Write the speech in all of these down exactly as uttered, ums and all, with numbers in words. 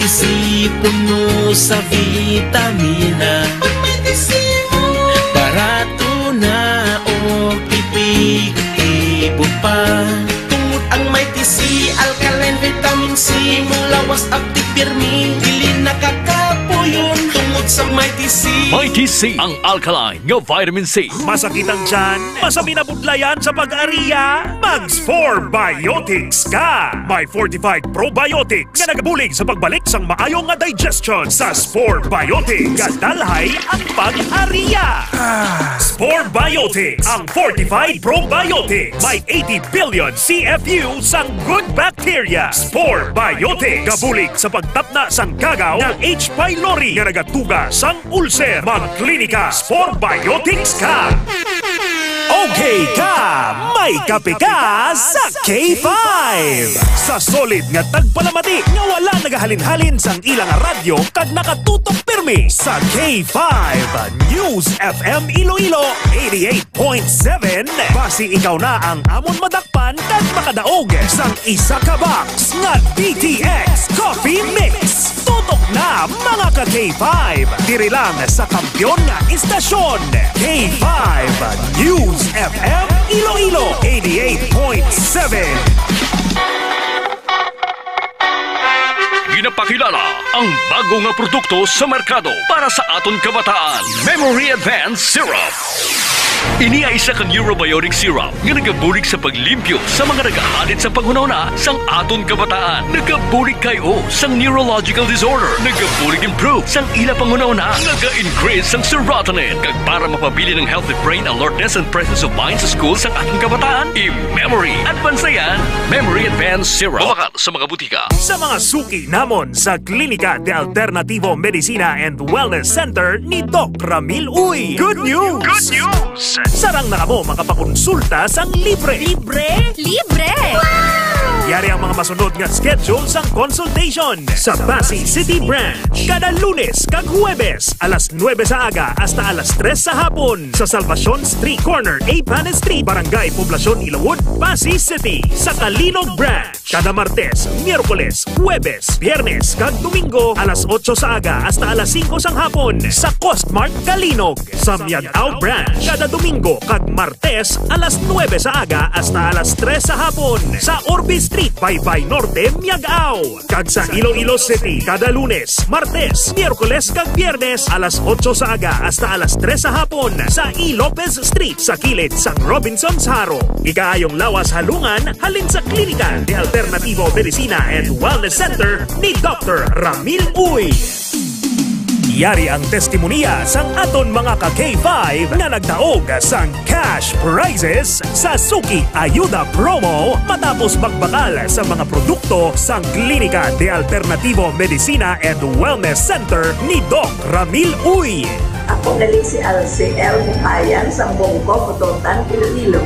Si puno sa vitamina. Pag may tisi mo, barato na o epektibo pa. Tungod ang may tisi, alkaline vitamin C, imong lawas aptik pirmi, dili nakakapuyon. Tungod sa may tisi. Mighty C, ang alkaline nga vitamin C. Masakit ang tiyan? Masabi na budlayan sa pag-ariya? Mag Spore Biotics ka! May fortified probiotics nga nagabulig sa pagbalik sang maayo nga digestion. Sa Spore Biotics, kadalhay ang pag-ariya. Spore Biotics, ang fortified probiotics. May eighty billion C F U sang good bacteria. Spore Biotics, gabulig sa pagtapna sang kagaw nga H. pylori nga nagatuga sang ulcer. Magklinika Spore Biotics ka. Okay ka, may kape ka sa K five. Sa solid nga tagpalamati nga wala nagahalin-halin sang ilang radyo kag nakatutok pirmi sa K five News F M Iloilo eighty-eight point seven. Basi ikaw na ang amon madakpan kag makadaog sang isa ka box nga D T X Coffee Mix. Tutok na, mga ka K five! Diri lang sa kampiyon nga istasyon, K five News F M Iloilo eighty-eight point seven. Ginapakilala ang bago nga produkto sa merkado para sa aton kabataan, Memory Advance Syrup. Ini ay isa ka neurobiotic syrup nga nagabulig sa paglimpyo sa mga nagahalit sa panghunahuna sang aton kabataan. Nagabulig kay o sang neurological disorder. Nagabulig improve sang ila panghunahuna. Naga-increase sang serotonin. Kag para mapabilin ang healthy brain alertness and presence of mind sa school sang aton kabataan, i-memory. Advance yan. Memory Advance Syrup. Mabakal sa mga butika. Sa mga suki namon sa Klinika de Alternativo Medicina and Wellness Center ni Doc Ramil Uy. Good news! Good news! Sarang na kamo makapakonsulta sang libre. Libre? Libre! Yari ang mga masunod nga schedule sang consultation. Sa Passi City Branch, kada Lunes kag Huwebes, alas nuebe sa aga hasta alas tres sa hapon. Sa Salvacion Street, corner A Panes Street, Barangay Poblacion, Ilawod, Passi City. Sa Calinog Branch, kada Martes, Miyerkules, Huwebes, Biyernes, kag Domingo, alas otso sa aga hasta alas singko sang hapon sa Costmart Calinog. Sa Miag-ao Branch, kada Domingo kag Martes, alas nuebe sa aga hasta alas tres sa hapon sa Orbe Street, Baybay Norte, Miag-ao. Kag sa Iloilo City, kada Lunes, Martes, Miyerkules, kag Biyernes, alas otso sa aga hasta alas tres sa hapon sa E. Lopez Street, sa kilid sang Robinsons Jaro. Ikaayong lawas halungan halin sa Klinika de Alternativo Medicina and Wellness Center ni Doctor Ramil Uy. Yari ang testimonya sang aton mga ka K five nga nagdaog sang cash prizes sa Suki Ayuda Promo matapos magbakal sa mga produkto sang Klinika de Alternativo Medicina and Wellness Center ni Doc Ramil Uy. Ako gali si Alce L. Bukayan, sa Bongko, Bututan, Iloilo.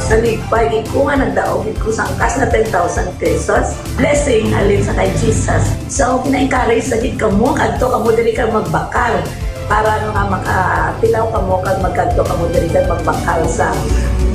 Nalipay gid ko nga nagdaog gid ko sang cash nga ten thousand pesos. Blessing halin sa kay Jesus. So, gina-encourage sa gid kamo, kadto kamo diri kag magbakal para nga makatilaw kamo kag magkadto kamo diri kag magbakal sa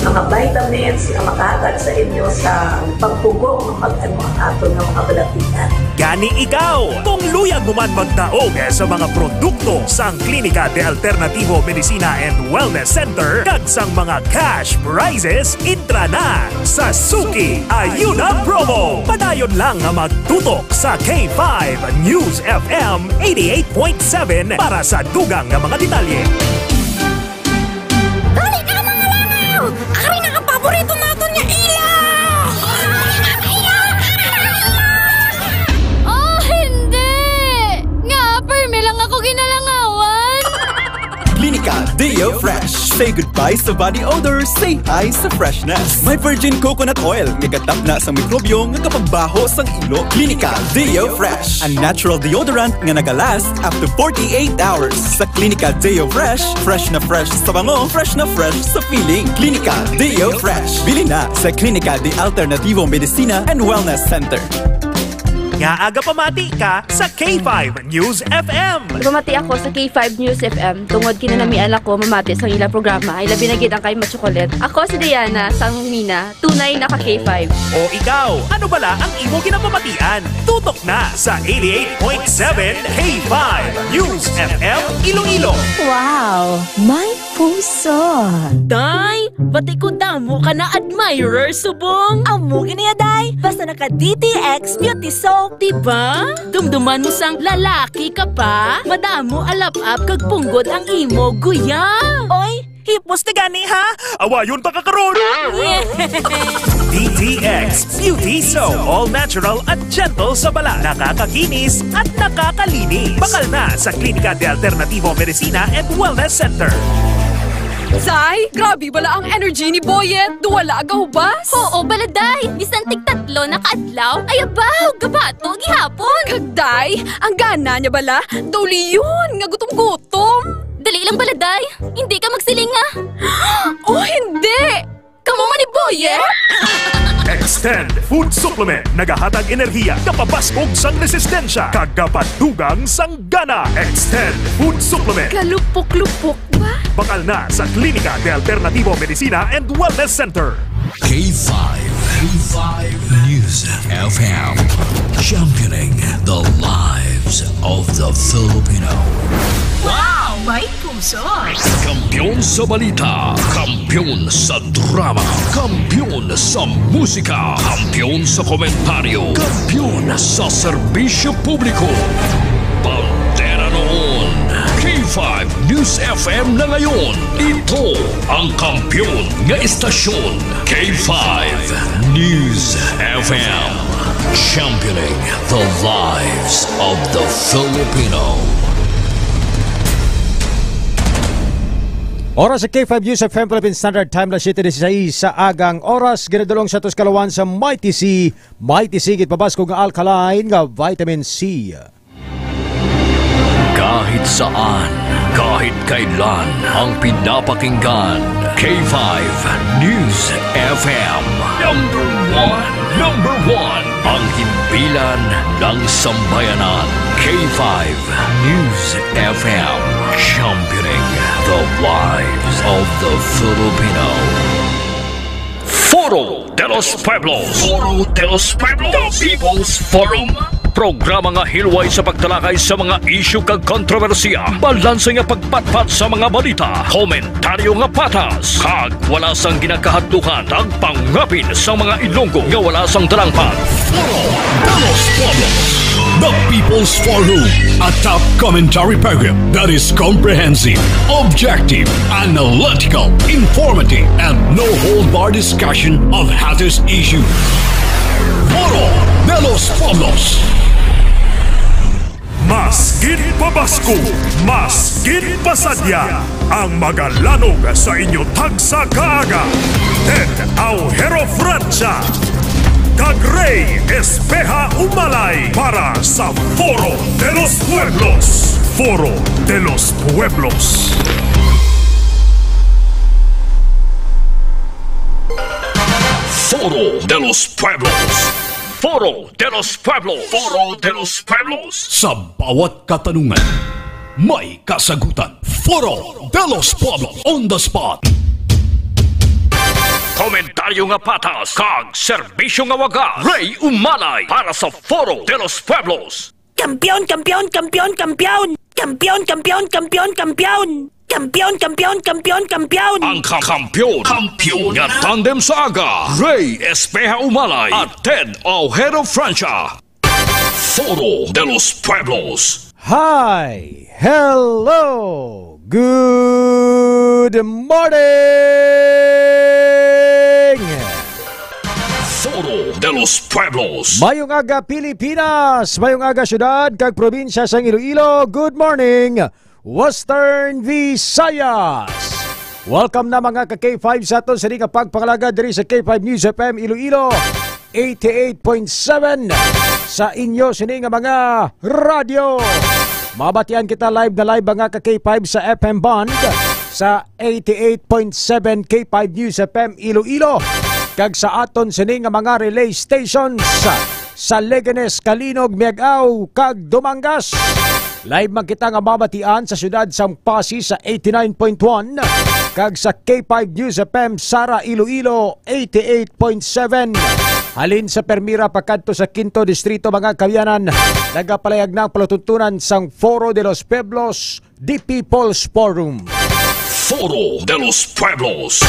mga vitamins nga makahatag sa inyo sa pagpugong nga mag-ano ang aton nga mga balatian. Gani ikaw, kung luyag mo man magdaog sa mga produkto sang Klinika de Alternativo Medicina and Wellness Center kag sang mga cash prizes, entra na sa Suki Ayuda Promo. Padayon lang nga magtutok sa K five News F M eighty-eight point seven para sa dugang nga mga detalye. Dali na, mga langaw! Ari na ang paborito naton nga ilaw! Oh, hindi! Nga, permi lang ako ginalangawan! Klinika Deo Fresh. Say goodbye sa body odor, say hi sa freshness. May virgin coconut oil nga gatapna sa mikrobyo nga kapagbaho sang ilo. Klinika Deo Fresh, a natural deodorant nga nagalast up to forty-eight hours. Sa Klinika Deo Fresh, fresh na fresh sa bango, fresh na fresh sa feeling. Klinika Deo Fresh. Bili na sa Klinika de Alternativo Medicina and Wellness Center. Nga aga pamati ka sa K five News F M. Pamati ako sa K five News F M tungod kinanamian ako mamati sa ilang programa, ay labi na gid ang kay Machocolate. Ako si Diana, sang Mina, tunay na ka K five. O ikaw, ano bala ang imo ginapamatian? Tutok na sa eighty-eight point seven K five News F M Iloilo. Wow, my puso. Day, bati ko damo ka na admirer subong. Amo gini ya, day. Basta naka D T X Beauty Soap. Diba? Dumduman mo sang lalaki ka pa. Madamo alap-ap kag punggod ang imo guya. Oy, hipos ti gani, ha? Awayon ta ka karon. D T X Beauty Soap. All natural at gentle sa balat. Nakakakinis at nakakalinis. Bakal na sa Klinika de Alternativo Medicina and Wellness Center. Say, grabe bala ang energy ni Boyet. Duwala gahubas. Oo, bala, day. Bisan tig tatlo na ka adlaw, ay abaw, gabato gihapon. Kag day, ang gana niya bala, daw liyon nga gutom-gutom. Dali lang bala, day. Hindi ka magsiling nga. Oh, hindi! Kamo man ni Boyet? Extend Food Supplement. Nagahatag enerhiya, gapabaskog sang resistensya, kag gapadugang sang gana. Extend Food Supplement. Kalupok-lupok ba? Bakal na sa Klinika de Alternativo Medicina and Wellness Center. K five, K five News F M. Championing the lives of the Filipino. Wow! May puso! Kampiyon sa balita, kampiyon sa drama, kampiyon sa musika, kampiyon sa komentaryo, kampiyon sa serbisyo publiko. Bandera noon, K five News F M na ngayon. Ito ang kampiyon nga istasyon, K five News F M. Championing the lives of the Filipino. Oras sa K five News F M Philippine Standard Time, alas siyete dieciséis sa agang oras. Ginadulong sa atos kalawan sa Mighty C. Mighty C, gid pabaskog nga alkaline nga vitamin C. Kahit saan, kahit kailan, ang pinapakinggan, K five News F M. Number one, number one, ang himpilan ng sambayanan, K five News F M, championing the lives of the Filipino. Foro de los Pueblos. Foro de los Pueblos. The People's Forum. Programa nga hilway sa pagtalakay sa mga isyu kag kontrobersiya, balanse nga pagpatpat sa mga balita, komentaryo nga patas, kag wala sang ginakahadlukan, tagpangapin sa mga Ilonggo nga wala sang dalangpan. Foro de los Pueblos, the People's Forum, a top commentary program that is comprehensive, objective, analytical, informative, and no hold bar discussion of hottest issues. Foro de los Pueblos. Mas gid pabaskog, mas gid pasadya ang magalanog sa inyo tagsa ka aga. Ted Aujero Francia kag Rey Espeha Umalay para sa Foro de los Pueblos. Foro de los Pueblos. Foro de los Pueblos. Foro de los Pueblos. Foro de los Pueblos. Sa bawat katanungan, may kasagutan. Foro de los Pueblos on the spot. Komentaryo nga patas kag serbisyo nga wagas. Rey Umalay para sa Foro de los Pueblos. Kampiyon, kampiyon, kampiyon, kampiyon! Kampiyon, kampiyon, kampiyon, kampiyon! Kampiyon, kampiyon, kampiyon, kampiyon! Ang ka-, kampiyon, kampiyon nga tandem sa aga, Rey Espeha Umalay at Ted Aujero Francia. Foro de los Pueblos. Hi! Hello! Good morning! Foro de los Pueblos. Mayong aga, Pilipinas! Mayong aga, syudad kag probinsya sang Iloilo. Good morning, Western Visayas! Welcome na, mga ka K five, sa aton sini nga pagpangalagad diri sa K five News F M Iloilo, eighty-eight point seven sa inyo sini nga mga radyo. Mabatian kita live na live, mga ka K five, sa F M band sa eighty-eight point seven K five News F M Iloilo, kag sa aton sini nga mga relay stations sa Leganes, Calinog, Miag-ao, kag Dumangas. Live man kita nga mabatian sa siyudad sang Passi sa eighty-nine point one kag sa K five News F M Sara, Iloilo, eighty-eight point seven. Halin sa Primera pakadto sa Quinto Distrito, mga kaabyanan, nagapalayag na ang palatuntunan sang Foro de los Pueblos, The People's Forum. Foro de los Pueblos.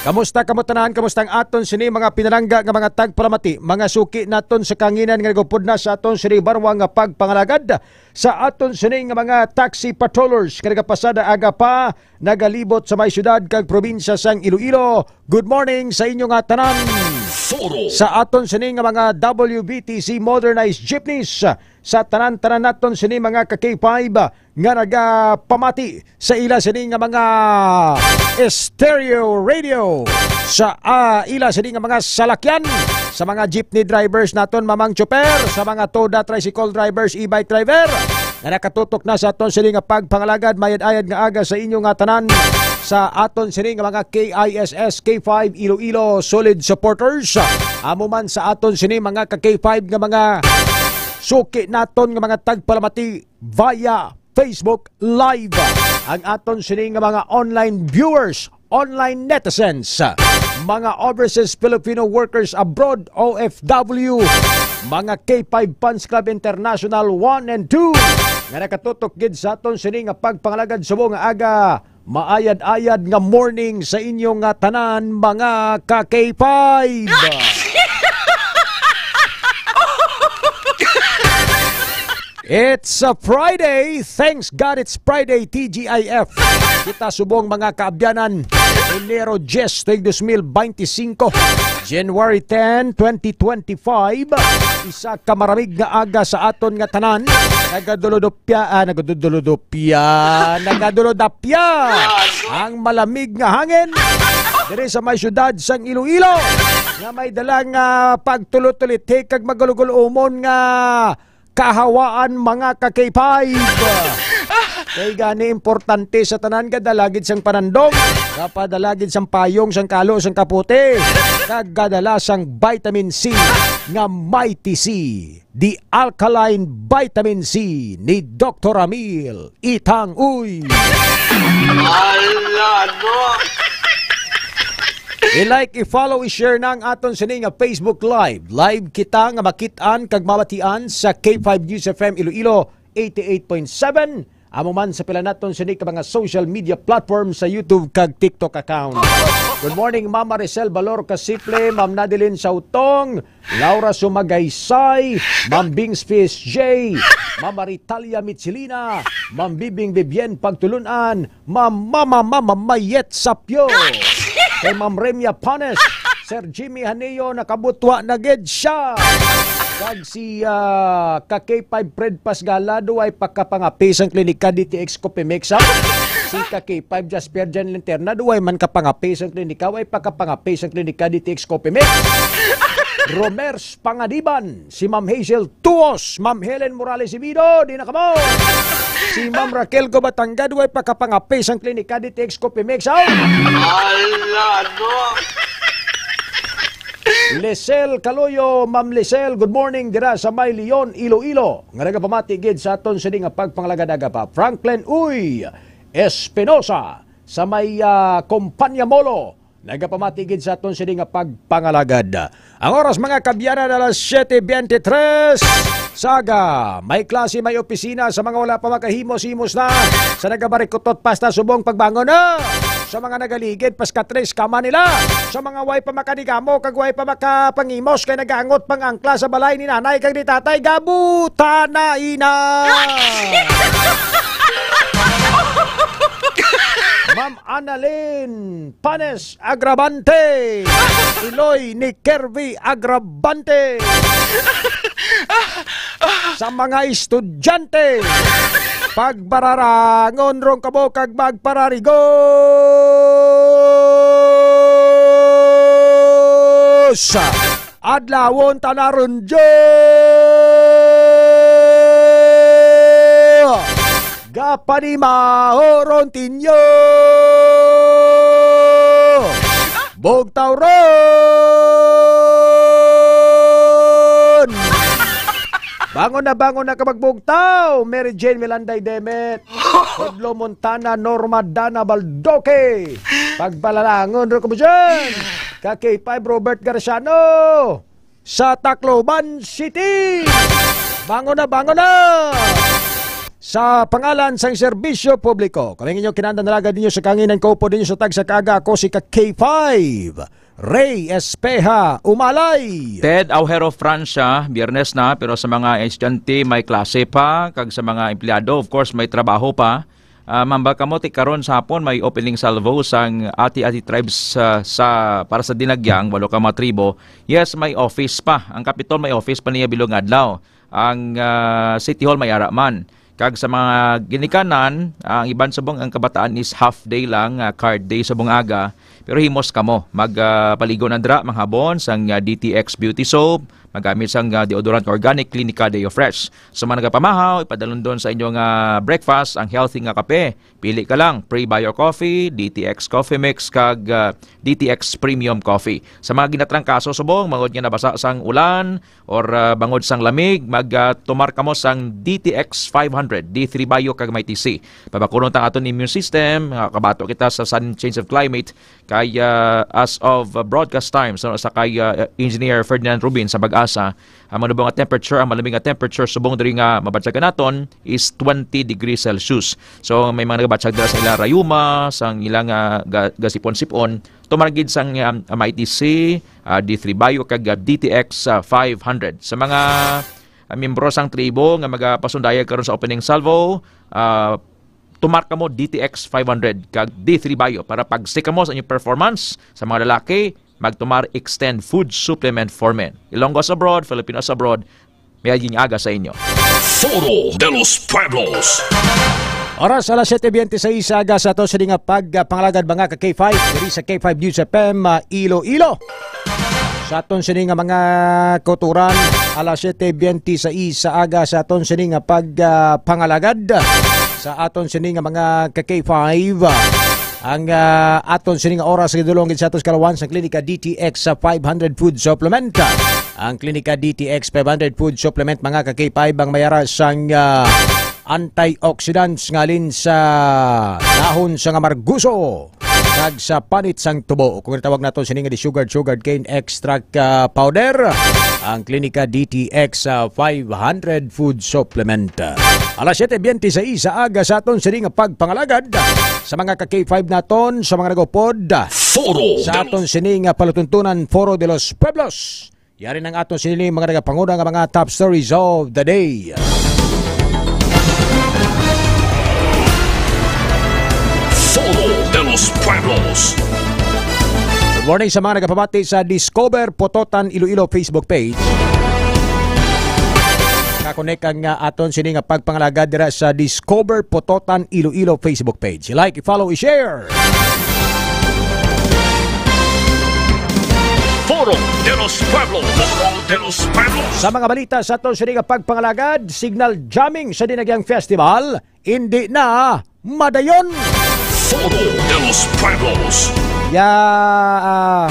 Kamusta kamo tanan? Kamusta ang aton sini mga pinalangga nga mga tagpalamati, mga suki naton sa kahanginan nga nagupod na sa aton sini barwa nga pagpangalagad, sa aton sini nga mga taxi patrollers nga nagapasada aga pa, nagalibot sa may siyudad kag probinsya sang Iloilo? Good morning sa inyo nga tanan. Foro. Sa aton sini nga mga W B T C modernized jeepneys, sa tanan-tanan naton sini mga ka-K five nga nagapamati sa ila sini nga mga stereo radio, sa, ah, ila sini nga mga salakyan, sa mga jeepney drivers naton, mamang chopper, sa mga toda, tricycle drivers, e-bike driver, nga nakatutok na sa aton sini nga pagpangalagad, mayad-ayad nga aga sa inyo nga tanan, sa aton sini nga mga K I S S, K five Iloilo solid supporters. Amo man sa aton sini mga ka-K five nga mga suki naton nga mga tagpalamati via Facebook Live. Ang aton sini nga mga online viewers, online netizens, mga overseas Filipino workers abroad, O F W, mga K five Fans Club International one and two, nga nakatutok gid sa aton sini nga pagpangalagad subong nga aga. Maayad-ayad nga morning sa inyo nga tanan, mga ka-K five. It's a Friday. Thanks God it's Friday, T G I F. Kita subong mga kaabyanan, Enero diyes, tuig dos mil beintisinko, January ten, twenty twenty-five. Isa ka maramig nga aga sa aton nga tanan. Nagaduludopya, ah, nagaduludopya, nagaduludapya ang malamig nga hangin diri sa may siyudad sang Iloilo, nga may dala nga pagtulot-tuliti kag magulugul-umon nga kahawaan, mga ka-K five. Kay gani importante sa tanan, gadala gid sang panandong, kapadala gid sang payong, sang kalo, sang kapote, kag gadala sang vitamin C nga Mighty C, the alkaline vitamin C ni Doktor Amil Itang Uy. Ala, no? I-like, i-follow, i-share na ang aton sini nga Facebook Live. Live kita nga makit-an kag mabatian sa K five News F M Iloilo, eighty-eight point seven. Amo man sa pila naton sini ka mga social media platform sa YouTube kag TikTok account. Good morning, Ma'am Maricel Balor Kasiple, Ma'am Nadeline Sautong, Laura Sumagaysay, Ma'am Bings Fish J, Ma'am Maritalia Mitsilina, Ma'am Bibing Bibien Pagtulunan, Ma'am Mama Mama Mayet Sapyo. Kay Ma'am Remia Panes, Sir Jimmy Haneo, nakabutwa na gid siya. Kag si, ah, ka K five Fred Pasgala, duway pakapangapi sang klinika D T X Copimex, ha? Si ka K five Jasper Jan Linterna, duway man kapangapi sang klinika, way pakapangapi sang klinika D T X Copimex. Romers Pangadiban, si Ma'am Hazel Tuos, Ma'am Helen Morales Ibido, di na kamo. Si Ma'am Raquel Gobatangga, way pakapangapi sang klinika D T X Copimex, ha? Ala, no? Lisel Kaloyo, Ma'am Lisel, good morning dira sa may Leon, Iloilo, nga nagapamati gid sa aton sini nga pagpangalagad aga pa. Franklin Uy Espinosa sa may, ah, Compania Molo, nagapamati gid sa aton sini nga pagpangalagad. Ang oras, mga kaabyanan, alas siyete beintitrés. Saga, may klase, may opisina. Sa mga wala pa makahimos, himos na. Sa nagabarikutot, pasta subong pagbangon na. Sa mga nagaligid, paskatres kama nila. Sa mga way pa makanigamo kag way pa makapangimos, kay nagaangot pang angkla sa balay ni nanay kag ni tatay, gabuta na ina. Ma'am Annalyn Panes Agravante, iloy ni Kirby Agravante. Sa mga estudyante, pagbararangon rong kamo kag magpararigos. Adlawon ta na ron, Diyo! Gapanimaho ron tinyo! Bugtaw Bangon na, bangon na, kabagbugtaw! Mary Jane Milanday Demet, Pedro Montana, Norma Dana Baldoque. Pagpalalangon ro ko mo dyan. Ka K five Robert Garciano sa Tacloban City. Bangon na, bangon na! Sa pangalan sang serbisyo publiko, kami ang inyong kinanda nalagad ninyo sa kanginan ko po ninyo sa tagsa kaaga, ako si ka K five, Ray Espeha Umalay. Ted Aujero, Francia, Biyernes na, pero sa mga estudyante may klase pa, kag sa mga empleyado, of course, may trabaho pa. Ah, mamba kamo ti karon sa hapon may opening salvo sang Ati-Ati Tribes sa, sa, para sa Dinagyang, walo ka mga tribo. Yes, may office pa. Ang Kapitol may office pa niya bilog nga adlaw. Ang, ah, City Hall may ara man. Kag sa mga ginikanan, ang iban subong ang kabataan is half day lang, ah, card day subong aga. Pero himos kamo, mag, ah, paligo na dira, manghabon sang, ah, D T X Beauty Soap, magamit sang, ah, deodorant organic Clinica Deo Fresh. Sa mga nagapamahaw, ipadalundon sa inyo nga breakfast ang healthy nga kape. Pili ka lang, Prebio Coffee, D T X Coffee Mix, kag, ah, D T X Premium Coffee. Sa mga ginatrangkaso subong, mangod nga nabasa sang ulan or, ah, bangod sang lamig, mag, ah, tumar kamo sang D T X five hundred, D three Bio kag Mighty C. Pabakunon ta ang aton immune system, ah, kabato kita sa sudden change of climate, kay, ah, as of, ah, broadcast time, sa, sa kay, ah, Engineer Ferdinand Rubin sa Pag-asa, ang manubong nga temperature, ang malamig nga temperature subong diri nga mabatyagan naton is twenty degrees Celsius. So, may mga nagabatyag dira sa ila rayuma, sang ilang, ah, ga-, gasipon-sipon, tumar gid sang, um, Mighty C, ah, D three Bio, kag, ah, D T X, ah, five hundred. Sa mga, ah, miyembro sang tribo nga magapasundayag karon sa opening salvo, ah, tumar kamo D T X five hundred kag D three Bio para pag-stick kamo sa inyong performance. Sa mga lalaki, magtumar Extend Food Supplement for Men. Ilonggos abroad, Filipinos abroad, may aging aga sa inyo. Foro de los Pueblos. Oras alas siete bente seis sa aga sa aton sini nga pagpangalagad, mga ka K five, diri sa K five News F M, ah, Iloilo. Sa aton sini nga mga kauturan, alas siete bente seis sa aga sa aton sini nga pagpangalagad. Sa aton sini nga mga ka K five, ang, ah, aton sini nga oras gidulong gid sa aton sa kalawan sang Klinika D T X sa five hundred Food Supplement. Ang Klinika D T X five hundred Food Supplement, mga ka K five, ang may ara sang, ah, antioxidants nga halin sa dahon sang amarguso kag sa panit sang tubo. Kung tawag nato sini nga di-sugared, sugarcane extract, ah, powder, ang Klinika D T X, ah, five hundred Food Supplement. Alas siete bente seis sa aga sa aton sini nga pagpangalagad sa mga ka K five naton, sa mga nagupod Foro sa de aton sini nga palutuntunan, Foro de los Pueblos. Yari nang aton sini mga nagapanguna nga mga top stories of the day. Foro de los Pueblos. Good morning sa mga nagapamati sa Discover Pototan Iloilo Facebook page. Kakonek ang, ah, aton sini nga pagpangalagad dira sa Discover Pototan Iloilo Facebook page. Like, i-follow, i-share. Foro de los Pueblos. Foro de los Pueblos. Sa mga balita sa aton sini nga pagpangalagad, signal jamming sa Dinagyang Festival, hindi na madayon. Foro de los Pueblos. Ya, ah,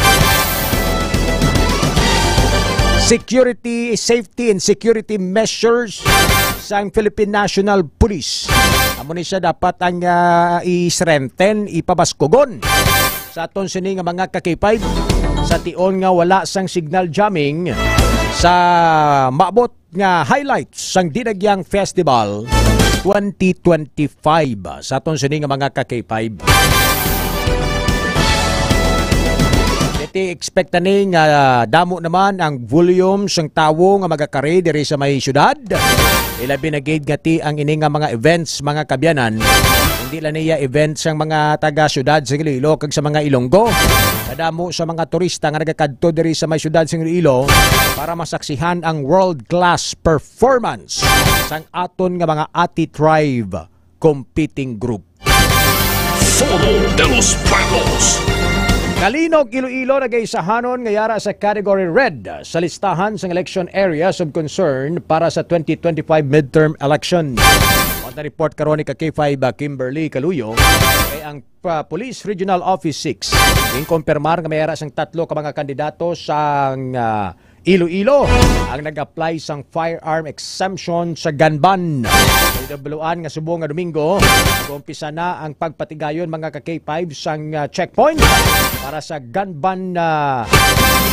security, safety and security measures sang Philippine National Police. Amo ni siya dapat ang, ah, i-strengthen, ipabaskugon sa aton sini nga mga ka K five, sa tion nga wala sang signal jamming sa maabot nga highlights sang Dinagyang Festival twenty twenty-five sa aton sini nga mga ka K five. Iti expect na ni nga damo naman ang volume sang tawo nga magakari diri sa may syudad. Ilabi na gid nga ti ang ini nga mga events, mga kabyanan, hindi lang niya event sang mga taga syudad sa Iloilo kag sa mga Ilonggo. Kadamo sa mga turista nga nagakadto diri sa may syudad sa Iloilo para masaksihan ang world-class performance sang aton nga mga Ati Tribe competing group. Foro de los Pueblos. Kalinog, Iloilo nagaisahanon nga yara sa Category Red sa listahan sang Election Areas of Concern para sa twenty twenty-five midterm election. Ang report karon ni ka K five, ah, Kimberly Caluyo, kay ang, ah, Police Regional Office six ginkumpirmar nga may ara sang tatlo ka mga kandidato sang, ah, Iloilo ang nag-apply sang firearm exemption sa gun ban. Nahibaluan nga subong nga Domingo, mag-umpisa na ang pagpatigayon, mga ka-K five, sang, ah, checkpoint para sa gun ban, ah,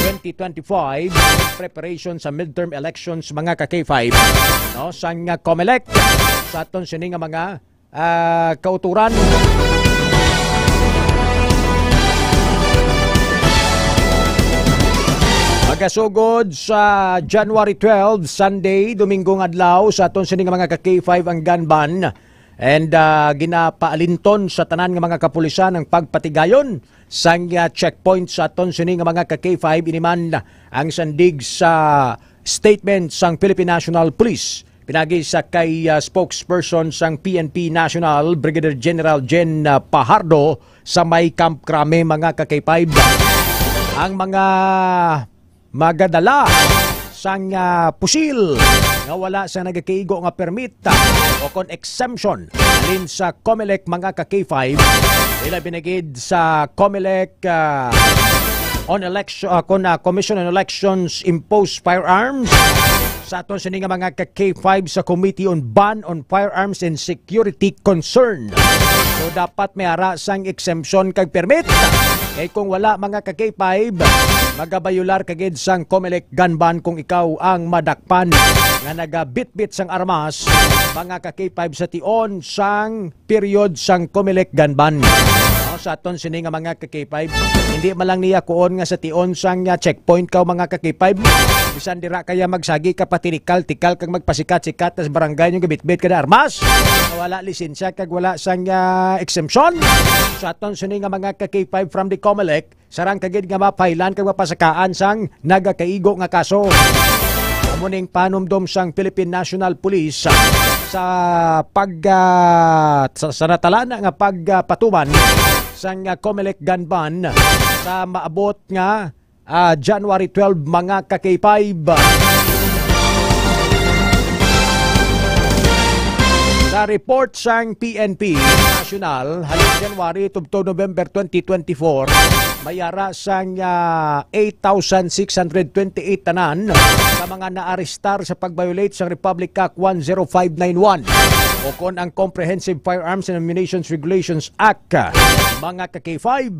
twenty twenty-five, preparation sa midterm elections, mga ka-K five, no, sang, ah, COMELEC. Sa aton sini nga mga ah, kauturan. Magasugod sa January twelve, Sunday, Dominggo nga adlaw, sa aton sini nga mga ka-K five ang gun ban. And, ah, ginapaalinton sa tanan nga mga kapulisan ang pagpatigayon sang, ah, checkpoint sa aton sini nga mga ka-K five, ini man ang sandig sa statement sang Philippine National Police. Pinagi sa kay, ah, spokesperson sang P N P National, Brigadier General Jen, ah, Pajardo, sa may Camp Crame, mga ka-K five. Ang mga magadala sang, ah, pusil nga wala sa nagakaigo nga permit, ah, o kon exemption halin sa COMELEC, mga ka-K five, ilabi na gid sa COMELEC, ah, on election, ah, kon, ah, Commission on Elections impose firearms sa aton sini nga mga ka-K five sa Committee on Ban on Firearms and Security Concern. So, dapat may ara sang exemption kag permit. Kay kung wala, mga ka-K five, magabayular ka gid sang COMELEC gun ban kung ikaw ang madakpan nga nagabitbit sang armas, mga ka-K five, sa tion sang period sang COMELEC gun ban. No, sa aton sini nga mga ka-K five, hindi man lang niya kuon nga sa tion sang, ah, checkpoint ka, mga ka-K five. Bisan dira kaya magsagi ka patinikal-tikal kag magpasikat-sikat sa barangay yung gabitbit ka na armas. Wala lisensya kag wala sang, ah, exemption. Sa aton sini nga mga ka-K five from the COMELEC, sarang ka gid nga mapailan kag mapasakaan sang nagakaigo nga kaso. Amo ning panumdom sang Philippine National Police sa pag, ah, sa, sa natalana nga pagpatuman sang, ah, COMELEC gun ban sa maabot nga, ah, January twelve, mga ka-K five. Sa report sang P N P National, halin January tubtob November twenty twenty-four, may ara sang, ah, eight thousand six hundred twenty-eight tanan ka mga naarestar sa pag-violate sang Republic Act one zero five nine one o kon ang Comprehensive Firearms and Ammunitions Regulations Act, mga ka-K five.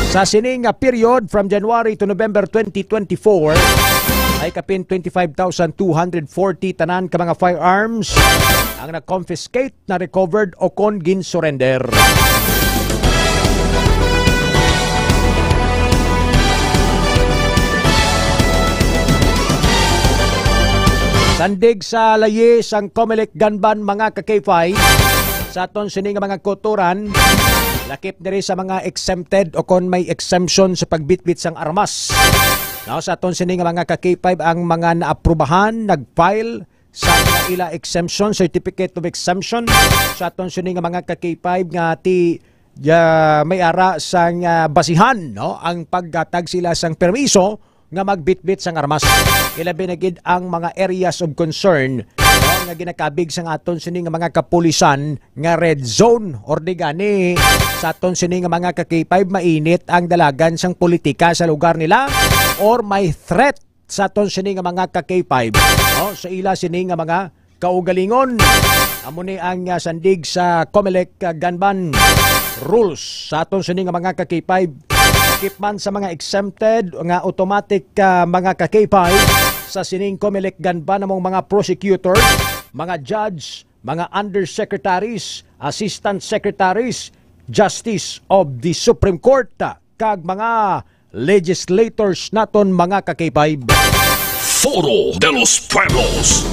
Sa sini nga period, from January to November twenty twenty-four, ay kapin twenty-five thousand two hundred forty tanan ka mga firearms ang na-confiscate, na-recovered o kon gin-surrender. Sandig sa layi sang COMELEC gun ban, mga ka-K five, sa aton sini nga mga kauturan, lakip diri sa mga exempted o kon may exemption sa pagbitbit sang armas. Now, sa aton sini nga mga ka-K five, ang mga naaprubahan, nag-file sa ila exemption, certificate of exemption, sa aton sini nga mga ka-K five nga ti, ah, may ara sang, ah, basihan, no, ang paghatag sila sang permiso nga magbitbit sang armas. Ilabi na gid ang mga areas of concern, no, nga ginakabig sang aton sini nga mga kapulisan nga red zone, or di gani sa aton sini nga mga ka-K five, mainit ang dalagan sang politika sa lugar nila, or may threat sa aton sini nga mga ka-K five, no, sa ila sini nga mga kaugalingon. Amo ni ang, ah, sandig sa COMELEC, ah, gun ban rules sa aton sini nga mga ka-K five. Lakip man sa mga exempted nga automatic, ah, mga ka-K five sa sining COMELEC gun ban, among mga prosecutor, mga judge, mga undersecretaries, assistant secretaries, justice of the Supreme Court, ah, kag mga legislators naton, mga ka-K five. Foro de los Pueblos.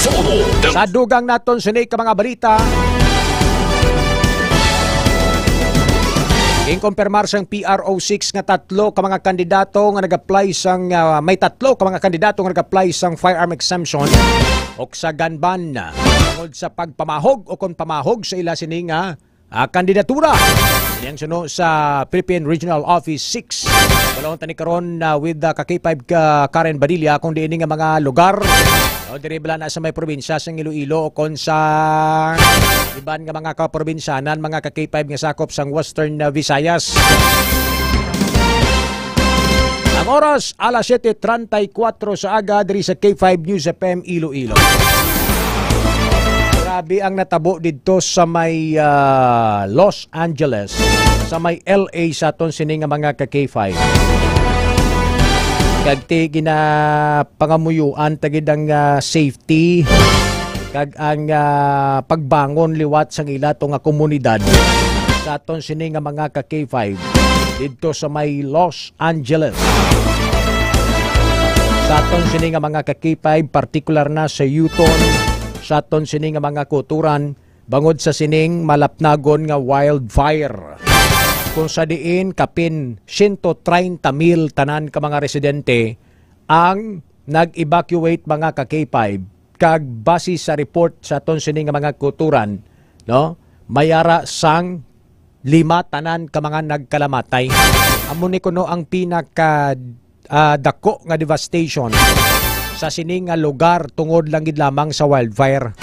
Foro de Sa dugang naton sini ka mga balita, ginkumpirmar sang P R O six nga tatlo ka mga kandidato nga nag-apply sang, ah, may tatlo ka mga kandidato nga nag-apply sang firearm exemption o sa gun ban tungod sa pagpamahog o kon pamahog sa ila sini nga, ah, kandidatura. Ini ang suno sa Philippine Regional Office six. Tulong tani karon na with the ka K five ka Karen Badilla kung diin nga mga lugar. O, diri bala na sa may probinsya sa Iloilo o kon sa iban nga mga kaprobinsyanan, mga ka K five nga sakop sang Western, uh, Visayas. Ang oras, alas siyete treinta y cuatro sa aga, diri sa K five News F M Iloilo. Grabe ang natabo didto sa may, ah, Los Angeles, sa may L A sa aton sini nga mga ka K five. Kag ti ginapangamuyuan ta gid ang, ah, safety kag ang, ah, pagbangon liwat sang ila to nga komunidad sa aton sini nga mga ka K five didto sa may Los Angeles. Sa aton sini nga mga ka K five, partikular na sa Yuton, sa aton sini nga mga kuturan, bangod sa sining malapnagon nga wildfire, kung sa diin kapin siyento treinta mil tanan ka mga residente ang nag-evacuate, mga ka K five, kag base sa report sa aton sini nga mga kuturan, no, may ara sang lima tanan ka mga nagkalamatay. Amo ni kuno ang pinaka, ah, dako nga devastation sa sini nga lugar tungod lang gid lamang sa wildfire.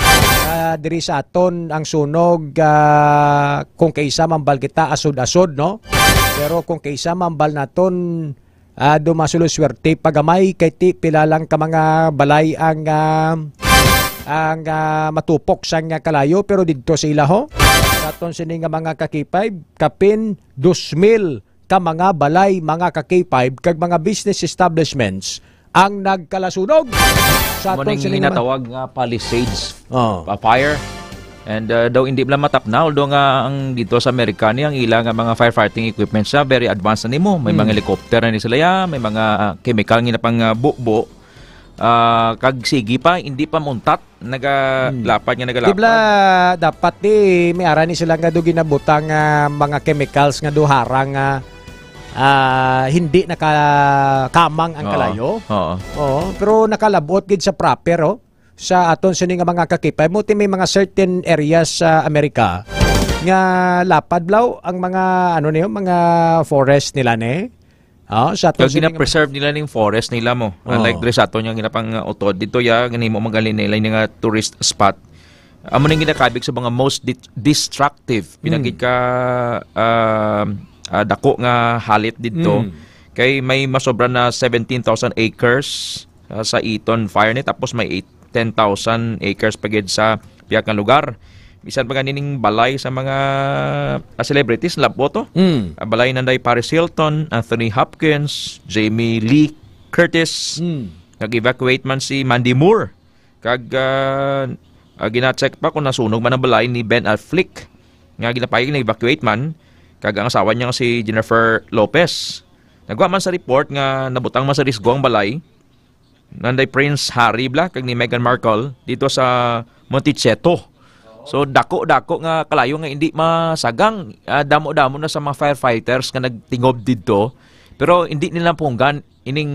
Ah, diri sa aton ang sunog, ah, kung kaisa mambal kita asod-asod, no? Pero kung kaisa mambal naton, ah, do masulo swerte pagamay kay ti pila lang ka mga balay ang, ah, ang, ah, matupok sang kalayo, pero didto sa ilaho, sa aton sini nga mga ka K five, kapin dos mil ka mga balay, mga ka K five, kag mga business establishments ang nagkalasunog sa Mo aton ning sini nga mga ginatawag nga Palisades Oh. pa fire. And, uh, daw hindi lang matapnaw, do nga ang dito sa Amerika ni ang ila nga mga firefighting equipments na very advanced na nimo. May mga Hmm. helicopter na ni sila ya, may mga, uh, chemical nga pang, uh, bubo. Uh, kag sige pa, hindi pa muntat, nagalapad nga nagalapad. Di bala, dapat di, may ara ni sila nga do ginabutang nga mga chemicals nga do harang nga, ah, hindi nakakamang ang Oo. kalayo. Oo. Oo, pero nakalabot gid sa proper, oh. Sa aton sini nga mga ka K five, mo ti may mga certain areas sa Amerika nga lapad blaw ang mga, ano niyo, mga forest nila ni. Oh, sa aton Kag sini nga gina-preserve nila ning forest nila mo. Oh. Unlike diri sa aton nga ginapang, uh, utod. Dito ya, ginahimo man gali nila yung nga tourist spot. Amo ning ginakabig sa mga most di-, destructive. Pinagid Hmm. ka, um, ah, dako nga halit didto. Hmm. Kay may masobra na seventeen thousand acres, ah, sa Eaton Fire ni. Tapos may eight, ten thousand acres pa gid sa pihak nga lugar. Bisan pa gani ning balay sa mga, ah, celebrities, labot to. Mm. Ah, balay nanday Paris Hilton, Anthony Hopkins, Jamie Lee Curtis. Mm. Nag-evacuate man si Mandy Moore. Kag, ah, ah, gina-check pa kung nasunog man ang balay ni Ben Affleck. Nga ginapahayag na evacuate man. Kag ang asawa niya nga si Jennifer Lopez. Nagwa man sa report nga nabutang man sa risgo ang balay nanday Prince Harry bla kag ni Meghan Markle dito sa Montecito. So, dako-dako nga kalayo nga hindi masagang. Ah, damo-damo na sa mga firefighters nga nagtingob didto. Pero hindi nila punggan ining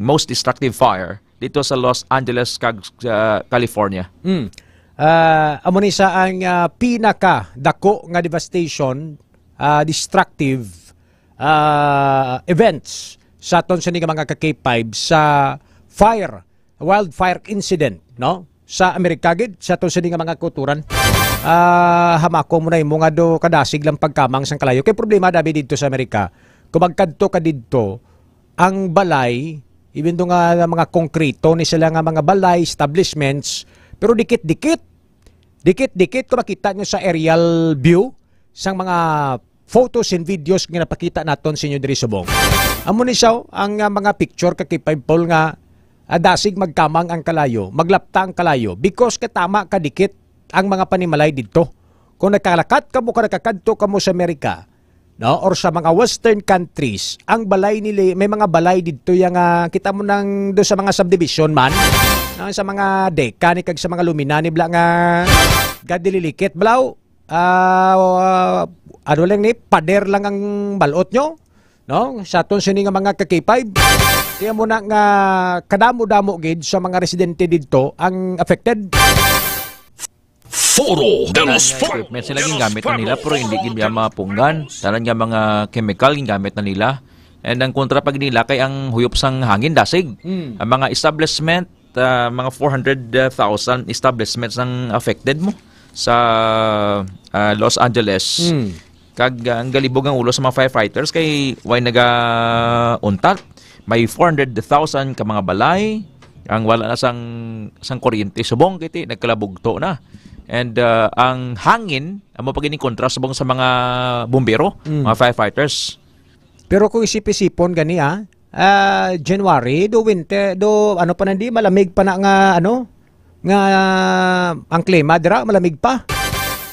most destructive fire dito sa Los Angeles kag sa California. Mm. Ah, amo ni sa ang, ah, pinaka dako nga devastation, ah, destructive, ah, events sa aton sini nga mga ka K five sa fire, wildfire incident, no? Sa Amerika gid, sa aton sini nga mga kulturan. Ah, hamako mo na imo nga do kadasig lang pagkamang sang kalayo. Kay problema dabi didto sa Amerika. Kung magkadto ka didto, ang balay, even do nga mga konkreto ni sila nga mga balay, establishments, pero dikit-dikit. Dikit-dikit kung makita nyo sa aerial view sang mga photos and videos nga napakita naton sa inyo diri subong. Amo ni siya, oh, ang, ah, mga picture ka kay Paul nga, ah, dasig magkamang ang kalayo, maglapta ang kalayo because katama kadikit ang mga panimalay didto. Kung nakalakat kamo, kung nakakadto kamo sa Amerika, no, or sa mga western countries, ang balay nila, may mga balay didto yang, ah, kita mo nang do sa mga subdivision man, no, sa mga deka ni kag sa mga lumina ni bla nga gadililikit blaw. Ah, ano lang ni, pader lang ang balot nyo, no? Sa aton sini nga mga ka K five, kaya mo na nga kadamo-damo gid sa mga residente didto ang affected. Foro de los Foro. Equipment sila gingamit na nila, pero hindi gid niya mapunggan. Tanan nga mga chemical gingamit na nila. And ang kontra pa gid nila kay ang huyop sang hangin dasig. Mm. Ang mga establishment, ah, mga four hundred thousand establishments ang affected mo sa, ah, Los Angeles. Mm. Kag, ah, ang galibog ang ulo sa mga firefighters kay way nagauntat. May four hundred thousand ka mga balay ang wala na sang, sang kuryente subong kay ti nagkalabugto na. And, ah, ang hangin amo pa gid ni kontra subong sa mga bumbero, Mm. mga firefighters. Pero kung isip-isipon gani, ah, ah, January, do winter, do ano pa nandi, malamig pa na nga, ano, nga ang klima dira, malamig pa.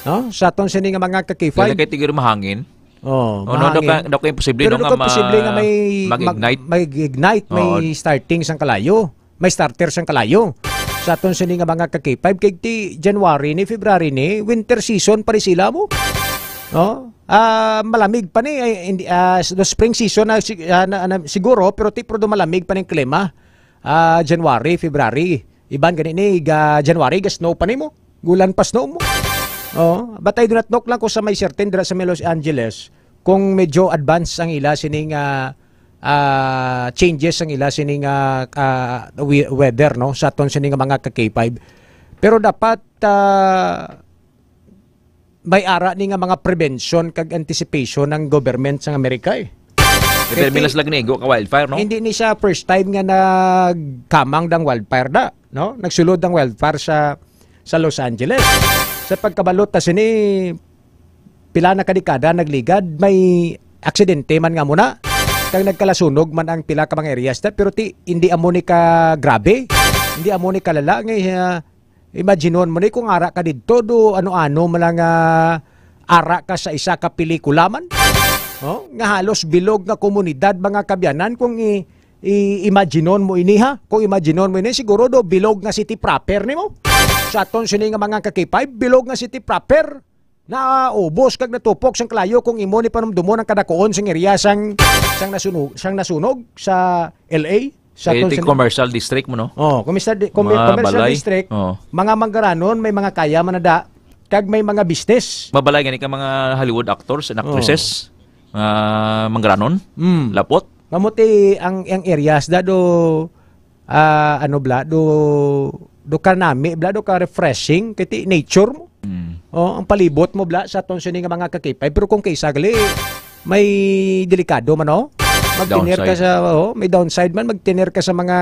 No? Sa aton sini nga mga ka-K five. Kaya kay tigil mahangin. Oh, Oh, no, daw mahangin. ka, daw ka imposible, Pero no, daw nga ka imposible nga ma-, may mag-ignite. mag-, mag-ignite, may Oo. starting sang kalayo. May starter sang kalayo. Sa aton sini nga mga ka-K five, kay ti January ni, February ni, winter season pa rin sila mo. No? Ah, malamig pa ni, ay, hindi, ah, s-, no, spring season na, sig-, ah, na, na, siguro, pero ti, pero do malamig pa ning klima. Ah, January, February. Iban gani ni, ga January, ga snow pa ni mo. Gulan pa snow mo. Oh, but I do not know lang kung sa may certain dira sa may Los Angeles, kung medyo advance ang ila sining, ah, ah, changes ang ila sining, ah, ah, we-, weather, no, sa aton sining mga ka-K five. Pero dapat, ah, may ara ni nga mga prevention kag anticipation ang government sang Amerika, eh. Kay Pero permi ti-, lang sila ginigo ka wildfire, no? Hindi ni siya first time nga nagkamang dang wildfire da, no? Nagsulod ang wildfire sa, sa Los Angeles. Sa pagkabalot ta sini, pila na ka dekada nagligad, may aksidente man nga muna. Kag nagkalasunog man ang pila ka mga areas da, pero ti, hindi amo ni ka grabe, hindi amo ni kalala nga, ah, Imaginon mo ni kung ara ka didto, do ano-ano man lang, ah, ara ka sa isa ka pelikula man. Oh, nga halos bilog nga komunidad, mga kabyanan, kung i-, i-, imaginon mo ini, ha? Kung imaginon mo ini, siguro do bilog nga city proper nimo. Sa aton sini nga mga ka-K five, bilog nga city proper. Naubos kag natupok sang kalayo kung imo ni panumdumon ang kadakuon sang area sang, sang nasunog, sang nasunog sa L A. Sa Eh, aton ti sa commercial district mo, no? Oh, commercial di-, commer-, Mga commercial balay. district, Oh. mga manggaranon, may mga kaya man na da, kag may mga business. Mabalay gani ka mga Hollywood actors and Oh. actresses, mga manggaranon, Mm. lapot. Kamuti ang, ang areas da do, ah, ano bla, do, do kanami bla, do ka refreshing, kay ti nature mo. Mm. Oh, ang palibot mo bla sa aton sini nga mga ka-K five, pero kung kaysa gali, may delikado man, oh. Magtener ka Downside. sa, oh, may downside man, magtener ka sa mga,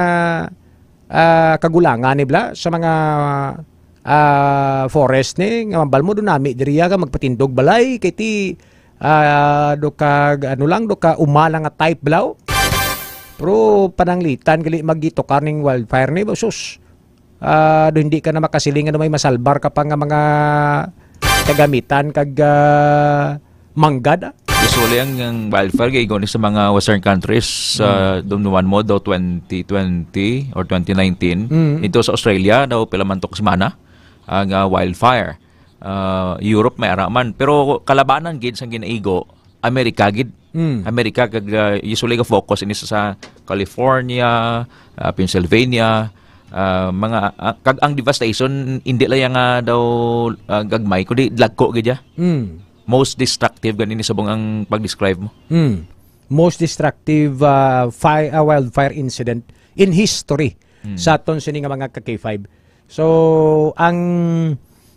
ah, kagulangan ni bla, sa mga, ah, forest ni, nga mambal mo do nami diriya ka magpatindog balay, kay ti, ah, do ka, ano lang, do ka umala nga type bla. Pero pananglitan gali magitokar ning wildfire ni, sus. Ah, do hindi ka na makasiling ano may masalbar ka pa nga mga kagamitan kag, ah, manggad, ah. Usually, ang, ang wildfire kay gani sa mga western countries, Mm. ah, dum-, duman mo daw twenty twenty or twenty nineteen. Mm. Dito sa Australia, daw pila man to ka semana, ang, ah, wildfire. Ah, Europe may ara man. Pero kalabanan gid sang ginaigo, Amerika gid. Mm. Amerika kag, ah, usually ga-focus ini sa, sa California, ah, Pennsylvania, ah, mga, ah, kag ang devastation hindi lang nga daw, ah, gagmay, kundi dagko gid ya. Mm. Most destructive gani ni subong ang pag-describe mo. Mm. Most destructive, ah, fi-, ah, wildfire incident in history Mm. sa aton sini nga mga ka-K five. So, ang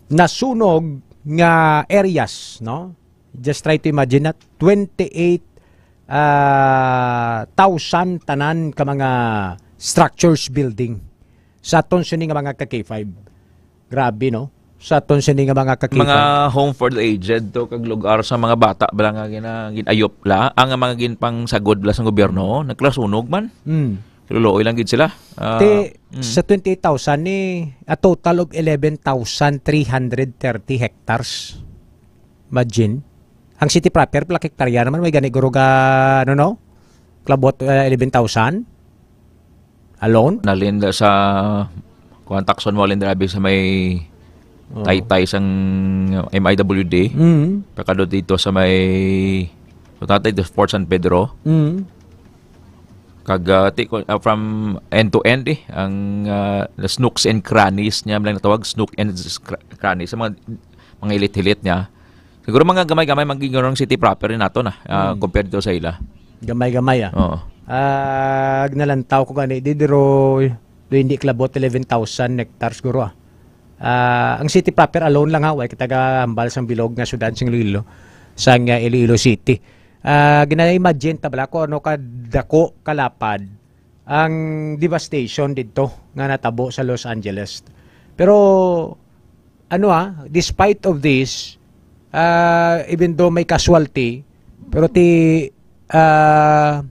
nasunog nga areas, no? Just try to imagine that, twenty-eight, ah, thousand tanan ka mga structures, building sa aton sini nga mga ka-K five. Grabe, no? Sa aton sini nga mga ka-K five. Mga home for the aged to, kag lugar sa mga bata bala nga gina-, gin-ayop la, ang mga ginpangsagod bala sa gobyerno, nagkasunog man. Mm. Luluoy lang gid sila. Ah, Te, mm. sa twenty-eight thousand ni, a total of eleven thousand three hundred thirty hectares. Imagine. Ang city proper, pila ka hektarya naman, may gani guro ga, ano, no? Klabot, eh, eleven thousand alone? Nalin da sa, kuwan, takson mo, alin, grabe sa may Oh. taytay sang M I W D. Mm. Pakado dito sa may, so, tatay, dito sa Fort San Pedro. Mm. Kag, ah, ti-, ko-, ah, from end to end, eh, ang, ah, the nooks and crannies niya, lang natawag, snook and scra-, crannies, sa mga, mga hilit-hilit niya. Siguro mga gamay-gamay, magiging city proper rin nato na, ah, Mm. compared to sa ila. Gamay-gamay, ah. Oo. Ah, ginalantaw ko gani, di, diro, do hindi kalabot eleven thousand hectares, guro, ah. Ah, ang city proper alone lang, ha, way kita gahambal sang bilog nga syudad sing Iloilo, sang, ah, Iloilo City. Ah, gina-imagine ta bala kung ano kadako, kalapad ang devastation didto nga natabo sa Los Angeles. Pero, ano, ah, despite of this, ah, even though may casualty, pero ti, ah,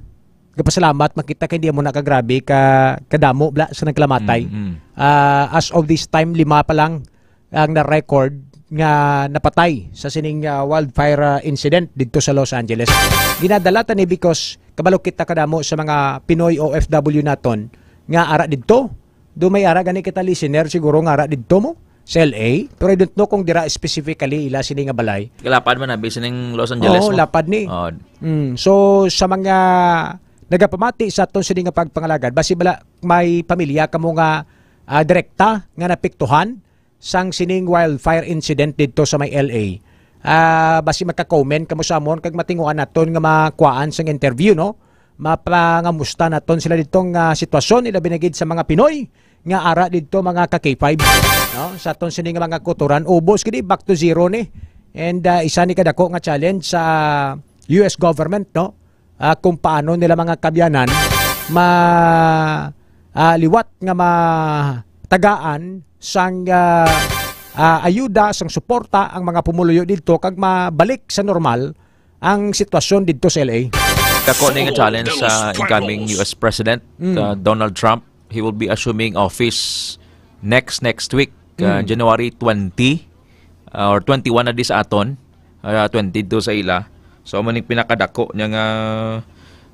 gapasalamat, makita kay hindi mo na kagrabe ka, kadamo bala sa nagkalamatay. Mm, mm. Ah, as of this time, lima pa lang ang na-record nga napatay sa sining, ah, wildfire, ah, incident didto sa Los Angeles. Ginadala ta ni because kabalo kita kadamo sa mga Pinoy O F W naton nga ara didto. Do may ara gani kita listener siguro nga ara didto mo sa L A, pero I don't know kung dira specifically ila sini nga balay. Kalapad man abi sining Los Angeles Oo, mo. Lapad ni. Oh. Mm. So, sa mga nagapamati sa aton sini nga pagpangalagad, basi bala may pamilya kamo nga, ah, direkta nga napiktuhan sang sining wildfire incident didto sa may L A. Ah, basi maka-comment kamo sa amon kag matinguan naton nga makuhaan sang interview, no? Mapangamusta naton sila didto nga sitwasyon, ilabi na gid sa mga Pinoy nga ara didto, mga ka K five, no? Sa aton sini nga mga kutoran, ubos gid, back to zero ni. And, ah, isa ni kadako nga challenge sa U S government, no? Ah, kung paano nila mga kabyanan ma-, ah, liwat nga matagaan sang, ah, ah, ayuda, sang suporta ang mga pumuluyo didto kag mabalik sa normal ang sitwasyon didto sa L A. Dako ni nga challenge sa incoming U S President, Mm. uh, Donald Trump. He will be assuming office next, next week, uh, Mm. January twenty, uh, or twenty-one na di sa aton, uh, twenty-two sa ila. So, amo ning pinakadako niya nga,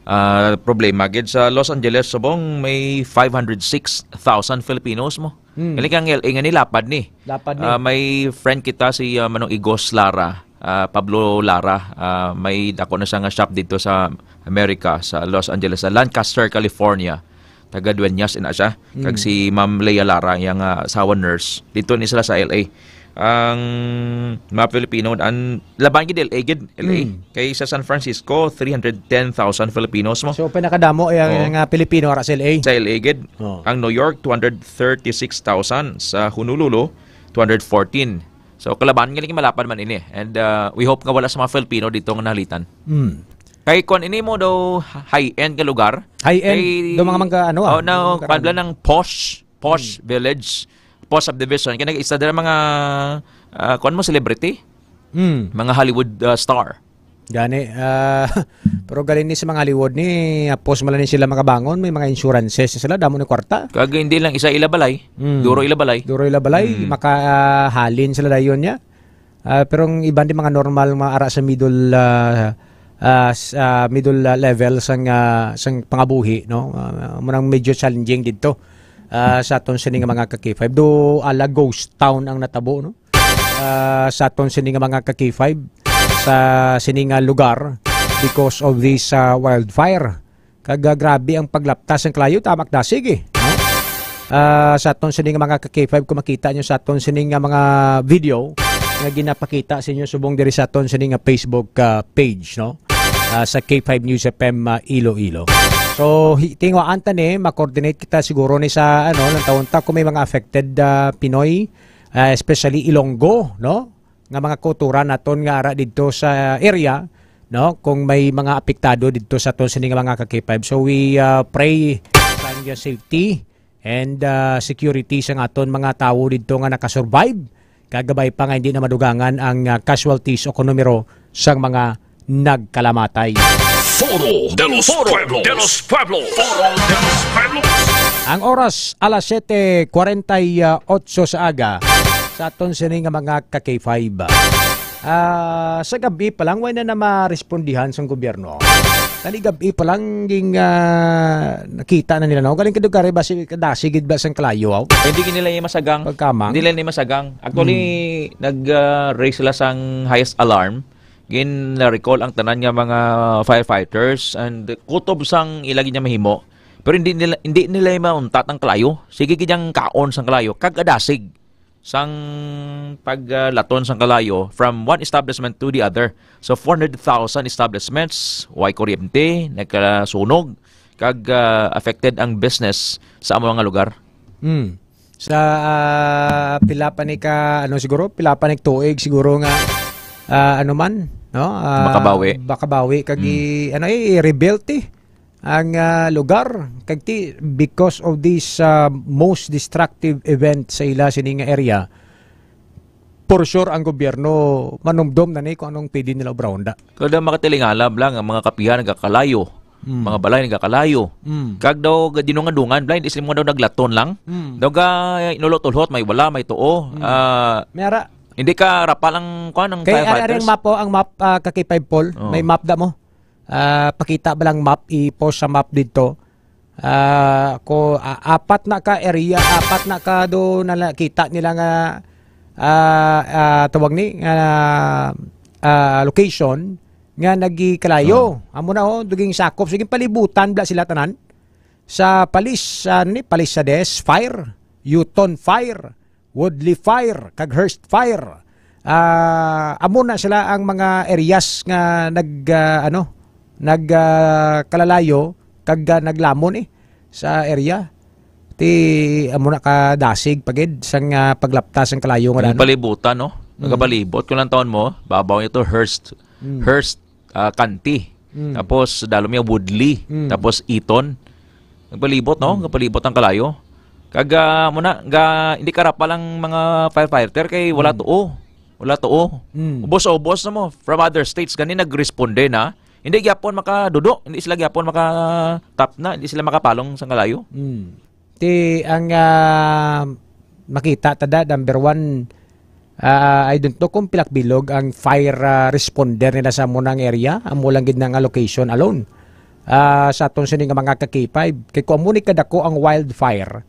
uh, problema gid sa Los Angeles subong may five hundred six thousand Filipinos mo. Hmm. Gali kang L A nga ni lapad ni. Lapad ni. Ah, may friend kita si, ah, Manong Igos Lara, ah, Pablo Lara. Ah, may dako na siya nga shop dito sa America, sa Los Angeles, sa Lancaster, California. Taga Dueñas ina siya. Kag Hmm. si Ma'am Leia Lara, yang, ah, asawa nurse. Dito ni sila sa L A. Ang mga Pilipino, ang laban gid L A gid, L A. Hmm. Kay sa San Francisco, three hundred ten thousand Filipinos mo. So, pinakadamo ang, Oh. ang, ah, Pilipino ara sa L A. Sa L A gid. Oh. Ang New York, two hundred thirty-six thousand. Sa Honolulu, two hundred fourteen. So, kalaban nga lagi malapad man ini. And, uh, we hope nga wala sa mga Filipino dito nga nahalitan. Mm. Kay kung ini mo daw high-end nga lugar, High-end, kay daw mga mangga, ano, ah, oh, na, mga kwan bala karang- ng posh, posh Mm. village, posh subdivision. Kaya nag-isa dira mga, uh, kwan mo, celebrity? Mm. Mga Hollywood, uh, star. Gani, ah, pero galing ni sa mga Hollywood ni, apos man lang ni sila makabangon, may mga insurances na sila, damo ni kwarta. Kag hindi lang isa ila balay, Mm. duro ila balay. Duro ila balay, Mm. maka, ah, halin sila dayon niya. Ah, pero ang iban di mga normal, mga ara sa middle, ah, ah, s-, ah, middle, ah, level sang, ah, sang pangabuhi, no? Ah, mo nang medyo challenging dito, ah, sa aton sini nga mga ka K five. Do ala ghost town ang natabo, no? Ah, sa aton sini nga mga ka K five, sa sini nga lugar because of this, ah, wildfire. Kag, ah, grabe ang paglaptas ng kalayo, tamak dasig eh, no? Ah, sa aton sini nga mga ka K five, kung makita nyo sa aton sini nga mga video nga ginapakita sa inyo subong diri sa aton sini nga Facebook, ah, page, no? Ah, sa K five News F M, ah, Iloilo. So, hi-, tinguhaan ta ni, ma-coordinate kita siguro ni sa, ano, ng taon ta kung may mga affected, ah, Pinoy, ah, especially Ilonggo, no? Nga mga kauturan naton nga ara didto sa area, no? Kung may mga apektado didto sa aton sini nga mga ka K five. So we, uh, pray sa inyong safety and, uh, security sa aton mga tawo didto nga nakasurvive. Kagabay pa nga hindi na madugangan ang, uh, casualties o kung numero sang mga nagkalamatay. Foro de los Foro Pueblos. De los Pueblos. Foro de los Pueblos. Ang oras, alas siyete kwarenta y otso sa aga, sa aton sini nga mga ka K five. Ah, sa gabi pa lang, wala na marespondihan sang gobyerno. Kani gabi pa lang, ging, ah, nakita na nila, no? Galing kadugari ba si, kadasi gid ba sang kalayo, aw? Hindi nila yung masagang. Pagkamang. Hindi nila yung masagang. Actually, Hmm. nag, ah, raise sila sang highest alarm. Gin-recall ang tanan nga mga firefighters and kutob sang ila gid nga mahimo. Pero hindi nila, hindi nila mauntat ang kalayo. Sige gid ang kaon sang kalayo, kag adasig. sang paglaton sang kalayo from one establishment to the other. So, four hundred thousand establishments, way kuryente, nagkasunog, kag, ah, affected ang business sa amo nga lugar. Hmm. Sa, ah, pila pa ni ka, ano siguro, pila pa ni tuig siguro nga, ah, ano man, no? Ah, Makabawi. Makabawi, kag Hmm. i-, ano, i-rebuild, eh. Ang, ah, lugar, kag ti, because of this, ah, most destructive event sa ila sini nga area, for sure ang gobyerno manumdom na ni kung anong pwede nila obrahon da. Kada makatilingala lang ang mga kapihan nagakalayo, Mm. mga balay nagakalayo. Mm. Kag daw gadinungan-dungan, bla, hindi sila mga daw naglaton lang. Mm. Daw ga inulot-ulot, may wala, may tuo. Mm. Ah, May ara. Hindi ka rapal ang, kuan, ang Kay ari, ari ang firefighters? map, oh, ang map, ah, ka K five, Paul. Oh. May map da mo? Ah, pakita ba lang map, i-post sa map dito? Ah, ko, ah, apat na ka area, apat na ka do na nakita nila nga, ah, ah, tawag ni, nga, ah, location nga nagikalayo. Oh. Amo na, oh, duging sakop. Sige, palibutan bla sila tanan. Sa Palis, ah, ni Palisades Fire, Yuton Fire, Woodley Fire, kag Hurst Fire. Ah, amo na sila ang mga areas nga nag, ah, ano, nag, ah, kalalayo kag, ah, naglamon, eh, sa area. Ti, amo na ka dasig pa gid sang, ah, paglapta sang kalayo nga Ang daan. Palibutan, no? Mm. Nagapalibot. Kung lang taon mo, babaw nito, Hurst, Mm. Hurst, ah, Kanti. Mm. Tapos, dalom niya, Woodley. Mm. Tapos, Eton. Nagpalibot, no? Mm. Nagpalibot ang kalayo. Kag, ah, muna, ga, hindi karapal ang mga firefighter kay wala Mm. tuo. Wala tuo. Mm. Ubos-ubos na mo from other states. Gani nagresponde na. Hindi gyapon makadudo. Hindi sila gyapon makatap na. Hindi sila makapalong sa kalayo. Mm. Ti ang, ah, makita ta da, number one, ah, I don't know kung pilak bilog ang fire, ah, responder nila sa amo nang area, amo lang gid nang location alone. Ah, sa aton sini nga mga ka K five, kay kung amo ni kadako ang wildfire,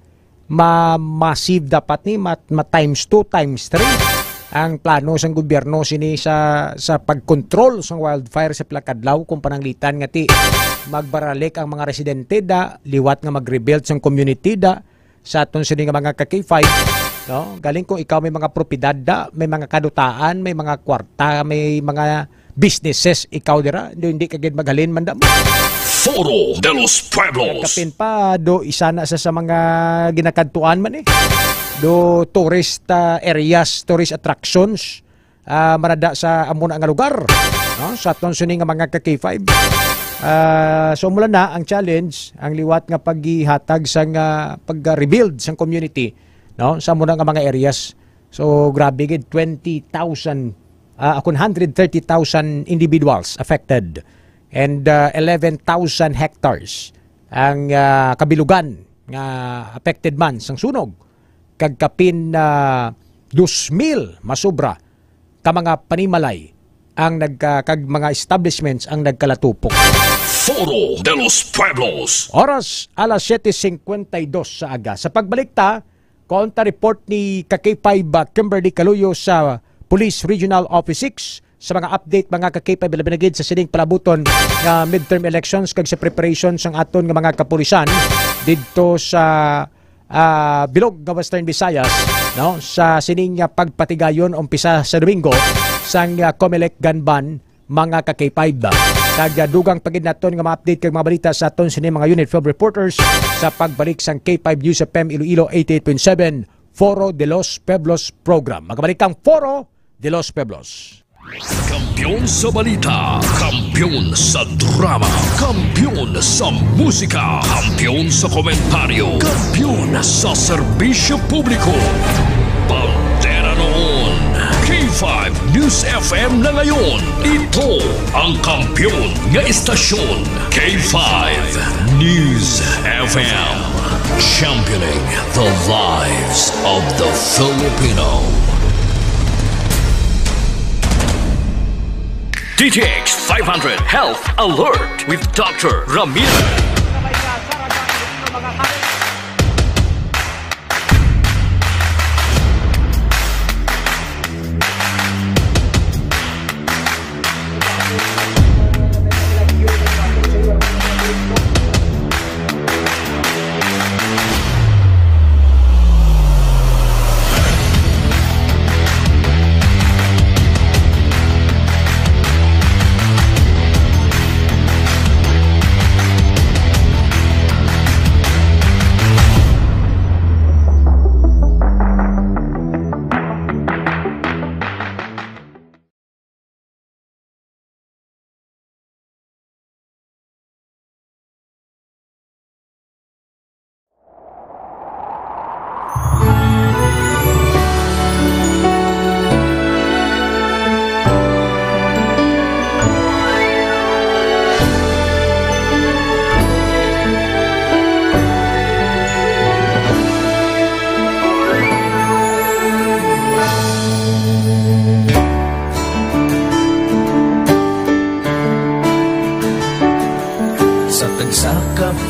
ma-, massive dapat ni, ma-, ma-times two, times three ang plano sang gobyerno sini sa, sa pagkontrol sang wildfire sa pila ka adlaw kung pananglitan nga ti magbaralik ang mga residente da, liwat nga mag-rebuild sang community da sa aton sini nga mga ka K five, no? Galing kung ikaw may mga propiedad da, may mga kadutaan, may mga kwarta, may mga businesses ikaw dira, hindi, hindi ka gid maghalin man da mo. Foro de los Pueblos. Kapin pa, do isa na sa, sa mga ginakadtuan man eh. Do tourist, ah, areas, tourist attractions, ah, manada sa amo na nga lugar, no? Sa aton sini nga mga ka K five. Ah, so mula na ang challenge, ang liwat nga paghihatag sang, ah, pag-rebuild sang community, no? Sa amo na nga mga areas. So grabe gid, twenty thousand, ah, akon hundred thirty thousand individuals affected and, ah, eleven thousand hectares ang, ah, kabilugan nga affected man sang sunog, kag kapin, ah, dos mil masubra ka mga panimalay ang nagka-, kag mga establishments ang nagkalatupok. Foro de los Pueblos. Oras, alas siete cincuenta y dos sa aga. Sa pagbalik ta, kaon ta report ni ka K five, ah, Kimberly Caluyo sa Police Regional Office six sa mga update, mga ka K five, labi na gid sa sining palabuton nga midterm elections kag sa preparation sang aton nga mga kapulisan didto sa, ah, bilog nga Western Visayas, no? Sa sining, ah, pagpatigayon umpisa sa Domingo sang, ah, Comelec gun ban, mga ka K five. Kag, ah, dugang pa gid naton nga ma-update kag mga balita sa aton sini mga Unit five reporters sa pagbalik sang K five News F M Iloilo eighty-eight point seven, Foro de los Pueblos program. Magabalik ang Foro de los Pueblos. Kampiyon sa balita, kampiyon sa drama, kampiyon sa musika, kampiyon sa komentaryo, kampiyon sa serbisyo publiko. Bandera noon, K five News F M na ngayon. Ito ang kampiyon nga istasyon, K five News F M. Championing the lives of the Filipino. D T X five hundred Health Alert with Doctor Ramil.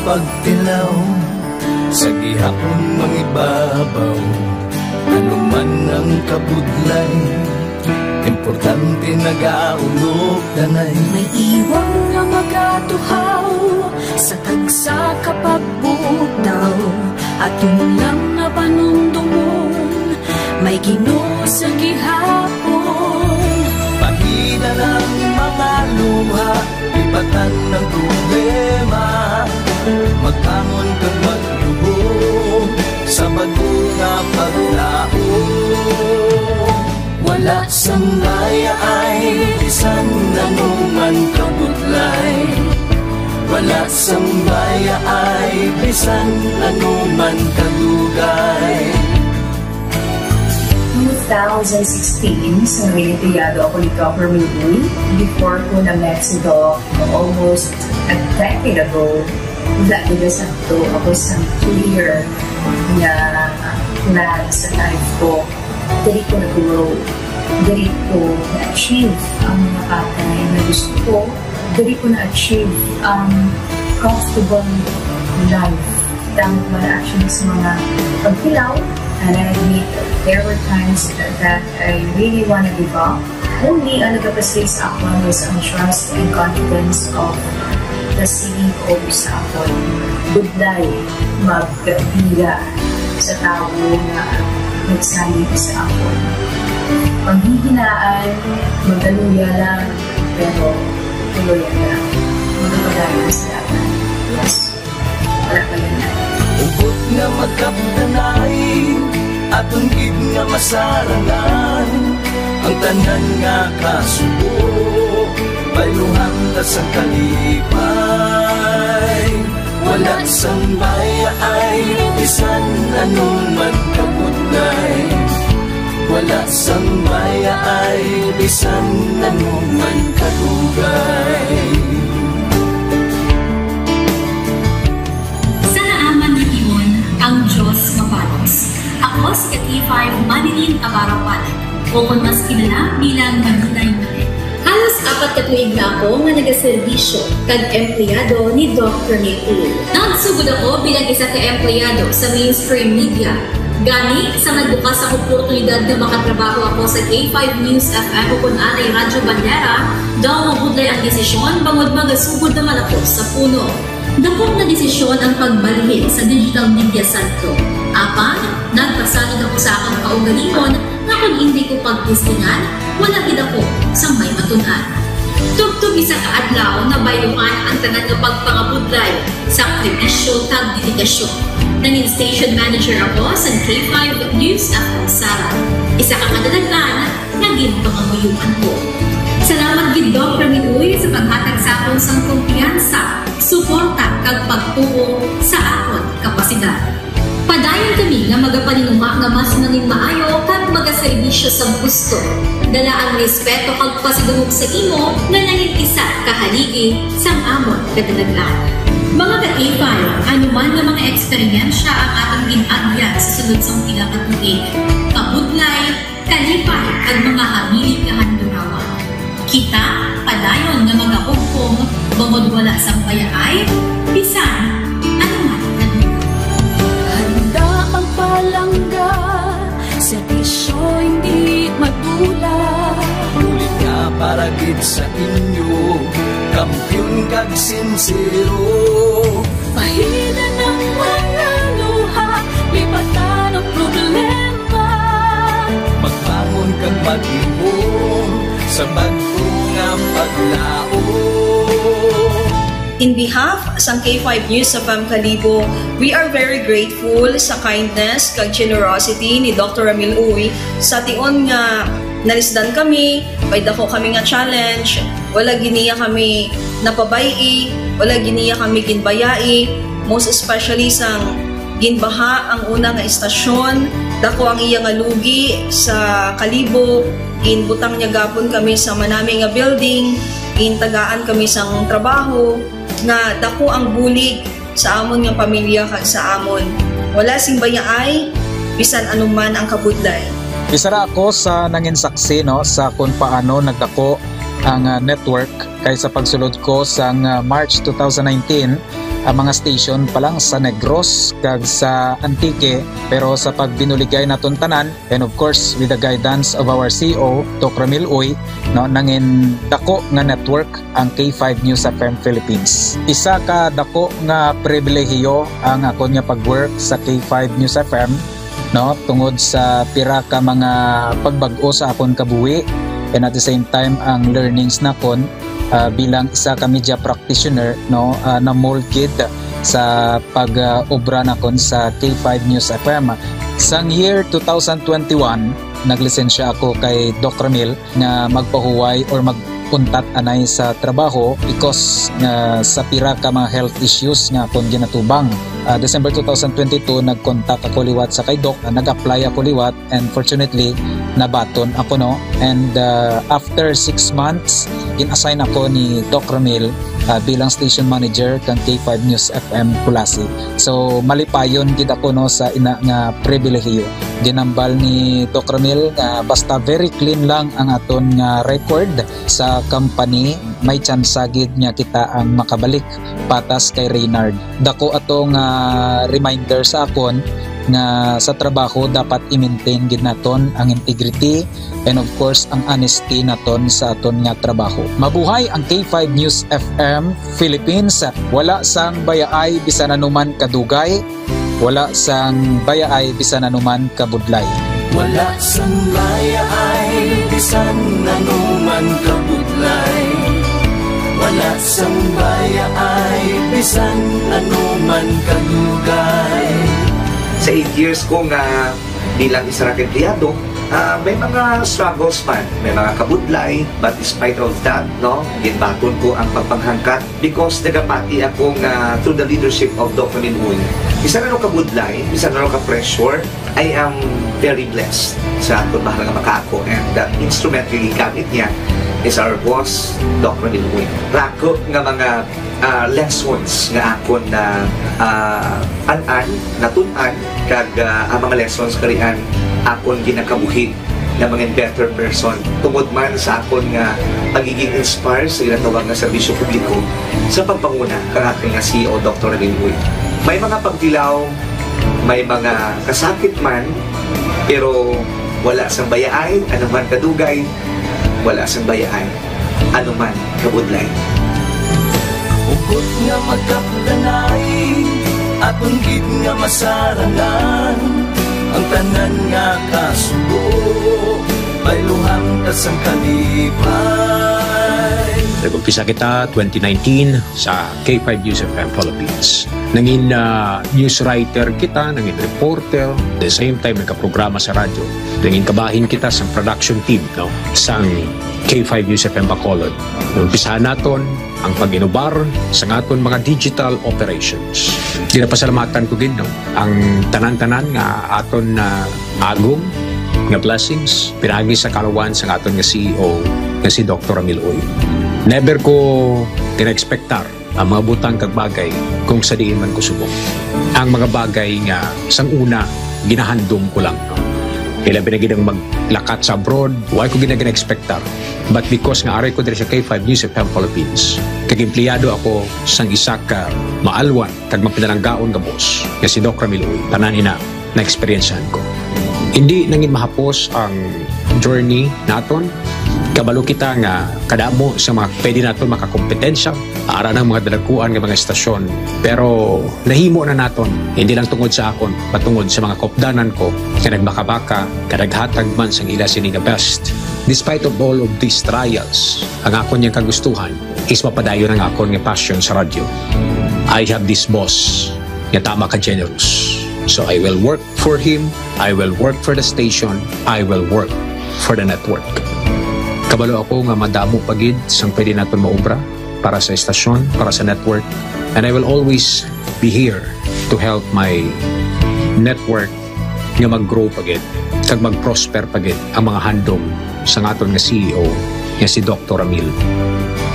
Pagtilaw sa gihapon mangibabaw, ano man ang kabudlay, importante nagaulog danay. May iwang nga magatuhaw sa tagsa ka pagbutaw, aton lang nga panumdumon, may Ginoo sa gihapon. Pahina lang mga luha, lipatan ang problema. Magbangon kag magluhod sa bag-o nga paglaom. Wala sang bayaay bisan ano man kabudlay. Wala sang bayaay bisan ano man kadugay. Two thousand sixteen, sa Reyeteyado ako ni Governor Uy, before ko na-met si Doc almost a decade ago, wala nila sakto ako sa clear nga plan sa life ko. Diri ko nag-grow. Diri ko na-achieve ang mga bagay na gusto ko. Diri ko na-achieve ang comfortable life. Tangod man actually sa mga pagkilaw, and I admit there were times that I really wanna give up. Only ang nagapastig sa akon was ang trust and confidence of the C E O sa akon. Budlay magpila sa tawo nga nagsalig sa akon. Panghihinaan, magkaluya lang, pero tuloy lang. Magpapadayon sa dalan. Yes. Wala pa yan. Hugot nga magkapdanay, aton gid nga masarangan ang tanan nga kasubo. Bayluhan ta sang kalipay. Wala sang bayaay, bisan ano man kabudlay. Wala sang bayaay, bisan ano man kadugay. Sa naaman nga tion, ang Dios mabalos. Ako si K five Manilyn Navarro Palag, o kon mas kilala bilang Manilay Manilyn. Halos apat ka tuig na ako nga nagaserbisyo kag empleyado ni Doc Ramil Uy. Nagsugod ako bilang isa ka empleyado sa mainstream media. Gani, sa nagbukas ang oportunidad nga makatrabaho ako sa K five News F M o kon anay Radyo Bandera, daw mabudlay ang desisyon bangod magasugod naman ako sa puno. Dako nga desisyon ang pagbalhin sa digital media sentro. Apan, nagpasalig ako sa akon kaugalingon nga kon indi ko pagtistingan, wala gid ako sang may matun-an. Tubtob isa ka adlaw, nabayluhan ang tanan nga pagpangabudlay, sakripisyo, kag dedikasyon. Nangin station manager ako sa K five News F M Sara. Isa ka kadalaghan nga ginpangamuyoan ko. Salamat gid, Doc Ramil Uy, sa paghatag sa akon sang kumpiyansa, suporta, kag pagtuo sa akon kapasidad. Padayon kami nga magapaninguha nga mas manginmaayo kag magaserbisyo sang husto. Dala ang respeto kag pasidungog sa imo nga nangin isa ka haligi sang amon kadalagan. Mga ka-K five, ano man nga mga eksperyensya ang aton gin-agyan sa sulod sang pila ka tuig, kabudlay, kalipay, kag mga hamilit nga handurawan, kita padayon nga magahugpong bangod wala sang bayaay bisan ano man nga duda. Handa ang palangga sa bisyo, hindi madula. Bulig nga para gid sa inyo, kampiyon kag sinsero. Pahina ng mga luha, lipatan ang problema. Magbangon kag maghimom sa bag-o nga paglaom. In behalf sang K five News F M Kalibo, we are very grateful sa kindness kag generosity ni Doctor Ramil Uy. Sa tion nga nalisdan kami, may dako kami nga challenge, wala gid niya kami napabay-i, wala gid niya kami ginbayai, most especially sang ginbaha ang una nga istasyon, dako ang iya nga lugi sa Kalibo, ginbutang niya gapon kami sa manami nga building, gintagaan kami sang trabaho, nga dako ang bulig sa amon nga pamilya kag sa amon. Wala sing bayaay, bisan anuman ang kabudlay. Isa ra ako sa nangin saksi, no, sa kung paano nagdako ang, ah, network kay sa pagsulod ko sang, ah, March two thousand nineteen, ang mga station pa lang sa Negros kag sa Antique, pero sa pagbinuligay naton tanan, and of course, with the guidance of our C E O, Doc Ramil Uy, no, nangin dako nga network ang K five News F M Philippines. Isa ka dako nga pribilehiyo ang akon nga pag-work sa K five News F M, no, tungod sa pira ka mga pagbag-o sa akon kabuhi, and at the same time ang learnings nakon, ah, bilang isa ka media practitioner, no, ah, na-mold gid sa pag, ah, obra nakon sa K five News F M. Sang year two thousand twenty-one, naglisensya ako kay Doc Ramil nga magpahuway or mag-untat anay sa trabaho because nga sa pira ka mga health issues nga akon ginatubang. Ah, December two thousand twenty-two, nag-contact ako liwat sa kay Doc, ah, nag-apply ako liwat, and fortunately, nabaton ako, no. And, ah, after six months, gin-assign ako ni Doc Ramil, ah, bilang station manager kang K five News F M Culasi. So, malipayon gid ako, no, sa ina nga pribilehiyo. Ginambal ni Doc Ramil nga basta very clean lang ang aton nga record sa company, may tsansa gid nga kita ang makabalik patas kay Reynard. Dako ato nga reminder sa akon nga sa trabaho dapat i-maintain gid naton ang integrity and of course ang honesty naton sa aton nga trabaho. Mabuhay ang K five News F M Philippines. Wala sang bayaay bisan anuman kadugay, wala sang bayaay bisan anuman kabudlay. Wala sang bayaay bisan anuman kabudlay. Wala sang bayaay bisan anuman kadugay. Sa eight years ko nga bilang isa ra ka empleyado, ah, may mga struggles man, may mga kabudlay, but despite of that, no, ginbaton ko ang pagpanghangkat because nagapati ako nga through the leadership of Doc Ramil Uy, bisan ano kabudlay, bisan ano ka-pressure, I am very blessed sa akon mahal nga makaako, and the instrument nga gigamit niya is our boss, Doc Ramil Uy. Rako nga mga, ah, lessons nga akon na, ah, an-an, natun-an, kag, ah, ang mga lessons karian akon ginakabuhi nga mangin better person tungod man sa akon nga pagiging inspire sa ginatawag nga serbisyo publiko sa pagpanguna kang aton nga C E O, Doktor Ramil Uy. May mga pagtilaw, may mga kasakit man, pero wala sang bayaay, anuman kadugay, wala sang bayaay, anuman kabudlay. Hugot nga magkapdanay, aton gid nga masarangan, ang tanan nga kasubo, bayluhan ta sang kalipay. Nag-umpisa kita twenty nineteen sa K five News F M Philippines. Nangin, ah, news writer kita, nangin reporter, the same time nagkaprograma sa radyo. Nangin kabahin kita sa production team, no, sang K five News F M Bacolod. Umpisahan naton ang pag-inubar sa aton mga digital operations. Ginapasalamatan ko gid, no, ang tanan-tanan nga aton na agom nga blessings pinaagi sa kalawan sa aton nga C E O nga si Doktor Ramil Uy. Never ko gina-expectar ang mga butang kag bagay kung sa diin man ko subong. Ang mga bagay nga sang una ginahandom ko lang, no? Ilabi na gid ang maglakat sa abroad, wa ko gid na gina-expectar. But because nga ari ko diri sa K five News F M Philippines, kag empleyado ako sang isa ka maalwan kag mapinalanggaon nga boss nga si Doc Ramil Uy, tanan ina na-eksperyensyahan ko. Hindi nangin mahapos ang journey naton. Kabalo kita nga kadamo sa mga pwede naton makakompetensya, ara ng mga dalakuan nga mga estasyon. Pero nahimo na naton, hindi lang tungod sa akon, patungod sa mga kopdanan ko nga nagbakabaka, nga naghatag man sang ila sini nga best. Despite of all of these trials, ang akon yang kagustuhan is mapadayon ang akon nga passion sa radyo. I have this boss nga tama ka generous. So I will work for him, I will work for the station, I will work for the network. Kabalo ako nga madamo pa gid sang pwede naton maobra para sa estasyon, para sa network, and I will always be here to help my network nga mag-grow pa gid kag mag-prosper pa gid ang mga handom sa aton nga C E O nga si Doktor Ramil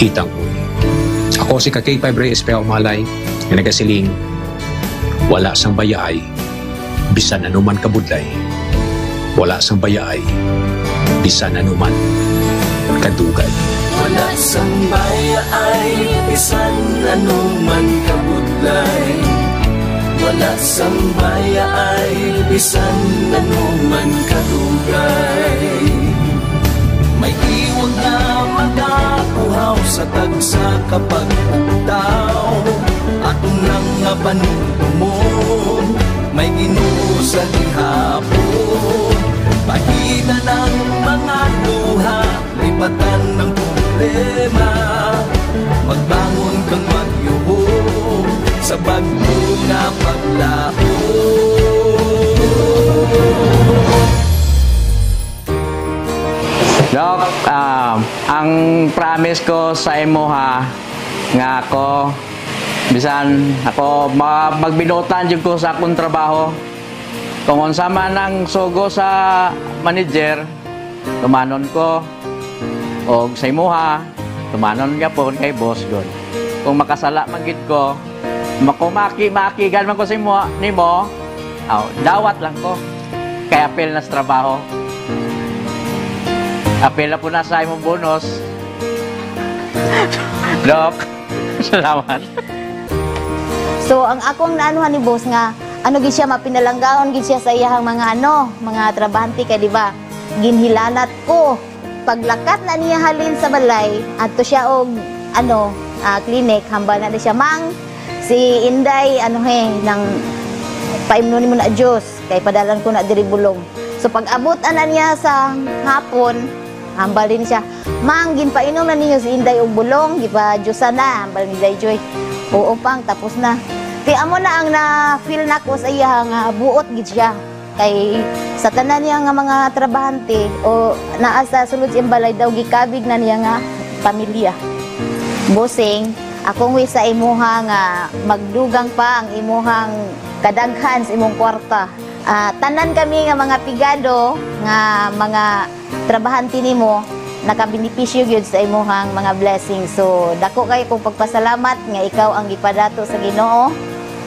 Itang Uy. Ako si ka K five Rey Espejo Malay nga nagasiling, wala sang bayaay bisan anuman kabudlay, wala sang bayaay bisan anuman kadugay. Wala sang bayaay bisan ano man kabudlay. Wala sang bayaay bisan ano man kadugay. May iwag na magauhaw sa tagsa ka pagpugtaw. Aton lang nga panumdumon, may Ginoo sa gihapon. Pahina ng mga luha, lipatan ng problema. Magbangon kang magyuhong sa bagyo nga paglaom. Doc, ah, ang promise ko sa imo ha, nga ako, bisan ako, ma-, magbinuotan jud ko sa akong trabaho. Kung unsa man ang sugo sa manager, tumanon ko. Og sa imuha, tumanon gyapon kay boss gud. Kung makasala man gid ko, makumaki-makigan man ko sa imo, nimo, aw, dawat lang ko. Kay apil na sa trabaho. Apil na po na sa imong bonus. Doc, salamat. So, ang akong naanuhan ni boss nga, ano gid siya, mapinalanggaon gid siya sa iyahang mga ano, mga trabahante kay, di ba? Ginhilanat ko. Paglakat na niya halin sa balay, adto siya og, ano, ah, clinic, hambal na siya, "Mang, si Inday, ano he, nang paimnon nimo na juice, kay padalan ko na diri bulong." So, pag-abot ana niya sa hapon, hambal din siya, "Mang, ginpainom na ninyo si Inday og bulong, gipa-juice na," hambal ni Day Joy. "Oo, Pang, tapos na." Kay amo na ang na-feel nako sa iya nga buot gid siya. Kay sa tanan niya nga mga trabahante o naa sa sulod sa iyang balay daw, gikabig na niya nga pamilya. Bossing, akong wish sa imuha nga magdugang pa ang imuhang kadaghan sa imong kwarta. Ah, tanan kami nga mga pigado nga mga trabahante nimo, nakabenepisyo gyud sa imuhang mga blessings. So, dako kayo kong pagpasalamat nga ikaw ang gipadato sa Ginoo,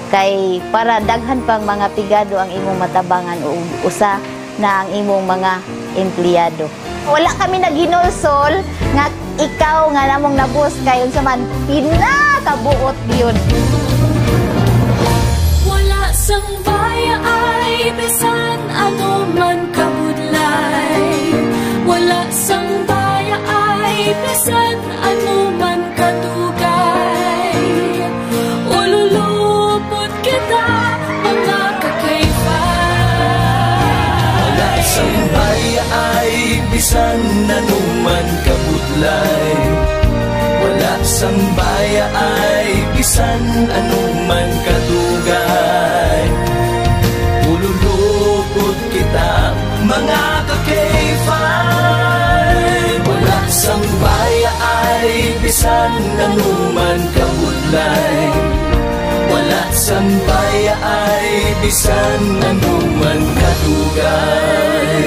kay para daghan pang mga pigado ang imong matabangan, ug usa na ang imong mga empleyado. Wala kami naghinulsol nga ikaw nga namong nabus kay unsa man pinakabuot gyud. Wala sang bayaay bisan ano man kabudlay. Wala sang bayaay bisan ano man kadugay. Ululupot kita, mga kakayfa. Wala sang bayaay bisan ano man kabudlay. Wala sang bayaay bisan ano man kadugay. Ululupot kita, mga ka-K five. Wala sang bayaay bisan ano man kabudlay. Wala sang bayaay bisan ano man kadugay.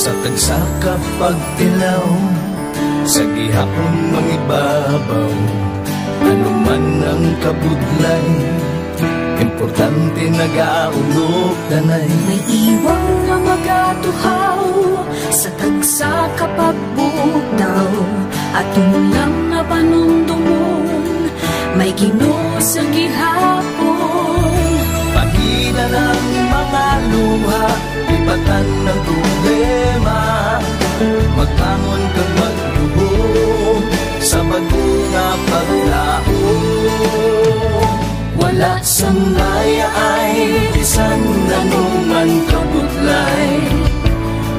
Sa tagsa ka pagtilaw, sa gihapon mangibabaw, ano man ang kabudlay, importante nagaulog danay. May iwang nga magatuhaw sa tagsa ka pagbudaw, aton lang nga panumdumon, may Ginoo sa gihapon. Pahina ng mga luha, lipatan ng problema. Magbangon kag magluhod sa bag-o nga paglaom. Wala sang bayaay bisan ano man kabudlay.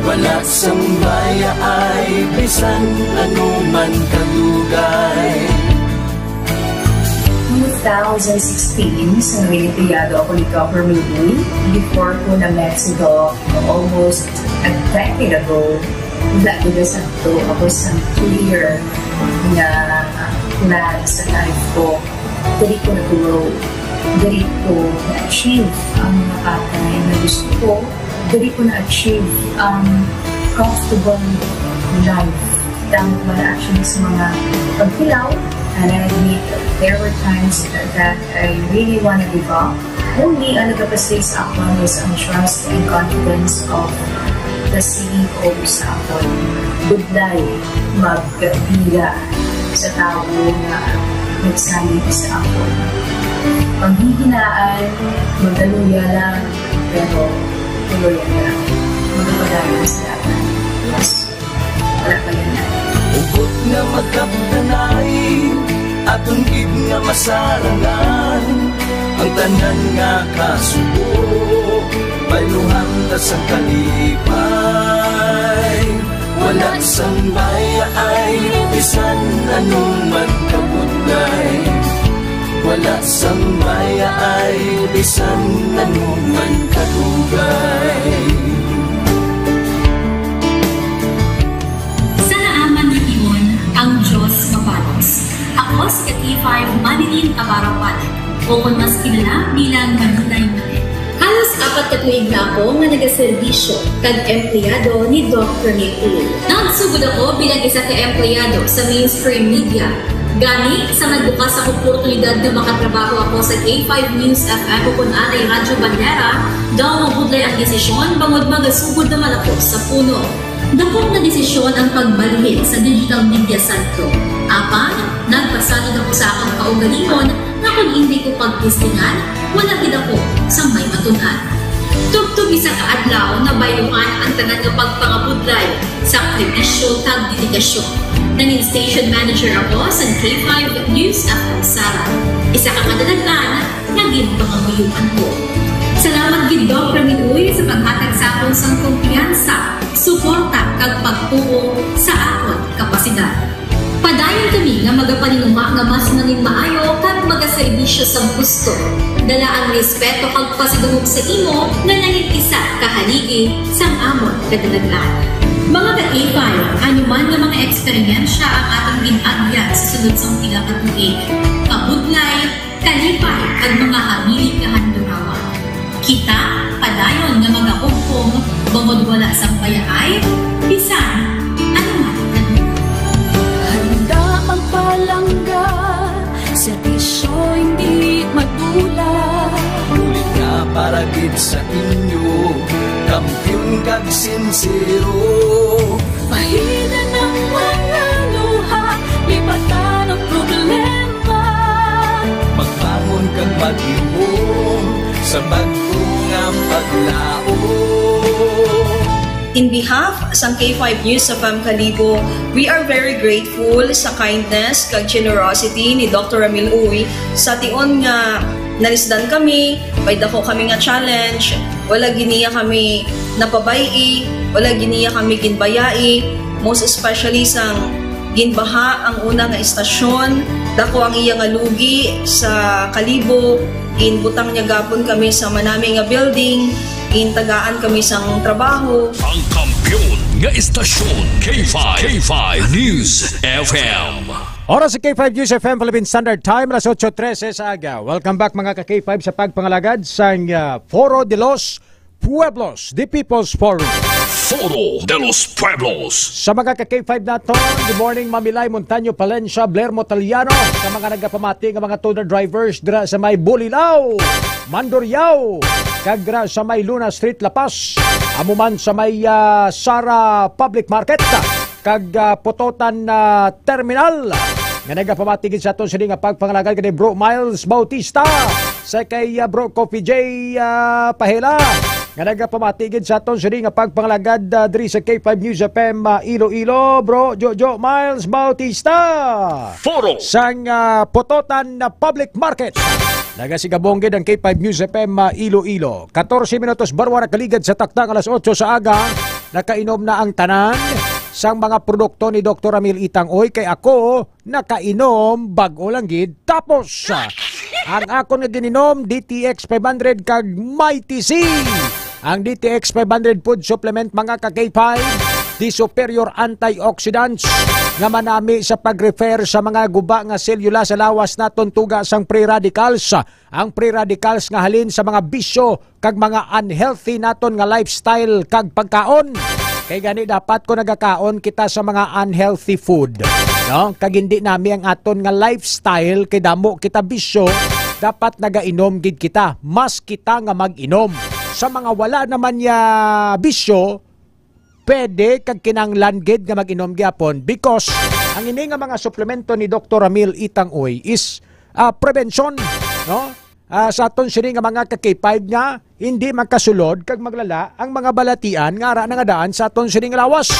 Wala sang bayaay bisan ano man kadugay. twenty sixteen, sa nangin-empleyado ako ni Governor Lee, before ko na-met si Doc almost a decade ago, wala gid na sakto ako sa clear nga plan sa life ko. Diri ko na-grow, diri ko na-achieve ang mga bagay na gusto ko, diri ko na-achieve ang comfortable life. Damo man actually sa mga pagkulaw, and I admit there were times that I really wanna give up. Only ang nagapasig sa akon is ang trust and confidence of the C E O sa akon. Budlay, magkapila sa tawo nga nagsalig sa akon. Panghihinaan, magaluya lang, pero tuloy lang. Magpadayon sa lahat. Yes. Wala pa yan. Hugot nga magkabtanay, aton gid nga masarangan ang tanan nga kasubo, bayluhan ta sang kalipay. Wala sang bayaay, bisan ano man kabudlay. Wala sang bayaay, bisan ano man kadugay. Sa naaman ni Timon, ang Diyos mabalos. Ako si K five Marilyn Abarapan, o kon mas kilala bilang Marilay Manet. Halos apat ka tuig na ako nga nagaserbisyo kag empleyado ni Doc Ramil Uy. Nagsugod ako bilang isa ka empleyado sa mainstream media. Gani, sa nagbukas ang oportunidad nga makatrabaho ako sa K five News F M o kon anay Radyo Bandera, daw mabudlay ang desisyon bangod magasugod naman ako sa puno. Dakop nga desisyon ang pagbalhin sa digital media side ko. Apan, nagpasalig ako sa akon kaugalingon nga kon indi ko pagtistingan, wala gid ako sang may matun-an. Tubtob isa ka adlaw, nabayluhan ang tanan nga pagpangabudlay, sakripisyo kag dedikasyon. Nangin station manager ako sa K five News F M Sara, isa ka kadalagan nga ginpangamuyoan ko. Salamat gid, Doc Ramil Uy, sa paghatag sa akon sang kumpiyansa, suporta, kag pagtuo sa akon kapasidad. Padayon kami nga magapaninguha nga mas manginmaayo kag magaserbisyo sa gusto. Dala ang respeto kag pasidungog sa imo nga nangin isa ka haligi sang amon kadalagan. Mga ka-K five, ano man nga mga eksperyensya ang atong gin-agyan sa sulod sang pila ka tuig, kabudlay, kalipay, kag mga hamili nga handurawan. Kita padayon nga magahugpong bangod wala sang bayaay, bisan ano man. Handa magpalangga, serbisyo hindi madula. Bulig nga para gid sa inyo, kampiyon kag sinsero. Pahina ng mga luha, lipatan ang problema. Magbangon kag maghimom sa bag-o nga paglaom. In behalf sang K five News F M Kalibo, we are very grateful sa kindness kag generosity ni Doctor Ramil Uy sa tion nga nalisdan kami, may dako kami nga challenge, wala gid niya kami napabay-i, wala gid niya kami ginbayai, most especially sang ginbaha ang una nga istasyon, dako ang iya nga lugi sa Kalibo, ginbutang niya gapon kami sa manami nga building, gintagaan kami sang trabaho. Ang kampiyon nga istasyon, K five, K five News F M. Oras sa K five News F M Philippine Standard Time, alas otso trese sa aga. Welcome back, mga ka-K five, sa pagpangalagad sang, ah, Foro de los Pueblos, the People's Forum. Foro de los Pueblos. Sa mga ka-K five naton, good morning, Mamilay Montaño Palencia, Blermo Taliano, sa mga nagapamati nga mga toner drivers dira sa may Bulilao, Mandurriao, kag dira sa may Luna Street, La Paz. Amo man sa may, ah, Sara Public Market kag, ah, Pototan, ah, Terminal. Nga nagapamati gid sa aton sini nga pagpangalagad kay Bro Miles Bautista, sa kay, ah, Bro Coffee J, ah, Pahela, nga nagapamati gid sa aton sini nga pagpangalagad, ah, diri sa K five News F M, ah, Iloilo, Bro Jojo Miles Bautista. Foro. Sang, ah, Pototan na Public Market. Nagasigabong gid ang K five News F M, ah, Iloilo. Katorse minutos barwa na kaligad sa takna nga alas otso sa aga. Nakainom na ang tanan sang mga produkto ni Doktor Ramil Itang Oy, kay ako nakainom bag-o lang gid tapos. Ang akon nga gininom, D T X five hundred kag Mighty C. Ang D T X five hundred food supplement, mga ka-K five, the superior antioxidants nga manami sa pag-repair sa mga guba nga selula sa lawas naton, tuga sang free radicals. Ang free radicals nga halin sa mga bisyo kag mga unhealthy naton nga lifestyle kag pagkaon. Kay gani, dapat ko nagakaon kita sa mga unhealthy food, no? Kag hindi nami ang aton nga lifestyle, kay damo kita bisyo, dapat nagainom gid kita. Mas kita nga mag-inom. Sa mga wala naman ya bisyo, pwede kag kinahanglan gid nga mag-inom gyapon, because ang ini nga mga suplemento ni Doktor Ramil Itang Uy is, ah, prevention, no? Ah, sa aton sini nga mga ka-K five nga hindi makasulod kag maglala ang mga balatian nga ara na nga daan sa aton sini nga lawas.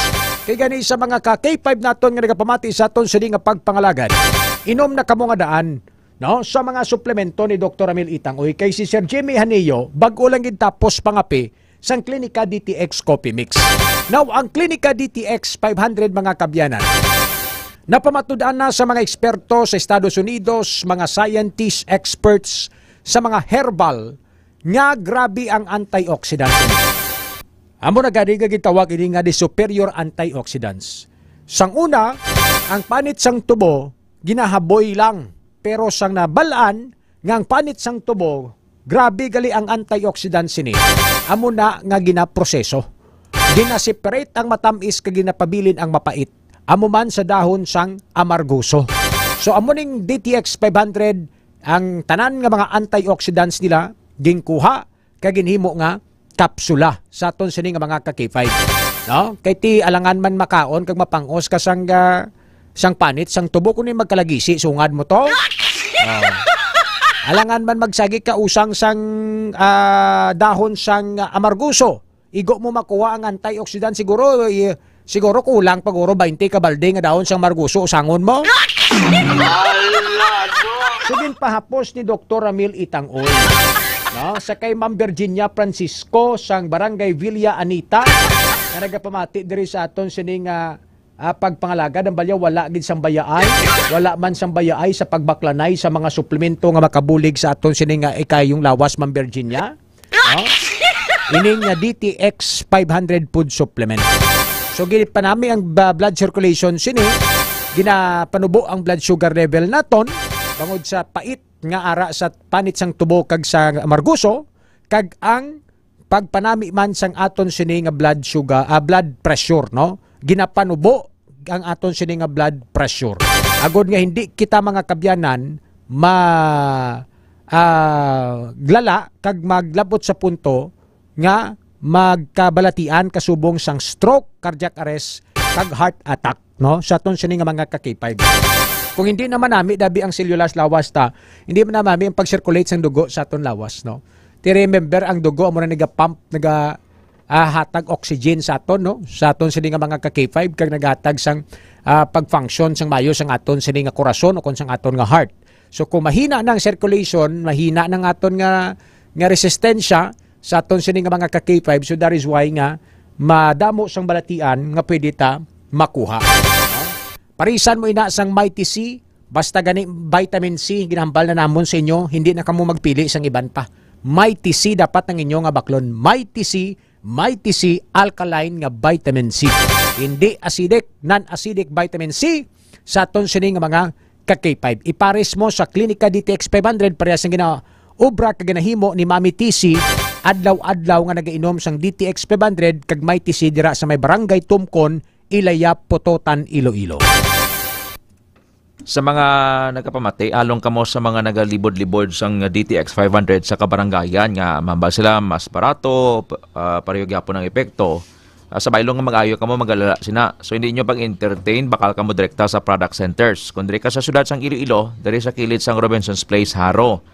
Kay gani, sa mga ka-K five naton nga nagapamati sa aton sini nga pagpangalagad, inom na kamo nga daan, no, sa mga suplemento ni Doktor Ramil Itang Uy. Kay si Sir Jimmy Hanillo, bag-o lang gid tapos pangapi sang Klinika D T X Coffee Mix. Now, ang Klinika D T X five hundred, mga kabyanan, napamatud-an na sa mga eksperto sa Estados Unidos, mga scientists, experts sa mga herbal, nga grabe ang antioxidants. Amo na gani nga gitawag ini nga the superior antioxidants. Sang una, ang panit sang tubo ginahaboy lang, pero sang nabal-an nga ang panit sang tubo, grabe gali ang antioxidant sini. Amo na nga ginaproseso. Ginaseparate ang matamis kag ginapabilin ang mapait. Amo man sa dahon sang amargoso. So, amo ning D T X five hundred, ang tanan nga mga antioxidants nila ginkuha kag ginhimo nga kapsula sa aton sini nga mga ka-K five. No? Kay ti alangan man makaon kag mapangos ka sang, ah, sang panit, sang tubo, kuno magkalagisi, sungad mo to. Oh. Alangan man magsagi ka usang sang, ah, dahon sang, ah, amargoso. Igo mo makuha ang antioxidant, siguro, eh, siguro kulang pa guro twenty ka balde nga dahon sang amargoso usangon mo. Ala, no? So, ginpahapos ni Doktor Ramil Itang Uy, no, sa kay Ma'am Virginia Francisco sang Barangay Villa Anita, nga nagapamati diri sa aton sini nga, ah, pagpangalagad. Ang balya, wala gid sang bayaay, wala man sang bayaay sa pagbaklanay sa mga suplemento nga makabulig sa aton sini nga ikayong lawas, Ma'am Virginia. No? Ining nga D T X five hundred food supplement. So, gid panami ang ba-, blood circulation sini, ginapanubo ang blood sugar level naton bangod sa pait nga ara sa panit sang tubo kag sa amargoso, kag ang pagpanami man sang aton sini nga blood sugar, ah, blood pressure, no? Ginapanubo ang aton sini nga blood pressure. Agod nga hindi kita, mga kabyanan, ma, ah, glala kag maglabot sa punto nga magkabalatian kasubong sang stroke, cardiac arrest, kag heart attack, no? Sa aton sini nga mga ka-K five. Kung hindi naman nami dabi ang selula sa lawas ta, hindi man nami ang pag-circulate sang dugo sa aton lawas, no? Ti remember, ang dugo amo na naga-pump, naga, ah, hatag oxygen sa aton, no? Sa aton sini nga mga ka-K five, kag naghatag sang, ah, pag-function sang mayo sang aton sini nga korason o kon sang aton nga heart. So, kung mahina na ang circulation, mahina na ang aton nga, nga resistensya sa aton sini nga mga ka-K five, so that is why nga madamo sang balatian nga pwede ta makuha. No? Parisan mo ina sang Mighty C, basta gani vitamin C, ginahambal na namon sa inyo, hindi na kamo magpili sang iban pa. Mighty C dapat ang inyo nga baklon. Mighty C, Mighty C, alkaline nga vitamin C. Hindi acidic, non-acidic vitamin C sa aton sini nga mga ka-K five. Ipares mo sa Klinika D T X five hundred, parehas ang ginaobra kag ginahimo ni Mami T C, adlaw-adlaw nga nagainom sang D T X five hundred kag Mighty C dira sa may Barangay Tumcon, Ilaya, Pototan, Iloilo. Sa mga nagapamati, along kamo sa mga nagalibod-libod sang D T X five hundred sa kabarangayan nga mambal sila mas barato, p-, ah, pareho gyapon ang epekto. Ah, sa baylo nga mag-ayo kamo, magalala sina. So, hindi nyo pag-entertain, bakal kamo direkta sa product centers. Kung diri ka sa siyudad sang Iloilo, diri sa kilid sang Robinsons Place, Jaro.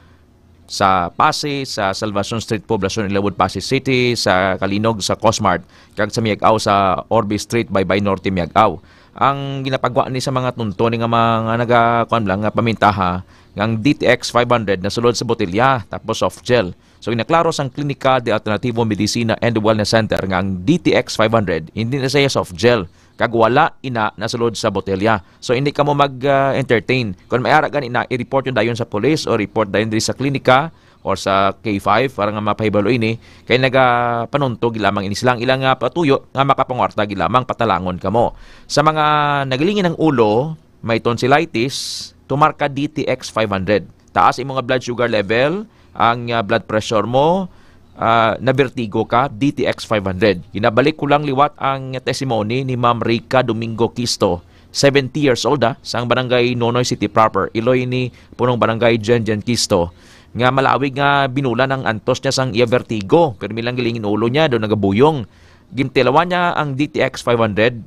Sa Passi, sa Salvacion Street, Poblacion, Ilawod, Passi City, sa Calinog, sa Cosmart, kag sa Miag-ao, sa Orbe Street, Baybay Norte, Miag-ao. Ang ginapagwa ni sa mga tunto ni nga mga naga-, kuwan lang, nga pamintaha, nga ang D T X five hundred nasulod sa botelya, tapos soft gel. So, ginaklaro sang Klinika de Alternativo Medicina and Wellness Center nga ang D T X five hundred hindi na siya soft gel, kag wala ina nasulod sa botelya. So, hindi kamo mag-entertain. Kung may ara gani na, i-report yun dayon sa police o report dayon diri sa klinika or sa K five para nga mapahibalo ini. Kay nagapanunto gid lamang ini sila. Ang ilang, ah, patuyo nga makapangwarta gid lamang, patalangon kamo. Sa mga nagalingin ang ulo, may tonsillitis, tumar ka D T X five hundred. Taas imo nga blood sugar level, ang, ah, blood pressure mo, ah, nabertigo ka, D T X five hundred. Ginabalik ko lang liwat ang testimony ni Ma'am Rica Domingo Quisto, seventy years old, ah, sang barangay Nonoy City Proper, iloy ni punong barangay Jen Jen Quisto, nga malawig nga binulan ang antos niya sang iya vertigo. Pirmi lang giling ulo niya, daw nagabuyong. Gintilawan niya ang D T X five hundred,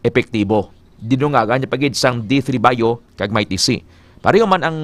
epektibo. Dinungagan niya pa gid sang D three Bio kag Mighty C. Pareho man ang,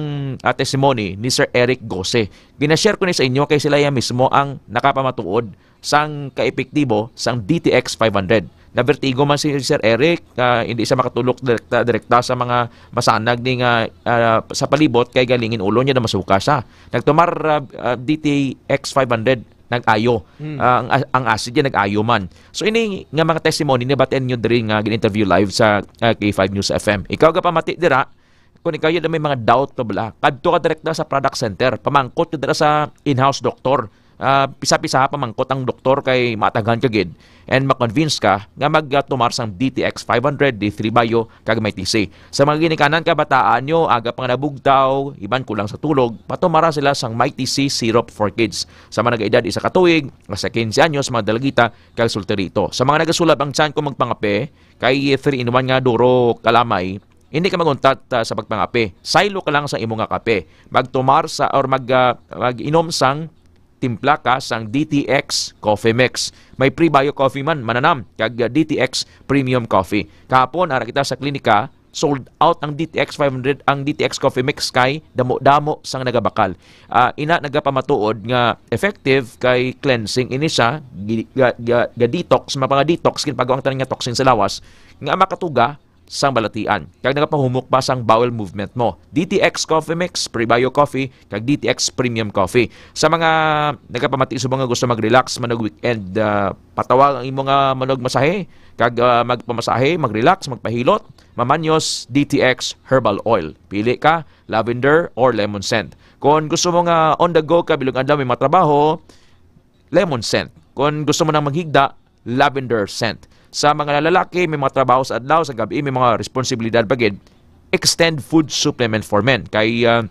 ah, testimony ni Sir Eric Gose. Gina-share ko ni sa inyo kay sila ya mismo ang nakapamatuod sang kaepektibo sang D T X five hundred. Nabertigo man si Sir Eric, ah, hindi siya makatulok direkta, direkta sa mga masanag ni nga, ah, sa palibot kay galingin ulo niya na masuka siya. Nagtumar, ah, ah, D T X five hundred, nag-ayo. Mm. Ah, ang, ang acid niya nag-ayo man. So, ini nga mga testimony, nabatian nyo diri nga gin-interview live sa, ah, K five News F M. Ikaw gapamati dira, kung ikaw yun may mga doubt ka bala, kadto ka direkta sa product center, pamangkot ka dira sa in-house doktor. Ah, pisa-pisa pamangkot ang doktor kay mataghan ka gid and ma-convince ka nga magtumar sang D T X five hundred, D three Bio, kag Mighty C. Sa mga ginikanan kabataan nyo, aga pa nga nabugtaw, iban kulang sa tulog, patumara sila sang Mighty C Syrup for Kids. Sa mga nag-edad isa ka tuig, sa quince anyos, mga dalagita, kag solterito. Sa mga nagasulab ang tiyan kung magpangape, kay three in one nga duro kalamay, hindi ka maguntat, ah, sa pagpangape. Saylo ka lang sa imo nga kape. Magtumar sa, or mag, ah, mag-inom sang timpla ka sang D T X Coffee Mix. May Prebio Coffee man, mananam, kag, ah, D T X Premium Coffee. Kahapon, ara kita sa klinika, sold out ang D T X five hundred, ang D T X Coffee Mix kay damo-damo sang nagabakal. Ah, ina nagapamatuod nga effective kay cleansing ini siya, gi-, ga-, ga-, ga-detox, mga detox, ginpagawa ang tanan nga toxin sa lawas, nga makatuga sang balatian, kag nagapahumok pa sang bowel movement mo. D T X Coffee Mix, Prebio Coffee, kag D T X Premium Coffee. Sa mga nagapamati subong nga gusto mag-relax, manog weekend, ah, patawag ang imo nga manog masahe, kag, ah, magpamasahe, mag-relax, magpahilot, mamanyos, D T X Herbal Oil. Pili ka, lavender or lemon scent. Kung gusto mo nga on the go ka, bilog adlaw may matrabaho, lemon scent. Kung gusto mo nang maghigda, lavender scent. Sa mga lalaki, may mga trabaho sa adlaw, sa gabi, may mga responsibilidad pa gid, extend food supplement for men. Kay, ah,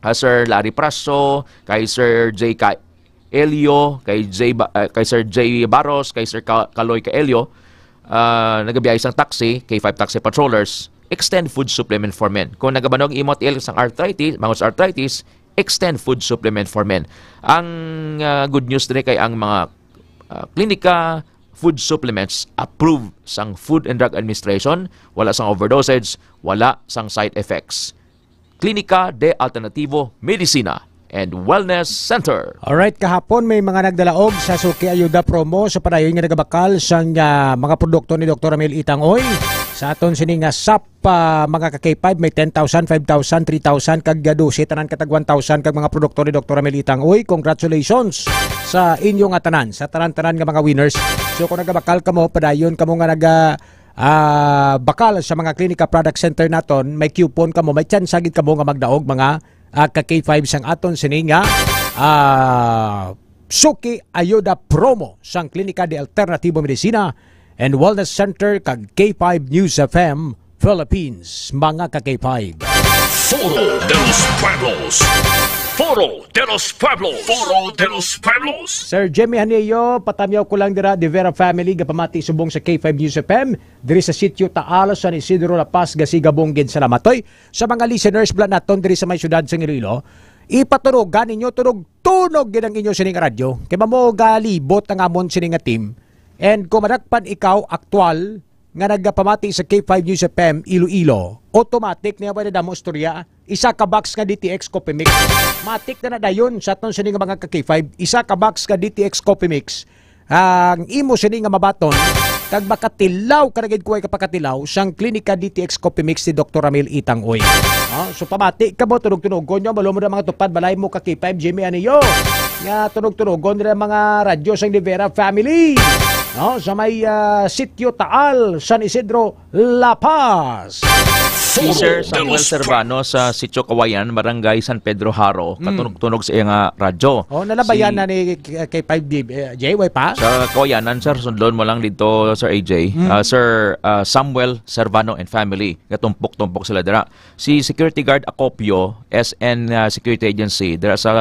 ah, Sir Larry Praso, kay Sir J K Elio, kay J Ba-, ah, kay Sir J Barros, kay Sir Ka-, Kaloy Ka Elio, ah, nagabiyahe sang taxi, K five Taxi Patrollers, extend food supplement for men. Kung nagabanog imo tiil sang arthritis, mga arthritis, extend food supplement for men. Ang, ah, good news diri kay ang mga, ah, klinika food supplements approved sang Food and Drug Administration, wala sang overdosage, wala sang side effects. Klinika de Alternativo Medicina and Wellness Center. Alright, kahapon may mga nagdalaog sa Suki Ayuda promo sa padayon nga nagabakal sang, ah, mga produkto ni Doktor Ramil Itangoy. Sa aton sini nga sap, ah, mga ka K five, may ten thousand, five thousand, three thousand, kag, ah, dose, tanan katag one thousand kag mga produkto ni Doktor Ramil Itangoy. Congratulations sa inyo nga tanan, sa tanan-tanan nga mga winners. So kung nagabakal kamo, padayon kamo nga naga, ah, bakal sa mga Klinika Product Center naton, may coupon kamo, may chance gid kamo nga magdaog mga, ah, ka K five sang aton sini nga, ah, Suki Ayuda promo sang Klinika de Alternativo Medicina and Wellness Center kag K five News F M Philippines, mga ka K five. Foro de los Pueblos. Foro de los Pueblos. Foro de los Pueblos. Sir Jimmy Hanillo, patamyaw ko lang dira, De Vera family, gapamati subong sa K five News F M, diri sa Sitio Taal, San Isidro, La Paz, Gasigabong, gid. Salamat, oy. Sa mga listeners bala naton diri sa may siyudad sa Iloilo, ipatunogan ninyo, tunog-tunog gid ang inyo sining radyo. Kay mamo galibot ang amon sining nga team. And kung madakpan ikaw, aktual, nga nagapamati sa K five News F M Iloilo, automatic niya ba na damo istorya? Isa ka box nga D T X Coffee Mix. Matik na na dayon sa aton sini nga mga ka K five, isa ka box nga D T X Coffee Mix. Ang imo sini nga mabaton, kag makatilaw ka na gid kuway ka pakatilaw sang Klinika D T X Coffee Mix ni Doktor Ramil Itang Uy. Ah, so pamati ka mo, tunog-tunogon nyo, malo mo na mga tupad, balay mo ka K five, Jimmy Aniyo. Nga tunog-tunogon nila mga radyo sang De Vera family. no, sa may, ah, Sitio Taal, San Isidro, La Paz. Si Foro Sir de Samuel los Servano sa Sitio Kawayan, Barangay San Pedro Jaro, Mm. katunog-tunog sa iya nga radyo. Oh, nalabayan Si na ni K five D, eh, J Y pa? Sa Kawayanan, sir, sundon mo lang dito, Sir A J. Mm. Ah, Sir, ah, Samuel Servano and family, gatumpok-tumpok sila dira. Si Security Guard Acopio, S N, ah, Security Agency, dira sa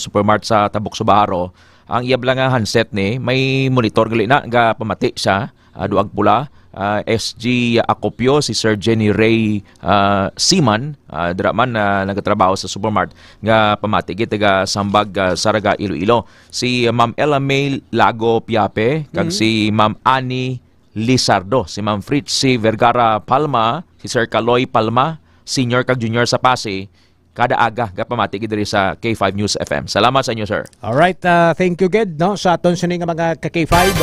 Supermart sa Tabok Subaharo, ang iya bala nga handset ni, may monitor gali na, nga pamati siya, ah, duag pula. Ah, S G Acopio, si Sir Jenny Ray, ah, Siman, ah, dira man, ah, nagatrabaho sa Supermart, nga pamati gid taga Sambag, ah, Saraga, Iloilo. Si Ma'am Ella May Lago Piape, kag Mhm. si Ma'am Annie Lizardo, si Ma'am Fritzy Vergara Palma, si Sir Kaloy Palma, Senior kag Junior sa Pasi, kada aga gapamati gid diri sa K five News F M. Salamat sa inyo, sir. Alright, ah, thank you gid, no, sa aton sini nga mga ka K five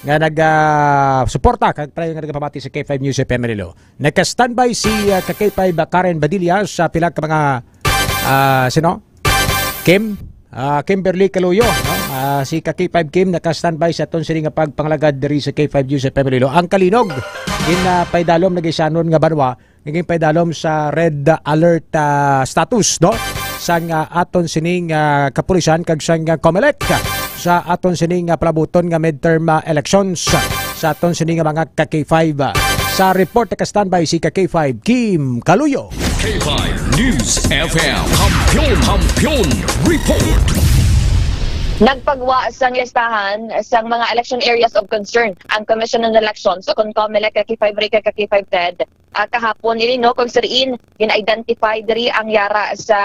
nga nag, ah, suporta kag pala nga nagapamati sa K five News F M Iloilo. Nagka-standby si, ah, ka K five, ah, Karen Badilla sa pila ka mga, ah, sino? Kim, ah, Kimberly Caluyo, no? Ah, si ka K five Kim naka-standby sa aton sini nga pagpangalagad diri sa K five News F M Iloilo. Ang Kalinog, in, ah, paidalom nag-isanon nga banwa, naging paidalom sa red alert, ah, status, no? Sang, ah, aton sining, ah, kapulisan kag sang, ah, Comelec sa aton sining, ah, palabuton nga midterm, ah, elections sa aton sining, ah, mga ka K five. Sa report, naka-standby si ka K five, Kim Kaluyo. K five News F M. Kampiyon, Kampiyon Report. Nagpagwa sang listahan sang mga election areas of concern ang Commission on Elections o kon Comelec, ka K five Ray kag ka K five Ted, ah, kahapon ini, no, kung sa diin gin-identify diri ang yara sa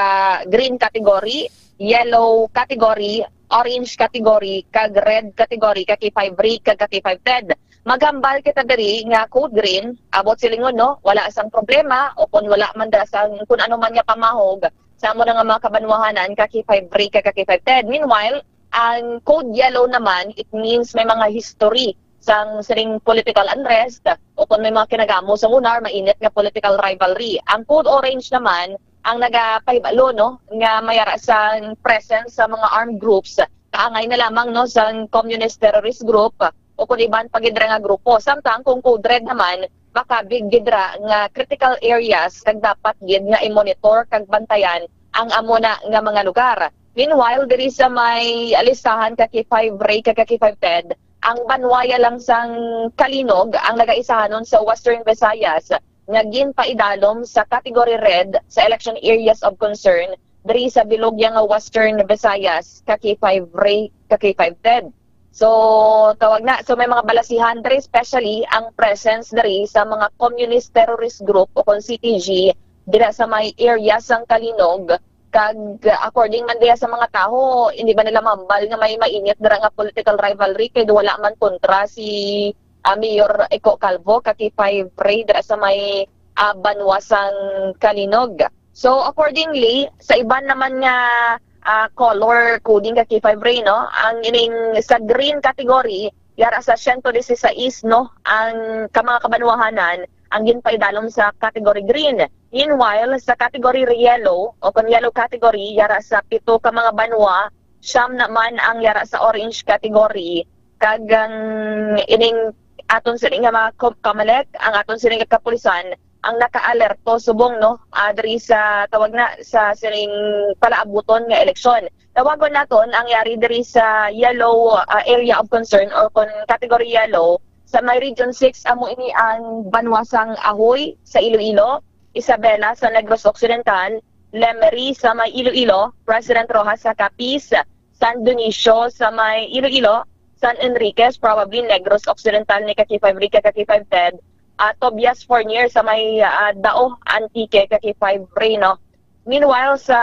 green category, yellow category, orange category, kag red category, ka K five Ray kag ka K five Ted. Maghambal kita diri nga code green, abot silingon, no, wala sang problema, o kung wala man da sang kun ano man nga pamahog sa amo na nga mga kabanwahanan, ka K five Ray kag ka K five Ted. Meanwhile, ang code yellow naman, it means may mga history sang sining political unrest o kung may mga kinagamo sa lugar, mainit nga political rivalry. Ang code orange naman ang nagapahibalo, no, nga may ara sang presence sa mga armed groups, kaangay na lamang, no, sang communist terrorist group o kung iban pa gid ra nga grupo. Samtang kung code red naman, makabig gid ra nga critical areas kag dapat gid nga i-monitor kag bantayan ang amo na nga mga lugar. Meanwhile, diri sa may listahan, ka K five Ray kag ka K five Ted, ang banwa ya lang sang Kalinog ang nagaisahanon sa Western Visayas nga ginpaidalom sa category red sa election areas of concern diri sa bilog ya nga Western Visayas, ka K five Ray, ka K five Ted. So, tawag na. So, may mga balasihan diri, especially ang presence diri sa mga communist terrorist group o kon C T G dira sa may area sang Kalinog. Kag, uh, according man diya sa mga taho, hindi ba nila mambal nga may mainit dira nga political rivalry kay wala man kontra si, ah, Mayor Eco Calvo, ka K five Ray, dira sa may, ah, banwa sang Kalinog. So, accordingly, sa iban naman nga, ah, color coding, ka K five Ray, no, ang ining sa green category, yara sa siyento dieciséis, no, ang ka mga kabanwahanan ang ginpaidalom sa category green. Meanwhile, sa category yellow o kon yellow category, yara sa pito ka mga banwa, siyam naman ang yara sa orange category. Kag ang ining aton sini nga mga kom-, Comelec, ang aton sini nga kapulisan, ang nakaalerto subong, no, ah, diri sa tawag na sa sining palaabuton nga eleksyon. Tawagon naton ang yari diri sa yellow, ah, area of concern or kon category yellow. Sa may Region six, amo ini ang banwa sang Ahoy sa Iloilo, Isabela sa Negros Occidental, Lemery sa may Iloilo, President Roxas sa Capiz, San Dionisio sa may Iloilo, San Enriquez, probably Negros Occidental ni ka K five Ray kag ka K five Ted, ah, Tobias Fornier sa may, ah, Dao, Antique, ka K five Ray, no? Meanwhile, sa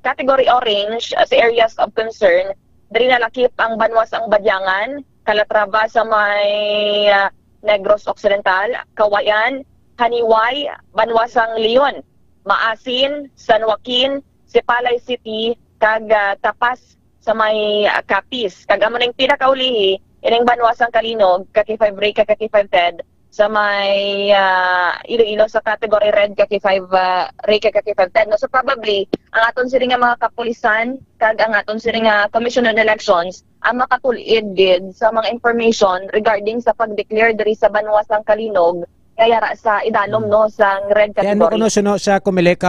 category orange, ah, sa areas of concern, diri nalakip ang banwa sang Badiangan, Calatrava sa may, ah, Negros Occidental, Cauayan, Janiuay, banwa sang Leon, Maasin, San Joaquin, Sipalay City, kag, ah, Tapas sa may, ah, Capiz. Kag amo ning pinakaulihi, ining banwa sang Kalinog, ka K five Ray kag ka K five Ted, sa may, ah, Iloilo sa category red, ka K five, ah, Ray kag ka K five Ted. No, so probably, ang aton sini nga mga kapulisan kag ang aton sini nga Commission on Elections ang makatul-id gid sa mga information regarding sa pag-declare diri sa banwa sang Calinog nga yara sa idalom, Hmm. no, sang red Kaya ano category. Kuno suno sa Comelec,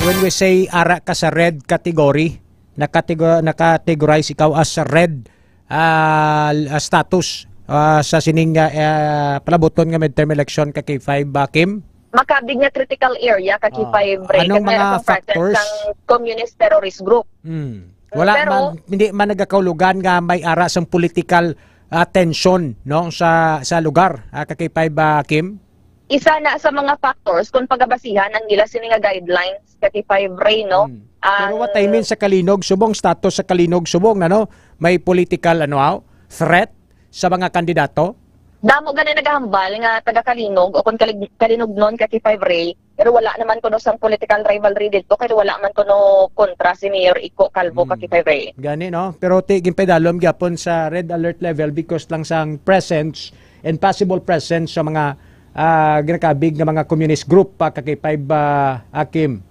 when we say ara ka sa red category, nakategor-, nakategorize ikaw as red, ah, l-, ah, status, ah, sa sining, ah, ah, palabuton nga midterm election ka K five, ah, Kim? Makabig nga critical area ka Ah, K five, Ray, anong kag mga mayroon pang presence factors? Sang communist terrorist group. Hmm. Wala Pero man, hindi man nagakahulugan nga may ara sang political, ah, tension, no, sa, sa lugar, ah, ka K five, ah, Kim? Isa na sa mga factors kung pagabasihan ang nila sini nga guidelines ka K five, Ray, no? Hmm. Pero Ang what I mean sa Calinog Subong, status sa Calinog Subong, ano, may political, ano, ah, threat sa mga kandidato? Damo gani nagahambal nga taga Calinog o kung Kalig-, Calinognon ka K five, Ray, pero wala naman kuno sang political rivalry dito kay wala man kuno kontra si Mayor Ico Calvo ka Hmm. K five, Ray. Gani, no? Pero ti, ginpaidalom gyapon sa red alert level because lang sang presence and possible presence sa mga, ah, ginakabig nga mga communist group pa ka K five, ah, Kim.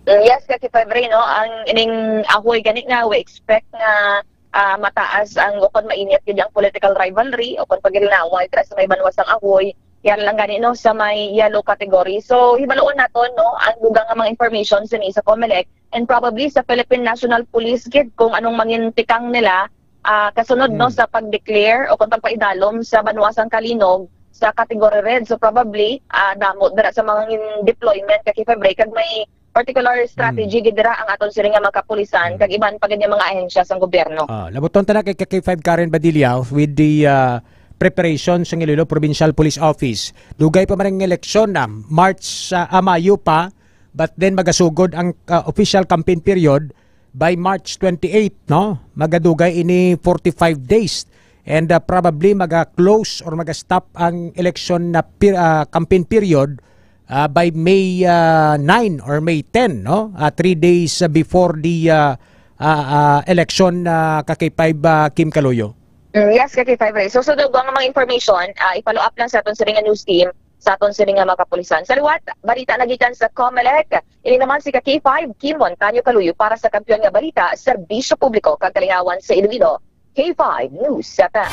Mm, yes, ka K five, Ray, no? Ang ining ahoy gani nga we expect nga, ah, mataas ang, o kon mainit gid ang political rivalry o kon paghilinaway dira sa may banwa sang ahoy. Yan lang gani, no, sa may yellow category. So, hibaluon naton, no, ang dugang nga mga information sini sa Comelec and probably sa Philippine National Police gid kung anong mangin tikang nila, ah, kasunod, no, Hmm. sa pag-declare o kung pagpaidalom sa banwa sang Calinog sa category red. So, probably, ah, damo dira sa mga ngin-, deployment ka K five, Ray, kag may particular strategy Hmm. gid dira ang aton sini nga mga kapulisan Hmm. kag iban pa gid nga mga ahensya sang gobyerno. Ah, labuton ta na kay K five Karen Badilla with the, ah, preparation sa Iloilo Provincial Police Office. Dugay pa man ang eleksyon na March, ah, ah, Mayo pa, but then magasugod ang, ah, official campaign period by March twenty-eight, no? Magadugay ini forty-five days. And, ah, probably maga-close or maga-stop ang election na per-, ah, campaign period, ah, by May, ah, nine or May ten, no? Ah, three days, ah, before the, ah, ah, ah, election, ah, ka K five, ah, Kim Kaluyo. Mm, yes, ka K five, Ray. So, sa dugang nga mga information, ah, i-follow up lang sa aton sini nga news team, sa aton sini nga mga kapulisan. Sa liwat, balita na gikan sa Comelec. Ini naman si ka K five, Kim Montaño Kaluyo para sa Kampiyon nga Balita, Serbisyo Publiko kag Kalingawan sa Iloilo. K five News F M.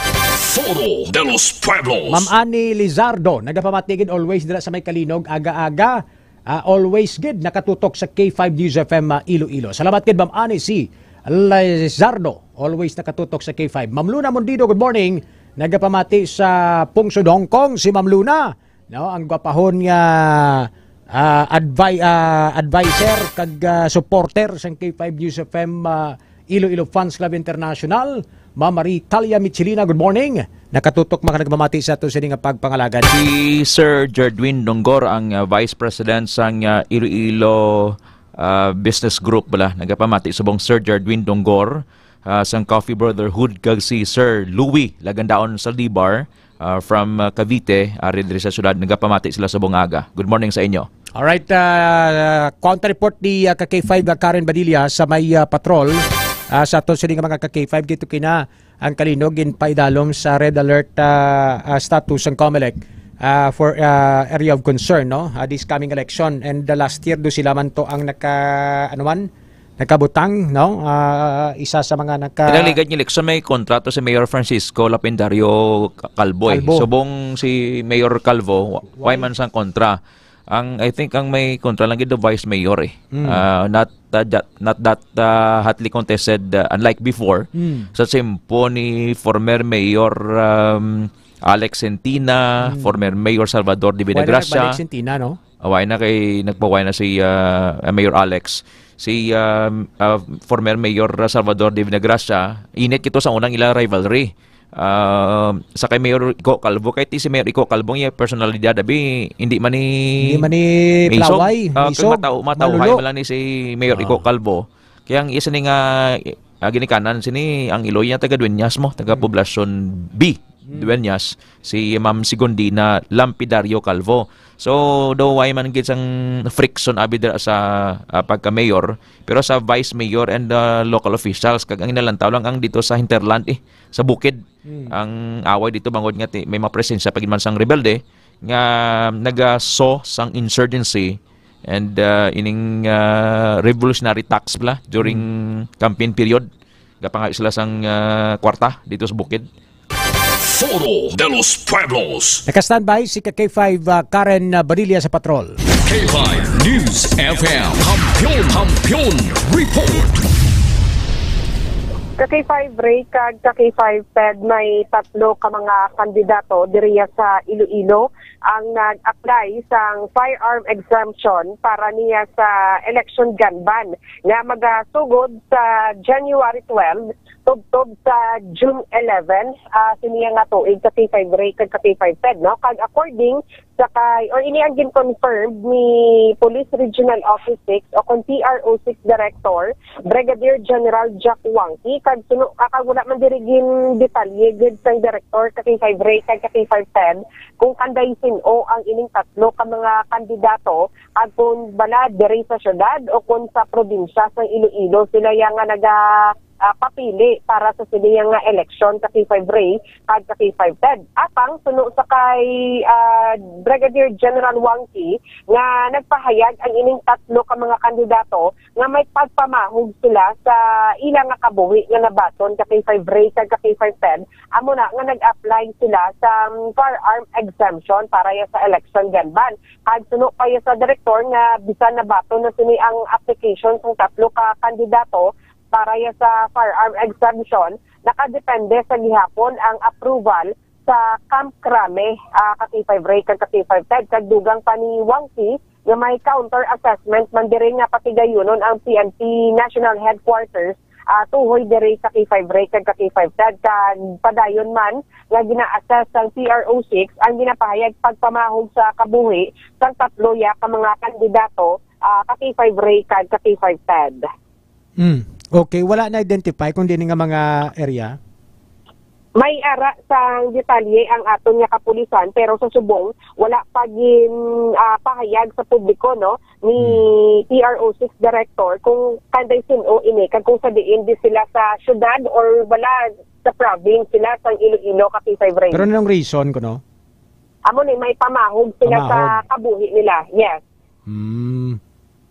Foro de los Pueblos. Ma'am Annie Lizardo, nagapamati gid always dira sa may Calinog, aga-aga. Ah, always gid nakatutok sa K five News F M, ah, Iloilo. Salamat gid, Ma'am Annie C. Lizardo, always nakatutok sa K five. Ma'am Luna Mondido, good morning. Nagapamati sa pungsod Hong Kong si Ma'am Luna. No, ang gwapahon nga, ah, advi-, ah, adviser kag, ah, supporter sang K five News F M, ah, Iloilo Fans Club International, Ma'am Marie Talia Michelina, good morning. Nakatutok man kag nagmamati sa ato sini nga pagpangalagan. Si Sir Jerdwin Dongor, ang, ah, Vice President sang, ah, Iloilo, ah, Business Group, bala. Nagapamati subong Sir Jerdwin Dongor, ah, sang Coffee Brotherhood, kag si Sir Louie Lagandaon Saldibar, ah, from, ah, Cavite, ari diri sa syudad. Nagapamati sila subong nga aga. Good morning sa inyo. Alright, ah, counter report ni, ah, ka K five, ah, Karen Badilla sa may, ah, patrol. Ah, sa aton sini nga mga ka K five, gid tukina ang Calinog ginpaidalom sa red alert, ah, ah, status ang Comelec, ah, for, ah, area of concern, no? Ah, this coming election. And the last year, do sila man to ang naka-, ano man, nakabutang, no? Ah, isa sa mga naka- Pinaligad nga eleksyon, may kontrato si Mayor Francisco Lapidario Calvo, eh. Calvo. Subong si Mayor Calvo, wa-, Why? Why man sang kontra? Ang, I think, ang may kontra lang gid the Vice Mayor, eh. Mm. Ah, not, ah, that, not that, ah, hotly contested, ah, unlike before. Mm. Sa simpo ni former Mayor, um, Alex Centina, Mm. former Mayor Salvador de Why na Villagracia. Nagbalik Centina, no? Away na kay nagpaway na si, ah, Mayor Alex. Si, ah, ah, former Mayor Salvador de Villagracia, init kito sa unang ila rivalry. Ah, sa kay Mayor Ico Calvo, kay ti si Mayor Ico Calvo, iya personalidad, abi, hindi man ni Hindi man ni isog. Plaway, Ah, kay isog, matao, matao, malulo. Hay man lang ni si Mayor Ico Ah. Calvo. Kaya ang isa ni nga, ah, ginikanan sini, ang iloy niya taga Dueñas mo, taga Hmm. Poblacion B, Hmm. Dueñas, si Ma'am Segundina Lampidario Calvo. So, daw way man gid sang friction abi dira sa, ah, pagka-mayor, pero sa vice mayor and, ah, local officials, kag ang inalantaw lang ang dito sa hinterland, eh, sa bukid. Hmm. Ang away dito bangod nga ti-, may mga presensya pa gid man sang rebelde nga nagaso sang insurgency and, ah, ining, ah, revolutionary tax pala during Hmm. campaign period. Kapangayo sila sang, ah, kwarta dito sa bukid. Foro de los Pueblos. Naka-standby si ka K five, ah, Karen, ah, Badilla sa patrol. K five News F M. Kampiyon, Kampiyon Report. Ka K five Ray kag ka K five Ted, may tatlo ka mga kandidato diriya sa Iloilo ang nag-apply sang firearm exemption para niya sa election gun ban nga magasugod sa January twelve tubtob sa June eleven, ah, sini nga tuig, ka K five Ray kag ka K five Ted, no? Kag according sa kay, or ini ang gin-confirm ni Police Regional Office six o kon P R O six Director Brigadier General Jack Wangki, kag suno, ah, kag wala man diri gin detalye gid sang Director ka K five Ray kag ka K five Ted kung kanday sin-o ang ining tatlo ka mga kandidato, kag kung bala diri sa syudad o kung sa probinsya sang Iloilo sila ya nga naga, ah, papili para sa sini ya nga eleksyon, ka K five Ray kag ka K five Ted. Apang suno sa kay, ah, Brigadier General Wangki nga nagpahayag ang ining tatlo ka mga kandidato nga may pagpamahog sila sa ila nga kabuhi nga nabaton, ka K five Ray kag ka K five Ted, amo na nga nag-apply sila sa, um, firearm exemption para ya sa election gun ban. Kag suno pa ya sa direktor nga bisan nabaton na sini ang application sang tatlo ka kandidato para ya sa firearm exemption, nakadepende sa gihapon ang approval sa Camp Crame, ah, ka K five Ray kag ka K five Ted, kag dugang pa ni Wangki nga may counter assessment man diri nga patigayunon ang P N P National Headquarters, ah, tuhoy diri sa K five Ray kag ka K five Ted, kag padayon man nga gina-assess sang P R O six ang ginapahayag pagpamahog sa kabuhi sang tatlo ya ka mga kandidato, ah, ka K five Ray kag ka K five Ted. Mm. Okay, wala na-identify kung diin nga mga area? May ara sang detalye ang aton nga kapulisan, pero sa subong wala pa gin, ah, pahayag sa publiko, no, ni Hmm. P R O six director kung kanday sin-o ini, kag kung sa diin di sila sa syudad or wala sa province sila sang Iloilo, ka P five Ray. Pero anong reason kuno? Amo ni, may pamahog sila sa Pamahog. kabuhi nila. Yes. Hmm.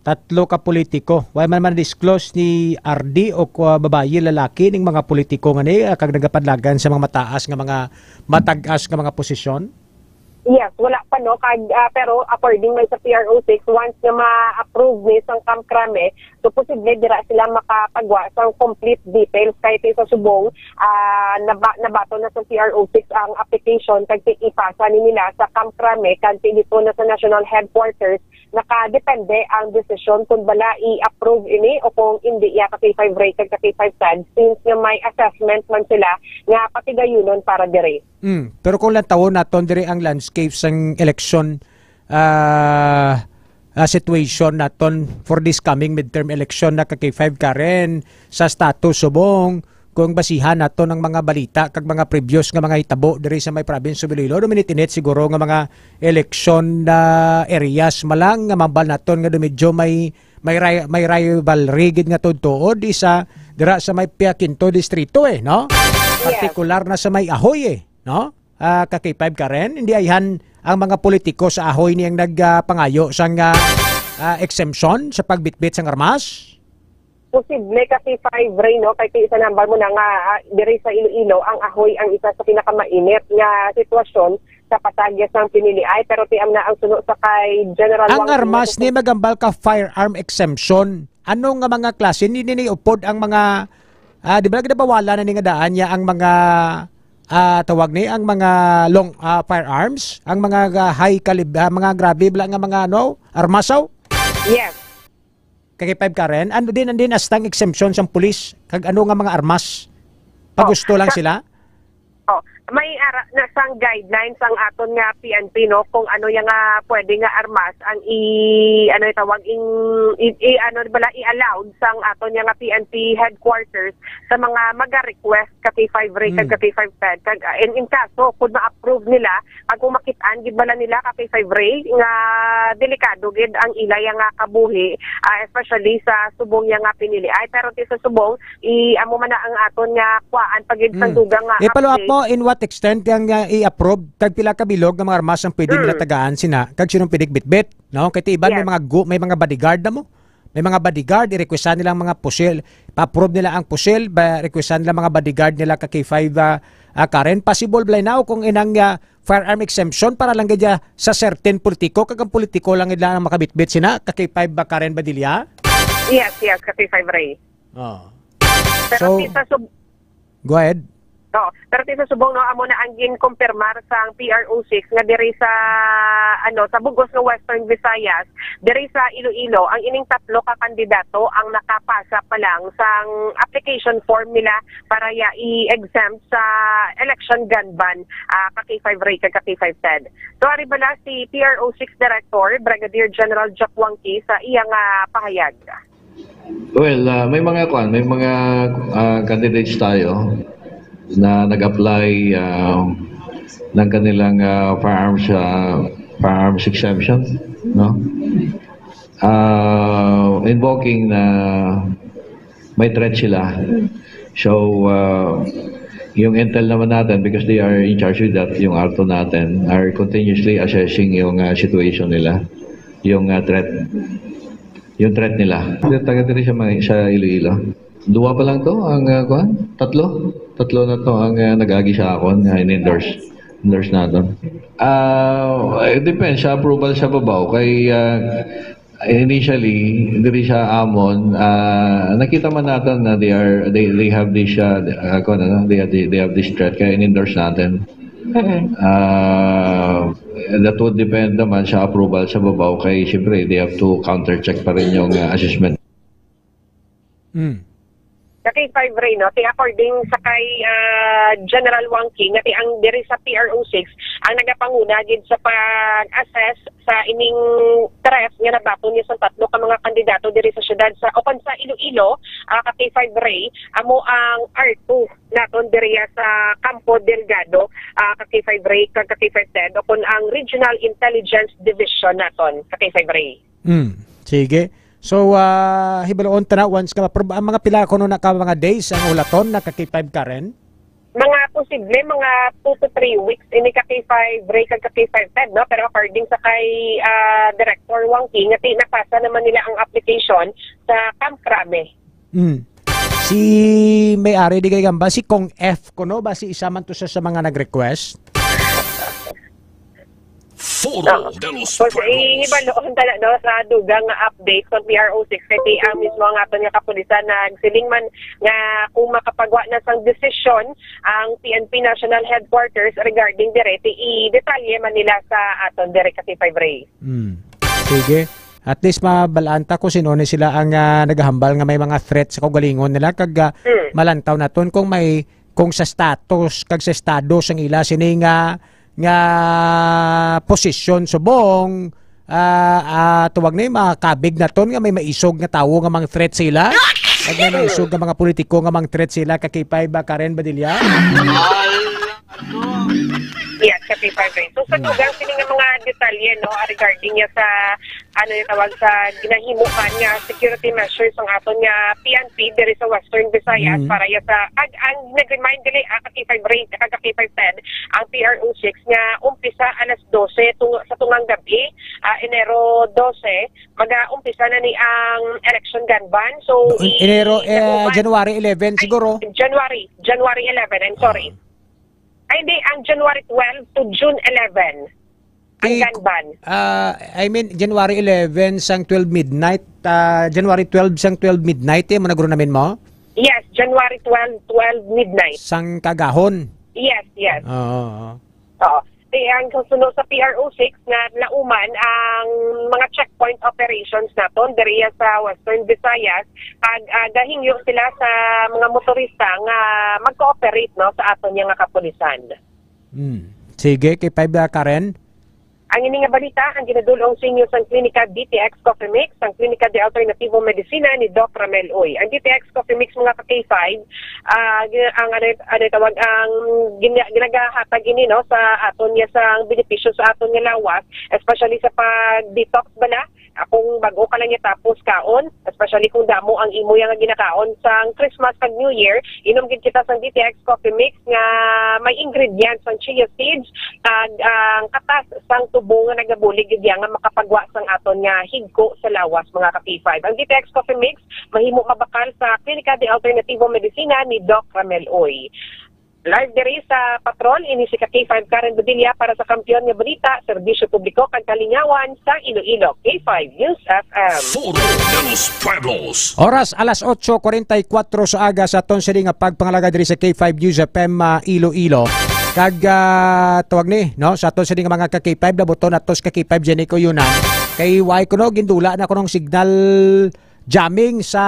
Tatlo ka politiko. Wa man man disclose ni R D o kung babayi, lalaki ning mga politiko nga ni, ah, kag nagapadlagan sa mga mataas nga mga, matag-as nga mga posisyon? Yes, wala pa, no? Kag, ah, pero according man sa P R O six, once nga ma-approve ni sang Camp Crame, so posible dira sila makapagwa sang complete details, kay sa subong, ah, naba-, nabaton na sa P R O six ang application kag ipasa ni nila sa Camp Crame kag dito na sa National Headquarters. Nakadepende ang desisyon kung bala i-approve ini o kung indi, ya, ka K five Ray kag ka K five Ted, since nga may assessment man sila nga patigayunon para diri. Mm, pero kung lantawon naton diri ang landscape sang election, ah, ah, situation naton for this coming midterm election na, ka K five Karen, sa status subong, kung basihan naton ang mga balita kag mga previous nga mga hitabo diri sa may province of Iloilo, duminit-init siguro nga mga election na areas malang nga mambal naton nga medyo may, may ri-, may rivalry gid nga tuod-tuod isa dira sa may Pia Quinto distrito, eh, no? Yes. Partikular na sa may Ahoy, eh, no? Ah, ka K five Karen, hindi ayhan ang mga politiko sa Ahoy niyang nag, ah, pangayo sang, ah, ah, exemption sa pagbitbit sang armas? Posible, ka K five Ray, no? Kay ti-, sa nambal mo na nga, ah, diri sa Iloilo, ang Ahoy ang isa sa pinakamainit nga sitwasyon sa patag ya sang piniliay, pero ti-, am na ang suno sa kay General Ang Wang armas Pino. Ni magambal ka firearm exemption. Ano nga mga klase? Hindi ni upod ang mga, ah, di ba, ginabawalan na ni nga daan niya ang mga, ah, tawag ni, ang mga long, ah, firearms, ang mga, ah, high calib-, ah, mga grabe bala nga mga, ano, armasaw? Yes. Ka K five Karen, ano din, ano din astang exemption sang pulis? Kag ano nga mga armas? Pagusto Oh, lang sa sila? Oh, may ara na sang guidelines ang aton nga P N P, no, kung ano yang nga pwede nga armas ang i-, ano itawag, ing-, i-, i-, ano bala, i-allowed sang aton yang nga P N P headquarters sa mga maga-request, ka K five Ray kag Hmm. ka K five Ted. Kag, ah, in, in kaso kung ma-approve nila, kag kung makit-an gid bala nila, ka K five Ray, nga delikado gid ang ila yang nga kabuhi, ah, especially sa subong yang nga piniliay. Pero ti sa subong, i-, amo man na ang aton nga kuwaan pa gid sang Mm. dugang nga I-follow up update. Mo, in what extent yang, uh, i-approve? Kag pila ka bilog nga mga armas ang pwede nila Mm. tagaan sina? Kag sinong pwede bitbit? No? Kay ti iban may Yes. mga gu-, may mga bodyguard na mo. May mga bodyguard, i-requestan nila ang mga pusil, pa-approve nila ang pusil, ba, requestan nila mga bodyguard nila ka K five, ah, ah, Karen. Possible, Blay, na o kung inang, ah, firearm exemption para lang gid, ah, sa certain politiko, kag ang politiko lang gid lang ang makabitbit sina, ka K five ba, Karen Badilla? Yes, yes, ka K five Ray. Oh. Pero So, sa sub- go ahead. No, pero sa subong, no, amo na ang ginkumpirmar sang P R O six nga diri sa, ano, sa bugos nga Western Visayas, diri sa Iloilo, ang ining tatlo ka kandidato ang nakapasa pa lang sang application form nila para ya i-exempt sa election gun ban, ah, ka K five Ray kag ka K five Ted. So, ari bala si P R O six Director Brigadier General Jack Wangki sa iya nga pahayag. Well, ah, may mga kwan, may mga ah, candidates tayo na nag-apply ah, ng kanilang ah, firearms ah, firearms exemption, no? Ah, invoking na may threat sila. So, ah, yung intel naman natin, because they are in charge with that, yung ALTO natin, are continuously assessing yung ah, situation nila, yung ah, threat, yung threat nila. Taga diri sa, mga, sa Iloilo. Duwa pa lang to ang ah, kuwan? Tatlo? Tatlo na to ang ah, nag-agi sa akon nga in-endorse. Endorse naton. Ah, it depends sa approval sa babaw kay ah, initially diri sa amon ah, nakita man naton na they are they they have this ah, ah, kuwan, ano, they have they have this threat kaya in-endorse natin. Ah, that would depend naman sa approval sa babaw kay siyempre they have to counter check pa rin yung ah, assessment. Mm. Sa K five Ray, no, ti according sa kay ah, General Wang King, nga ti ang diri sa P R O six ang nagapanguna gid sa pag-assess sa ining threat nga nabaton niya sa tatlo ka mga kandidato diri sa syudad sa o kon sa Iloilo, ah, ka K five Ray, amo ang R two naton diri sa Campo Delgado, ah, ka K five Ray kag ka K five Ted, o kon ang Regional Intelligence Division naton, ka K five Ray. Mm. Sige. So, ah, hibaluon ta na once nga mapro-, ang mga pila kuno na ka mga days ang ulaton na ka K five Karen? Mga posible, mga two to three weeks ini ka K five Ray kag ka K five Ted, no? Pero according sa kay ah, Director Wang King, nga ti-, napasa naman nila ang application sa Camp Crame. Mm. Si may-ari di kay gamba si Kong F kuno ba si isa man to sa, sa mga nag-request? Foro de los So, Pueblos. Ibaloon tala, no, sa dugang nga update sa P R O six, kay ang mismo nga aton nga kapulisan nagsiling man nga kung makapagwa na sang desisyon ang P N P National Headquarters regarding dire, ti i-detalye man nila sa aton dire ka K five Ray. Hmm. Sige. At least mabalaan ta kung sino ni sila ang ah, nagahambal nga may mga threat sa kaugalingon nila kag ah, Hmm. malantaw naton kung may kung sa status kag sa estado sang ila sini nga nga posisyon subong ah, ah, tuwag ni makabig naton nga may maisog nga tawo nga mga threat sila. Kag may maisog nga mga politiko nga mga threat sila ka K five ba Karen Badilla? Yes, ka P five Ray. So, sa dugang sini nga mga detalye, no, ah, regarding niya sa, ano yung tawag, sa ginahimuhan nga security measures ang aton nga P N P diri sa Western Visayas Mhm. para ya sa, ag, ang nag-remind dili, ah, ka P five Ray, ka P five Ted, ang P R O six nga umpisa alas dose tung, sa tungang gabi, ah, Enero dose, mag-umpisa na ni ang election gun ban. So, i- Enero, eh, nauban- January eleven Ay, siguro. January, January eleven, I'm sorry. Ay, hindi, ang January twelve to June eleven. Ang Ti- gun ban. Ah, I mean, January eleven sang twelve midnight. Ah, January twelve sang twelve midnight, eh, mo nagro namin mo? Yes, January twelve, twelve midnight. Sang kagahon. Yes, yes. Oo, oo. Oo. Ti ang suno sa P R O six nga nauman ang mga checkpoint operations naton diriya sa Western Visayas, pag ah, gahingyo sila sa mga motorista nga mag-cooperate, no, sa aton nga kapulisan. Hmm. Sige, kay five, ah, Karen. Ang ini nga balita ang ginadul-ong sa inyo sang Klinika D T X Coffee Mix, sang Klinika de Alternativo Medicina ni Doc Ramel Uy. Ang D T X Coffee Mix, mga ka K five, ah, gi- ang ano, ano tawag, ang gina- ginagahatag ini, no, sa aton nga sang benepisyo sa aton nga lawas, especially sa pag-detox bala. Ah, kung bag-o ka lang niya tapos kaon, especially kung damo ang imo nga ginakaon sang Christmas kag New Year, inom gid kita sang D T X Coffee Mix nga may ingredients sang chia seeds kag ang katas sang Bunga nagabulig gid nga makapagwa sang aton nga higko sa lawas, mga ka-K five. Ang D T X Coffee Mix mahimo mabakal sa Klinika de Alternativo Medicina ni Doc Ramel Uy. Live diri sa Patrol, ini si ka K five Karen Badilla para sa Kampiyon nga Balita, Serbisyo Publiko kag Kalingawan sa Iloilo, K five News F M. Foro de los Pueblos. Oras alas otso kuwarenta y kuwatro sa aga sa aton sini nga pagpangalaga diri sa K five News F M, ah, Iloilo. Kag, ah, tawag ni, no, sa aton sini nga mga ka K five, labuton nato sa ka K five Jenny Coyunan. Kay why kuno gindula na kunong signal jamming sa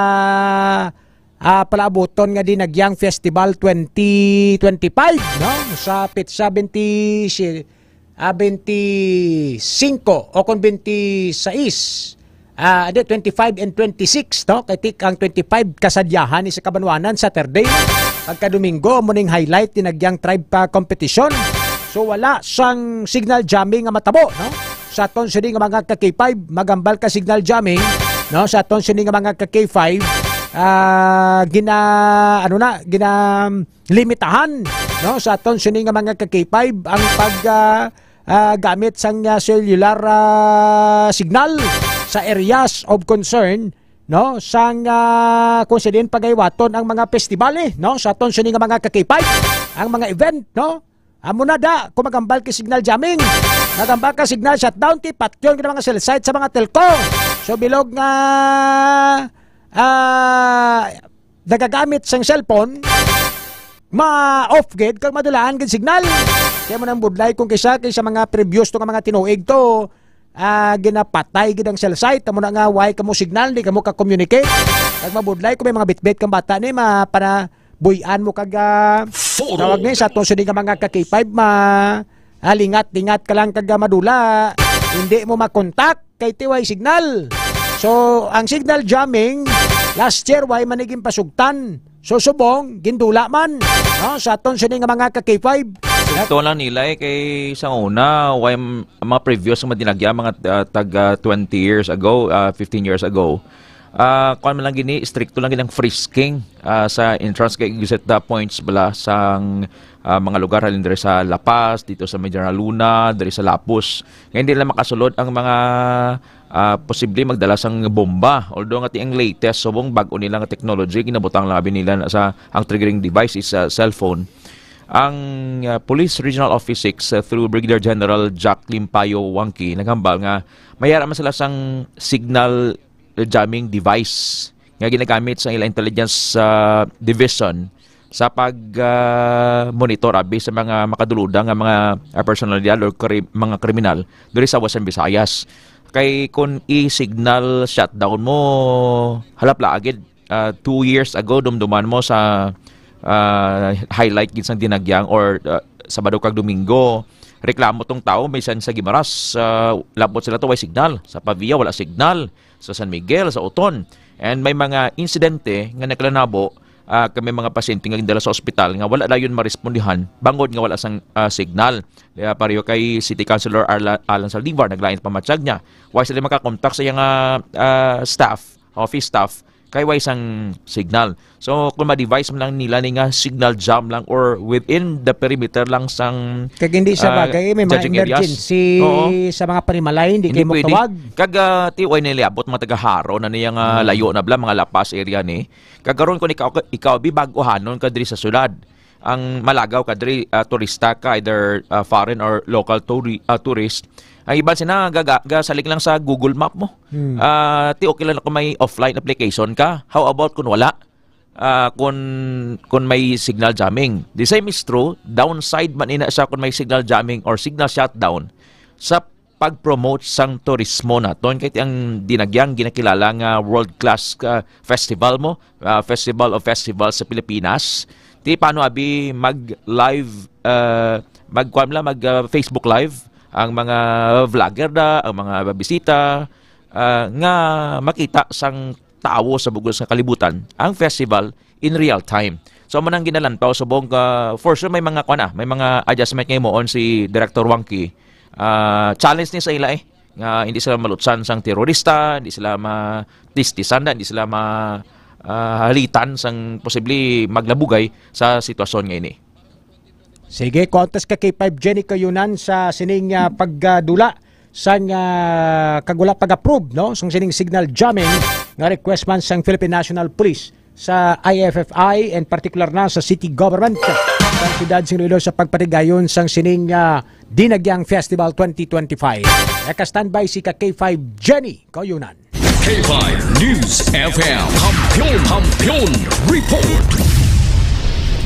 ah, palaabuton nga Dinagyang Festival twenty twenty-five, no? Sa petsa twenty, si-, ah, twenty-singko o kon twenty-sais. Ah, hindi, twenty-five and twenty-six, no? Kay tik ang twenty-five kasadyahan ni sa kabanwanan, Saturday. Pagka Domingo, mo ning highlight, Dinagyang Tribe pa competition. So, wala sang signal jamming nga matabo, no? Sa aton sini nga mga ka K five, magambal ka signal jamming, no? Sa aton sini nga mga ka K five, ah, gina-, ano na, gina-, limitahan, no? Sa aton sini nga mga ka K five, ang pag, ah, ah, gamit sang, ah, cellular, ah, signal sa areas of concern, no? Sang, ah, kung sinin pagaywaton ang mga festival, eh, no? Sa aton sini nga mga ka K five, ang mga event, no? Amo na da, kung magambal ka signal jamming. Magambal ka signal shutdown, ti patyon ka ng mga cell site sa mga telco. So, bilog nga, ah, nagagamit sang cellphone, ma-off gid kag madulaan gid signal. Kaya mo nang budlay kung kisa kay sa mga previous to nga mga tinuig to, ah, ginapatay gid ang cell site. Amo na nga, why kamo signal, di kamo ka-communicate. Kag mabudlay kung may mga bitbit kang bata ni, ma-, para buy-an mo kag, ah, Foro. Tawag ni sa aton sini nga mga ka K five, ma-, ah, lingat-lingat ka lang kag, ah, madula. Hindi mo makontak kay ti way signal. So, ang signal jamming, last year, way man naging pasugtan. So, subong, gindula man, no, sa aton sini nga mga ka K five. Ito lang nila eh, kay sa una, way m-, ang mga previous nga madinagya, mga, ah, tag, ah, twenty years ago, ah, fifteen years ago, ah, kuwan man lang gini, stricto lang gini ang frisking, ah, sa entrance kay exit the points bala sang, ah, mga lugar, halin diri sa La Paz, dito sa may General Luna, diri sa Lapuz. Nga hindi nila makasulod ang mga, ah, posible magdala sang bomba. Although nga ti ang latest, subong bag-o nila nga technology, ginabutang lang abi nila na sa, ang triggering device is, ah, cellphone. Ang, ah, Police Regional Office six, ah, through Brigadier General Jack Limpayo Wangki, naghambal nga may ara man sila sang signal jamming device nga ginagamit sa ila intelligence, ah, division sa pag, ah, monitor abi sa mga makaduluda nga mga, ah, personalidad or kri-, mga kriminal diri sa Western Visayas. Kay kung i-signal shutdown mo, halap laagid, ah, two years ago, dumduman mo sa, ah, highlight gid sang Dinagyang or, ah, Sabado kag Domingo, reklamo tong tawo, bisan sa Guimaras, ah, labot sila to, way signal. Sa Pavia, wala signal. Sa San Miguel, sa Oton. And may mga insidente nga nagkalanabo, ah, kay may mga pasyente nga gindala sa ospital nga wala dayon marespondihan bangod nga wala sang, ah, signal. Kaya pareho kay City Councilor Arla-, Alan Saldivar, naglain pamatsyag niya. Why sila makakontak sa iyang, ah, ah, staff, office staff, kay way sang signal. So, kung ma-device man lang nila ni nga signal jam lang or within the perimeter lang sang, Kag hindi sa ah, bagay, may mga judging areas. Emergency Oo. Sa mga panimalay, hindi Hindi kayo pwede. Magtawag. Kag, ah, ti, way nila abot mga taga-Jaro na niya nga Hmm. Layo na bala, mga La Paz area ni. Kag karon kung ikaw, ikaw, bi, bag-ohanon ka diri sa syudad, ang malagaw ka diri, ah, turista ka, either, ah, foreign or local touri-, ah, tourist, ang iban sina gaga-, gasalig lang sa Google Map mo. Hmm. Ah, ti okay lang na kung may offline application ka. How about kung wala? Ah, kung, kung may signal jamming. The same is true, downside man ina siya kung may signal jamming or signal shutdown sa pag-promote sang turismo naton. Kay ang Dinagyang ginakilala nga world-class, ah, festival mo, ah, Festival of Festivals sa Pilipinas. Ti paano abi mag-live, ah, magkuan lang, mag, ah, Facebook Live ang mga vlogger da, ang mga bisita, ah, nga makita sang tawo sa bugos nga kalibutan ang festival in real time. So, amo nang ginalantaw subong ka, for sure, may mga, kuwan na, may mga adjustment nga himuon si Director Wangki. Ah, challenge ni sa ila eh, nga hindi sila malutsan sang terorista, hindi sila matistisan, hindi sila ma-, ah, halitan sang posible maglabugay sa sitwasyon nga ini. Sige, kontas ka kay five Jenny Kayunan sa sining, ah, pagdula sang, ah, kag wala pag-approve, no, sang sining signal jamming nga request man sang Philippine National Police sa I F F I, and particular na sa city government, sang siyudad sing Iloilo sa pagpatigayon sang sining, ah, Dinagyang Festival twenty twenty-five. Naka-standby si ka K five Jenny Koyunan. K five News F M. Kampiyon, Kampiyon Report.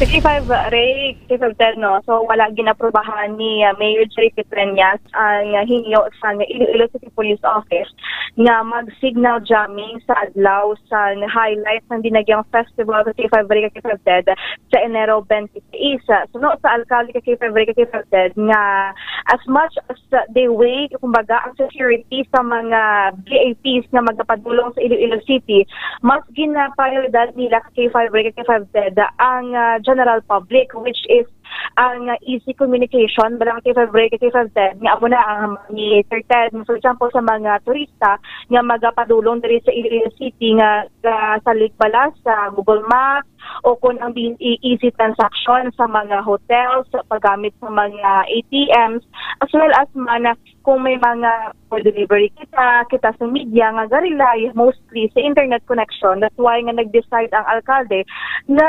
Sa K five Ray, K five Ted, no? So, wala ginaprobahan ni, uh, Mayor Jerry Petreñas ang, uh, hingyo sa Iloilo City Police Office nga mag-signal jamming sa adlaw sa highlight ng Dinagyang Festival sa K five Ray, K five Ted, sa Enero twenty-six. Suno sa alkalde ka K five Ray, K five Ted, nga as much as, uh, they weigh, kumbaga, ang security sa mga V I Ps nga magapadulong sa Iloilo City, mas ginaprioridad nila ka K five Ray, K five Ted, ang, uh, general public, which is ang, uh, easy communication, bala ka K five Ray, K five Ted, nga amo na ang ni Sir Ted, for example, sa mga turista nga magapadulong diri sa Iloilo City nga, uh, salig bala sa Google Maps, o kung ang bin-, i-, easy transaction sa mga hotels, sa paggamit sa mga A T Ms, as well as man, ah, kung may mga for delivery kita, kita sa media nga ga-rely mostly sa internet connection. That's why nga nag-decide ang alkalde na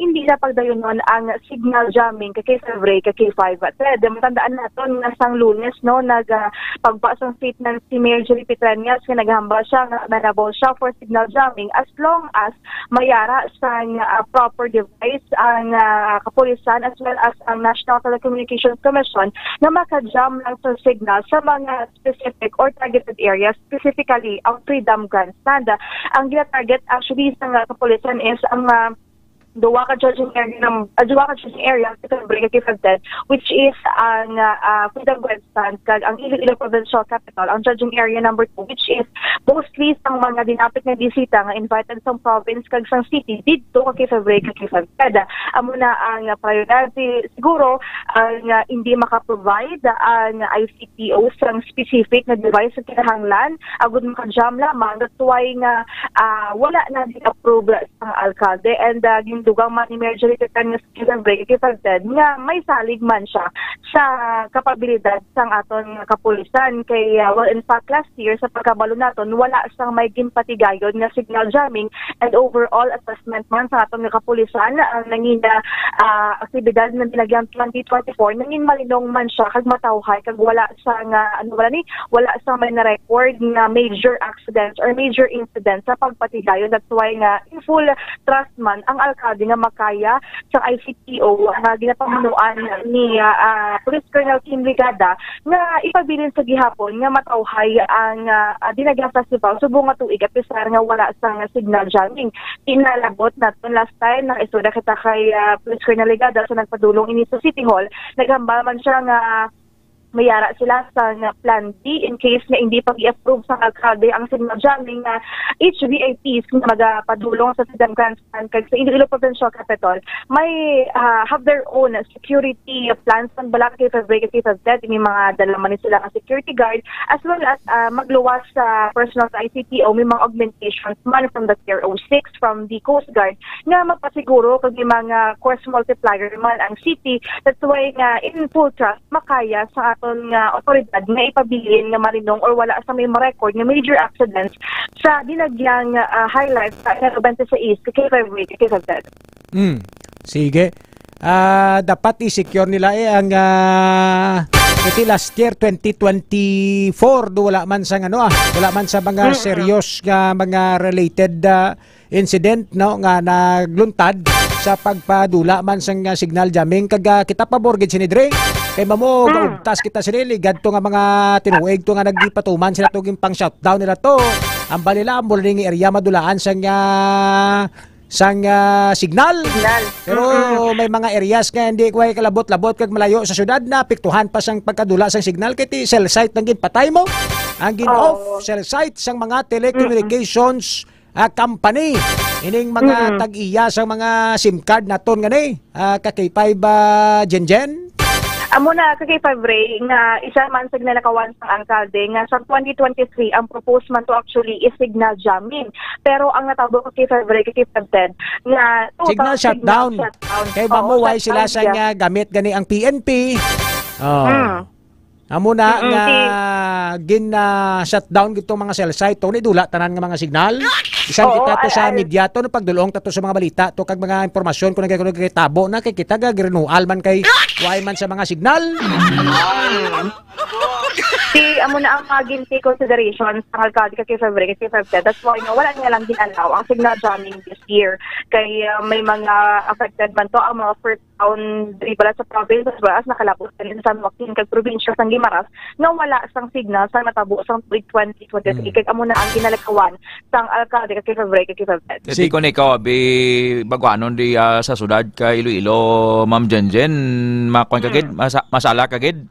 hindi na pagdayunon ang signal jamming ka K five Ray, ka K five Ted. Matandaan naton nga sang Lunes, no, nag, ah, pagba sang statement si Mayor Jerry Petreñas nga naghambal siya nga amenable siya for signal jamming as long as mayara sang, ah, proper device ang, ah, kapulisan as well as ang National Telecommunications Commission nga maka-jam lang sa signal sa mga specific or targeted areas, specifically ang Freedom Grandstand. Ang gina-target actually sa, ah, kapulisan is ang, ah, duwa ka judging area ng, ah, duwa ka judging area sa Calabaria, Cagayan, which is ang, ah, ah, Freedom Grandstand kag ang Iloilo Provincial Capitol, ang judging area number two, which is mostly sang mga dinapit nga bisita nga invited sang province kag sang city didto ka Quezon City, kag Quezon City. Amo na ang priority siguro ang, ah, hindi maka-provide ang I C P O sang specific nga device nga kinahanglan agud maka-jam lamang. That's why nga, ah, wala na gin-approve sang alkalde, and, ah, gindugang man ni Mayor Jerry Catan nga Cagayan City nga may salig man siya sa kapabilidad sang aton nga kapulisan. Kay, ah, well, in fact, last year, sa pagkabalo naton, wala sang may ginpatigayon nga signal jamming, and overall assessment man sa aton nga kapulisan, ang nangina, ah, aktibidad nga Dinagyang twenty twenty-four, nangin malinong man siya kag matawhay kag wala sa nga, ano, wala ni, wala sa may na-record nga major accidents or major incidents sa pagpatigayon. That's why nga in full trust man ang alkalde nga makaya sa I C P O nga ginapamunuan ni, ah, ah, Police Colonel Kim Ligada nga ipabilin sa gihapon nga matawhay ang, ah, ah, Dinagyang Festival subong nga tuig, apisar nga wala sang signal jamming. Inalabot naton last time, nakaistorya kita kay, ah, Police Colonel Ligada sa nagpadulong ini sa City Hall. Naghambal man siya nga mayara sila sa nga plan B in case nga hindi pag-i-approve sa alkalde ang signal jamming nga each V I Ps nga magapadulong sa Freedom Grandstand kag sa Iloilo Provincial Capitol may, ah, have their own security plans. Ang balak kay February, kay February, may mga dala man sila nga security guard as well as, ah, magluwas sa personnel sa I C P O, may mga augmentations man from the T R O six, from the Coast Guard nga magpasiguro kag may mga force multiplier man ang city. That's why nga in full trust makaya sa aton nga otoridad nga ipabilin nga malinong or wala sa may ma-record nga major accidents sa Dinagyang, ah, highlights sa Enero twenty-six, kay February, kay February. Mm. Sige. Ah, dapat i-secure nila, eh, ang, ah, iti last year, twenty twenty-four, do wala man sa, ano, ah, wala man sa mga Mm-mm. serious nga mga related, ah, incident, no, nga nagluntad sa pagpadula man sang, ah, signal jamming. Kag, ah, kita pabor gid sini, Dre. Kay mamo, Mm. gaugtas kita sini, ligad to nga mga tinuig to nga nagipatuman sila to, gin pang shutdown nila to. Ang balila, ang buling area madulaan sang, ah, sang, ah, signal. Signal. Pero Mm-mm. may mga areas nga hindi ko ay kalabot-labot kag malayo sa syudad, naapektuhan pa sang pagkadula sang signal, kay ti cell site ang ginpatay mo. Ang gin-off Oo. cell site sang mga telecommunications, ah, company. Ining mga Mm-mm. tag-iya sang mga SIM card naton gani, ah, ka K five, ah, Jenjen? Amo na, ka K five Ray, nga isa man sa ginalakawan sang alkalde nga sa twenty twenty-three, ang propose man to actually is signal jamming. Pero ang natabo ka K five Ray, ka K five Ted, nga total Signal signal shutdown. shutdown. Kay Oo, mamuway sila shutdown sa siya. nga gamit gani ang P N P. Oh. Mm. Amo na Mm-mm, nga si ah, gin, ah, shutdown gid tong mga cell site, to, nidula tanan nga mga signal. Bisan Oo, kita to ay, sa ay. media to, no, pagdulong ta to sa mga balita to, kag mga impormasyon kung nagkakitabo na, kay kita gag-renewal man kay why man sa mga signal. Di, amo na ang mga guilty consideration sa alkalde kag K five Re, kag K five Ted. That's why nga wala niya lang gin-allow ang signal jamming this year. Kay, ah, may mga affected man to ang mga first town diri bala sa province, as well as nakalabot din sa San Joaquin kag probinsya sang Guimaras nga wala sang signal sa natabo sang tuig twenty twenty-three. Mm. Kag amo na ang ginalakawan sang alkalde kag K five Re, kag K five Ted. Kay Sig- di ko ni ikaw, abi, baguanon di, ah, sa sudad ka Iloilo, Ma'am Jenjen, makuan ka gid, Mm. masa-, masala ka gid,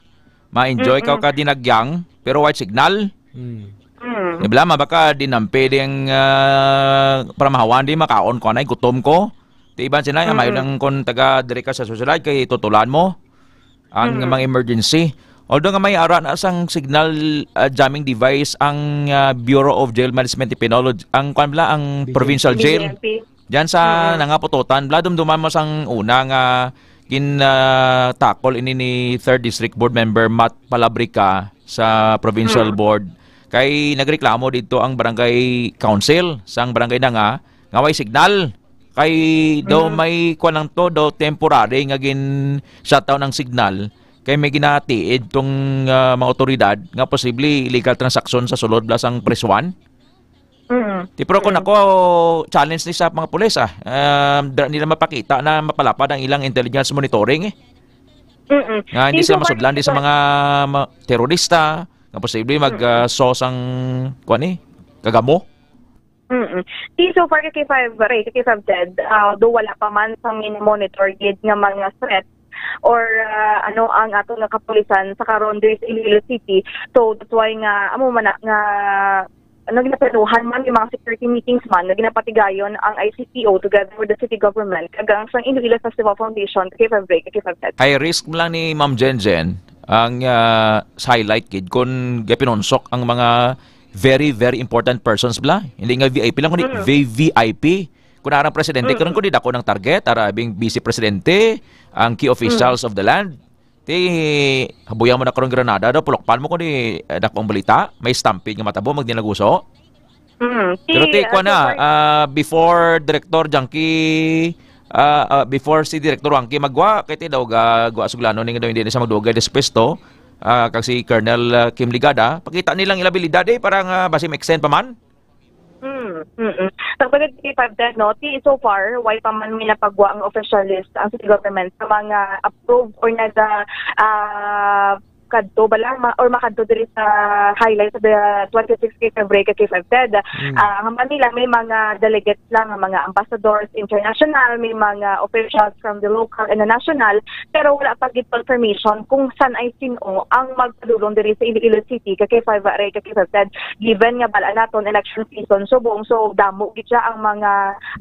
ma-enjoy ka Mm-mm. ka dinagyang, pero white signal. Mm. Mm. Di bala, mabaka dinampi ding, ah, paramahawan di makaon ko anay, gutom ko. Ti iban sila, Mm-mm. may lang kon taga diri ka sa susulad kay tutulan mo ang Mm. mga emergency. Although nga may ara na sang signal, ah, jamming device ang, ah, Bureau of Jail Management and Penology, ang kwan bala, ang B J M P. Provincial Jail. B J M P. Diyan sa Mm. nangaputotan, bala, dumduman mo sang una nga gin, ah, tackle ini ni Third District Board Member Matt Palabrica sa Provincial Mm. Board. Kay nagreklamo dito ang barangay council sang barangay na nga, nga way signal. Kay daw Mm. may kuwan lang to, daw temporary nga gin-shutdown ang signal. Kay may ginatiid tong, ah, mga otoridad nga posible illegal transaction sa sulod bala sang Press One. Mm. Ti, pero kung Mm. ako, challenge ni sa mga pulis, ah. Um, dira nila mapakita na mapalapad ang ilang intelligence monitoring, eh. Mm-mm. Nga hindi Di sila so far masudlan, di sa mga ma-, terorista, nga posible mag, Mm. ah, source ang, kuwan, eh, kagamo. Mm-mm. Di so far kay K five Re, kay K five Ted, ah, do wala pa man sang monitor gid nga mga threat or, ah, ano, ang ato nga kapulisan sa karon diri sa Iloilo City. So, that's why nga, amo man na, nga, ano, ginaplanuhan man yung mga security meetings man nga ginapatigayon ang I C P O together with the city government, kag ang sang Iloilo Festival Foundation, K five Re, K five Ted. High risk mo lang ni Ma'am Jenjen ang, ah, sa highlight gid kung gapinonsok ang mga very, very important persons bala. Hindi nga V I P lang, kundi Mm. V V I P. Kung arang presidente, Mm. karon kundi dako ng target, ara bing vice presidente, ang key officials Mm. of the land. Ti, habuyan mo na karon Granada daw, pulokpan mo kundi, eh, dako ang balita, may stampede nga matabo, magdinaguso. Mm. Pero Ti, ti, ah, kuwan na, so far ah, before Director Janky, ah, ah, before si Director Wangky magwa, kay ti daw ga-, gwa suglano ni nga daw hindi na siya magdugay despuesto, ah, kag si Colonel, ah, Kim Ligada, pakita nilang ilabilidad, eh, para nga basi ma-extend pa man. Mm, mm. Sa twenty twenty-five din, no, ti, so far, why pa man may napagwa ang official list ang city government sa mga approved or naga, ah, kadto ba lang ma-, or makadto diri sa highlight sa the twenty-six K five Re, K five Ted. Mm. Ah, ang Manila, may mga delegates lang, ang mga ambassadors, international, may mga officials from the local and the national, pero wala pa gid confirmation kung san ay sin-o ang magpadulong diri sa Iloilo City, ka K five Re, ka K five Ted. Given nga bala naton election season subong, so damo gid siya ang mga,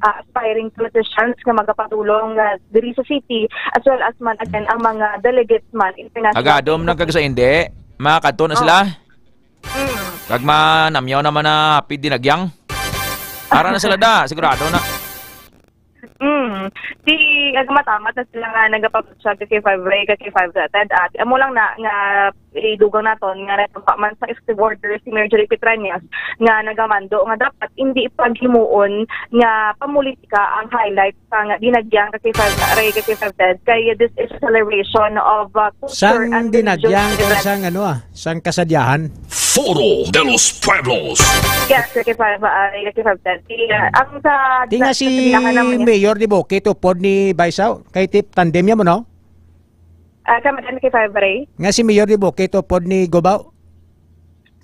ah, aspiring politicians nga magapadulong, ah, diri sa city, as well as man again ang mga delegates man international. Agadom na kag sa hindi, makadto na Oh. sila. Mm. Kag manamyaw naman na hapid dinagyang. Ara na sila da, sigurado na. Mm. Ti, nagmatamat na sila nga nagapag-chat ka K five Re, ka K five Ted. At amo lang na nga idugang naton nga nagpampa man sa executive order si Mayor Jerry Petrañas nga nagamando nga dapat hindi paghimuon nga pamulitika ang highlight sang dinagyang ka K five Re, ka K five Ted. Kay this is a celebration of, uh, culture Sang and religious dinagyang kag event. Sang ano, ah, sang kasadyahan. Foro de los Pueblos. Yes, ka K five Re, ka K five Ted. Ti, uh, ang sa, Ti nga sa, si sa tindahan naman niya. Mayor ni Bukid upod ni Vice, ah, kay tip tandem niya mo, no? Ah, sa Madan K five Re? Nga si Mayor ni Bukid upod ni Gob, ah.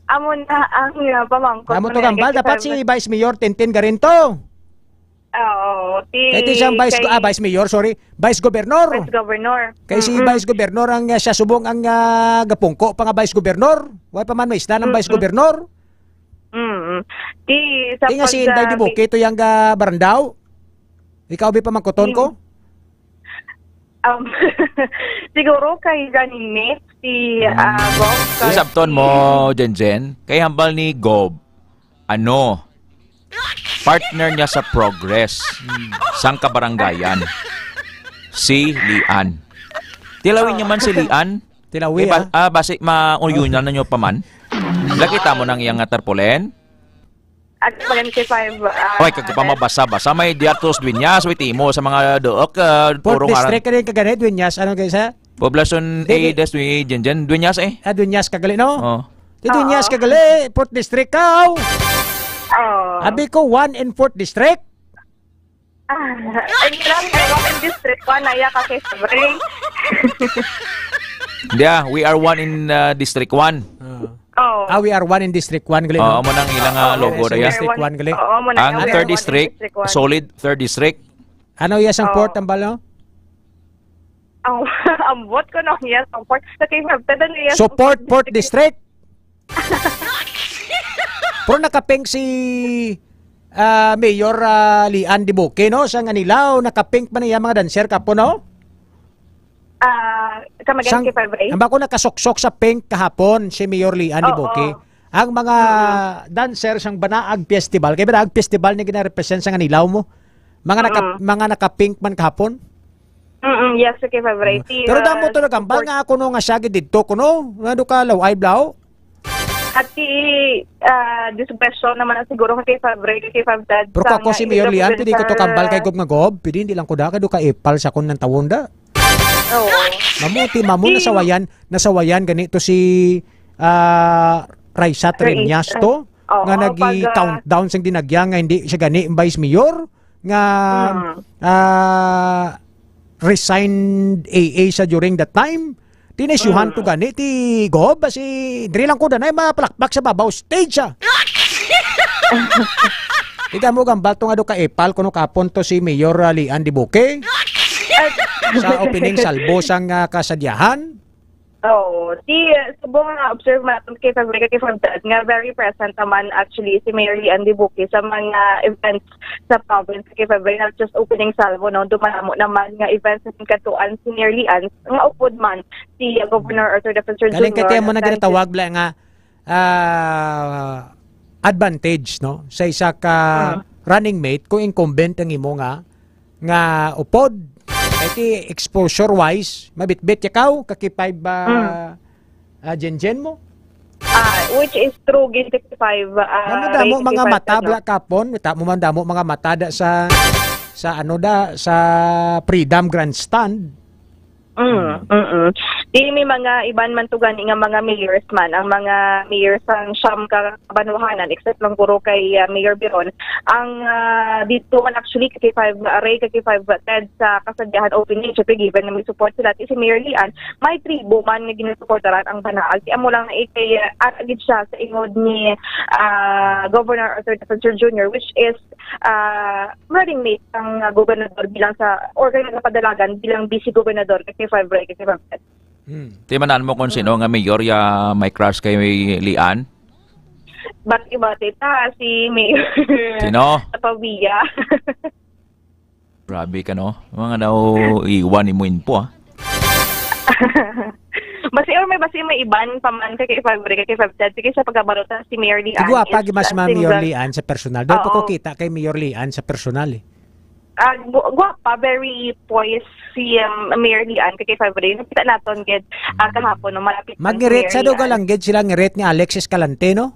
Amo na ang, uh, pamangkot Amo ko to na kambal, dapat si K five Re. Vice Mayor Tintin Garinto. Oo, ti Kay ti siyang vice, kay ah, Vice Mayor, sorry. Vice Governor. Vice Governor. Kay si Mm-mm. Vice Governor ang, ah, siya subong ang, ah, gapungko pa nga Vice Governor. Wa pa man maisla ng Vice Mm-mm. Governor. Mm-mm. Ti sa Ti nga si pag, Inday ah, Dibuki, to yang ga Barandaw. Ikaw bi pamangkuton ko? Mm. Um, siguro kay Janine, si, ah, Gob, Yung sabton mo, si Jenjen, kay hambal ni Gob, ano, partner niya sa Progress, sang kabaranggayan, si Lian. Tilawin niya man si Lian. Tilawi, Eh, ba-, ah. ah, basi ma-, reunion na nyo pa man. Lakita mo nang iyang nga tarpaulin? At pag K five, ah, Oy, kag pa mabasa-basa, may diartos Dueñas, wait, imo sa mga duok, ah, Fourth puro nga District, kani ka gani, Dueñas, ano kay sa? Poblasyon A, Dili. Das, Dui-, Jenjen, Dueñas eh. Ah, Dueñas ka gali, no? Oh. Di Dueñas Oo. ka gali, Fourth District ka, aw. Oh. Abi ko, one in Fourth District. Ah, ay, lang, one in District one, naya ka kay Sabre. Hindi ah, we are one in, uh, District one. Ah. Oh. Ah, we are one in District one, gali, Oo, no? mo nang ilang, ah, Oo, logo yes, na we yan. are District one. one, gali. Oo, mo na Ang yan, we third are one in district, District one. solid third district. Ano iya sang Oo. port, ang balo? Ang, ang bot ko, no, yes, ang port. Sa K five, tada na, yes, ang Support port Fourth District. District. Pero nakapink si, ah, Mayor, ah, Lian Dibuque, no? Sa Nganilaw, nakapink man iya mga dancer kapo, no? Ah, come again, Sang, K five Ray? Ang bako nakasuksok sa pink kahapon si Mayor Lian Oo. Dibuque. Ang mga Mm. dancer sang Banaag Festival, kay Banaag Festival ni gina-represent sa Nganilaw mo. Mga naka-, Mm. mga naka-pink man kahapon. Mm, yes, K five Ray. Mm. Ti, Pero ah, damo to nagambal support. nga ako no nga siya gid didto kuno. Nga do ka law-ay blaw. At ti, ah, disgrasya naman na siguro kay K five Ray, kay K five Dad Pero sa ako nga si Mayor illegal Lian, pwede ko to kambal kay sa Gob nga Gob. Pwede hindi lang ko da, kay do ka epal sa akon ng tawon da. Oo. Mamuti, mamu, Di- nasawayan, nasawayan gani to si, ah, Raisa Raisa. Treñas to, Oo, nga pag, ah, nagi-countdown sang dinagya nga hindi siya gani ang vice mayor, nga, Mm. ah, resigned A A siya during that time. Tinisyuhan Mm. to gani, ti Gob, si, diri lang ko danay mapalakpak sa babaw stage, ah. Ikaw mo gambal to nga do ka epal kuno kapon to si Mayor, ah, Lian Dibuque. At Sa opening salvo sang, ah, kasadyahan. Oo. Ti, ah, subong nga observe man naton kay Fabrica, kay Fabdad, nga very present naman actually si Mayor Lian Dibuque sa mga events sa province kay Fabrica, not just opening salvo, no? Dumanamo naman nga events sa Singkatuan si Mayor Lian, nga upod man si, ah, Governor Arthur Defensor Galing Junior kay mo na na ginatawag bala nga, ah, advantage, no? Sa isa ka Mm. running mate, kung incumbent ang imo nga, nga upod, kay ti exposure wise, mabitbit ya kaw, kaki five ba, Mm. ah, Jenjen mo? Ah, which is true, gid, kaki five, ah, Damo-damo Ray, mga kaki five mata, ano. Bla, kapon, ta mo man damo mga mata da sa, sa ano da, sa Freedom Grandstand. Mm, Mm. mm-mm. Di may mga iban man to gani nga mga mayors man, ang mga mayor sang siyam ka kabanwahanan, except lang puro kay, ah, Mayor Biron. Ang, ah, dito man actually, kaki five Ray, kaki five Ted sa kasadyahan opening, syempre given na may support sila, ti si Mayor Lian, may tribo man nga ginasuportaran ang Banaag. Ti amo lang na ikay, ah, ara gid siya sa ingod ni, ah, Governor Arthur Defensor Junior, which is, ah, running mate ang, ah, gobernador bilang sa, or kaya napadalagan bilang vice gobernador, kaki five Ray, kaki five Ted. Hmm. Ti manan mo kung sino nga mayor ya may crush kay Lian? Bati-bati ta, si Mayor Sino? Tapavia. Grabe ka, no? Mga daw iwan ni mo info, ah. Basi, or may basi may iban pa man kay, kay Fabrica, kay Fabdad, sige sa pagkabarutan si Mayor Lian Igwa pa is gimas a ma Mayor single. Lian sa personal. Dahil pa ko Oo. kita kay Mayor Lian sa personal, eh. Ah, gu-, guwapa, very poised si, um, Mayor Lian, kay Fabrica. Nakita naton gid, ah, kahapon, no, malapit ang Magnirit sa Mayor duga Lian. lang gid sila ngirit ni Alex Escalante, no?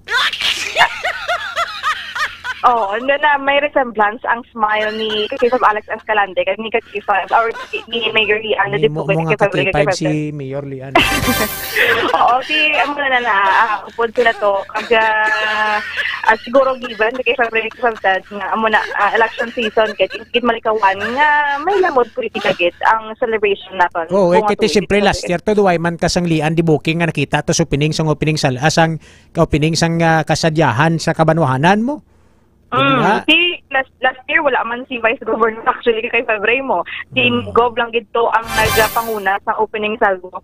Oo, ano na, may resemblance ang smile ni Kakisab Alex Escalante kag ni Kakisab, or ni, ni Mayor Lian na Ni di mo, po mo nga kay Kakisab, Kakisab. si Mayor Lian. Oo, si, ano na na, ah, upod sila to. Kag, ah, ah, siguro given, kay Kakisab, Kakisab, nga, amo na, ah, election season, kay gid malikawan nga may lamod politika gid ang celebration naton. Oo, eh, Bunga kiti tuig, siyempre Kakisab, last year to, duway man ka sang Lian Dibuque nga nakita to sa opening, sang opening sa, ah, sang ka-opening sang, ah, kasadyahan sa kabanwahanan mo. Mm, Diba? si last, last year, wala man si Vice Governor actually kay Fabre mo. Si Mm. Gov lang gid to ang nagpanguna sa opening salvo.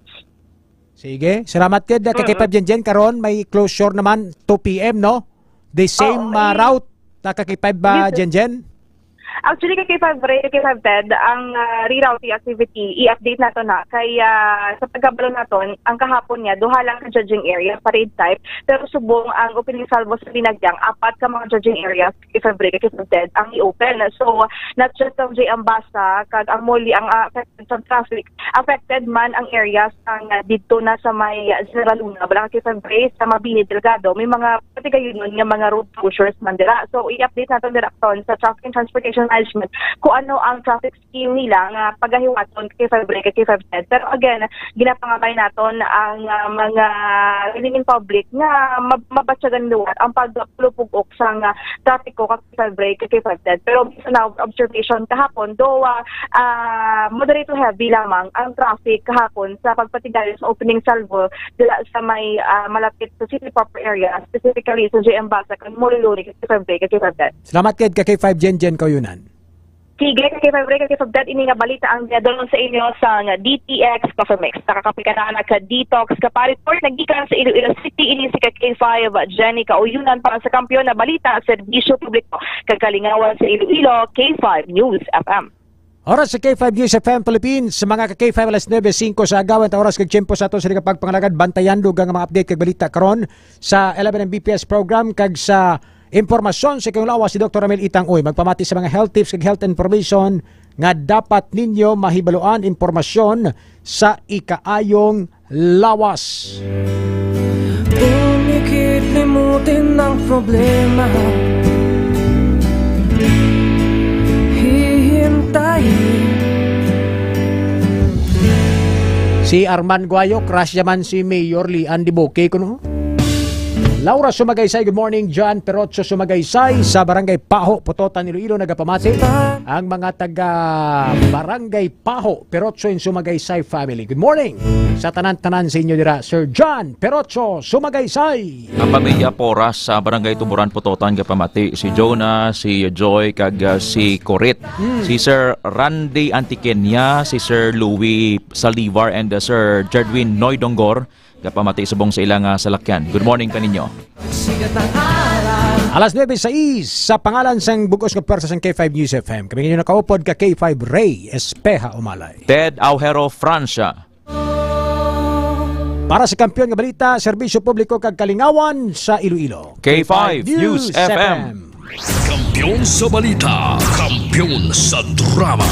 Sige, salamat gid, ah, kay Mm. Pab Jenjen. Karon may closure naman, two P M, no? The same, Oo, ah, eh. route, ta kay Pab, ah, Yes, sir. Jenjen. Actually, kay K five Ray, kay K five Ted, ang ah, rerouting activity, i-update nato na. Kay ah, sa pagkabalo naton, ang kahapon niya, duha lang ka judging area, parade type, pero subong ang opening salvo sa Dinagyang, apat ka mga judging areas, kay K five Ray, kay K five Ted, ang i-open. So, not just ang J M Basa, kag ang Moli, ang ah, affected sa traffic, affected man ang areas nga didto na sa may General Luna, Barangay San Andres, sa Mabini, Delgado, may mga patigayunon nga mga road closures man dira. So, i-update naton dira karon sa Traffic and Transportation Management kung ano ang traffic scheme nila nga pagahiwaton kay K five Ray, kay K five Ted. Pero again, ginapangabay naton ang ah, mga relieving public nga mab- mabatyagan liwat ang pagpulupugok sa nga trapiko kag K five Ray, kay K five Ted. Pero based on our observation kahapon, though ah, ah, moderate to heavy lamang ang traffic kahapon sa pagpatigayon sa opening salvo dila sa may ah, malapit sa city proper area, specifically sa J M Basa kag Moli Lori, kay K five Ray, kay K five Ted. Salamat kay ka K five Jen Jen Kauyonan. Sige, kay K five Ray, kay K five Ted, ini nga balita ang ginadulong sa inyo sang D T X Coffee Mix. Nakakape ka na, nagka-detox ka pa. Report nagikan sa Iloilo City, ini si ka K five Jenny Kauyonan para sa Kampiyon na Balita, Serbisyo Publiko, kag Kalingawan sa Iloilo, K five News F M. Oras sa K five News F M Philippines, mga ka K five, alas nuebe singko sa agawan, ta oras kag tiyempo sa ato sa pagpangalagad. Bantayan, dugang nga mga update kag balita karon sa eleven M B P S program kag sa impormasyon sa inyong lawas si Doktor Ramil Itang Uy. Magpamati sa mga health tips kag health information nga dapat ninyo mahibaluan, impormasyon sa ikaayong lawas. Pumikit limutin ang problema. Hihintayin. Si Arman Guayo, crush naman si Mayor Lian Dibuque, kuno. Laura Sumagaysay, good morning. John Perocho Sumagaysay sa Barangay Paho, Pototan, Iloilo, nagapamati. Ang mga taga Barangay Paho, Perocho and Sumagaysay family. Good morning sa tanan-tanan sa inyo dira, Sir John Perocho Sumagaysay. Ang pamilya Poras sa Barangay Tuburan, Pototan, gapamati si Jonah, si Joy, kag ah, si Corit. Si Sir Randy Antiqueña, si Sir Louis Salivar, and uh, Sir Jedwin Noy Donggor, gapamati subong sa ilang ah, salakyan. Good morning kaninyo. Alas nuebe sais, sa pangalan sang bug-os nga pwersa sang K five News F M, kami ninyo nakaupod ka K five Ray Espeha Umalay. Ted Aujero Francia. Para sa Kampiyon nga Balita, Serbisyo Publiko kag Kalingawan sa Iloilo. K five News F M. Kampiyon sa balita, kampiyon sa drama.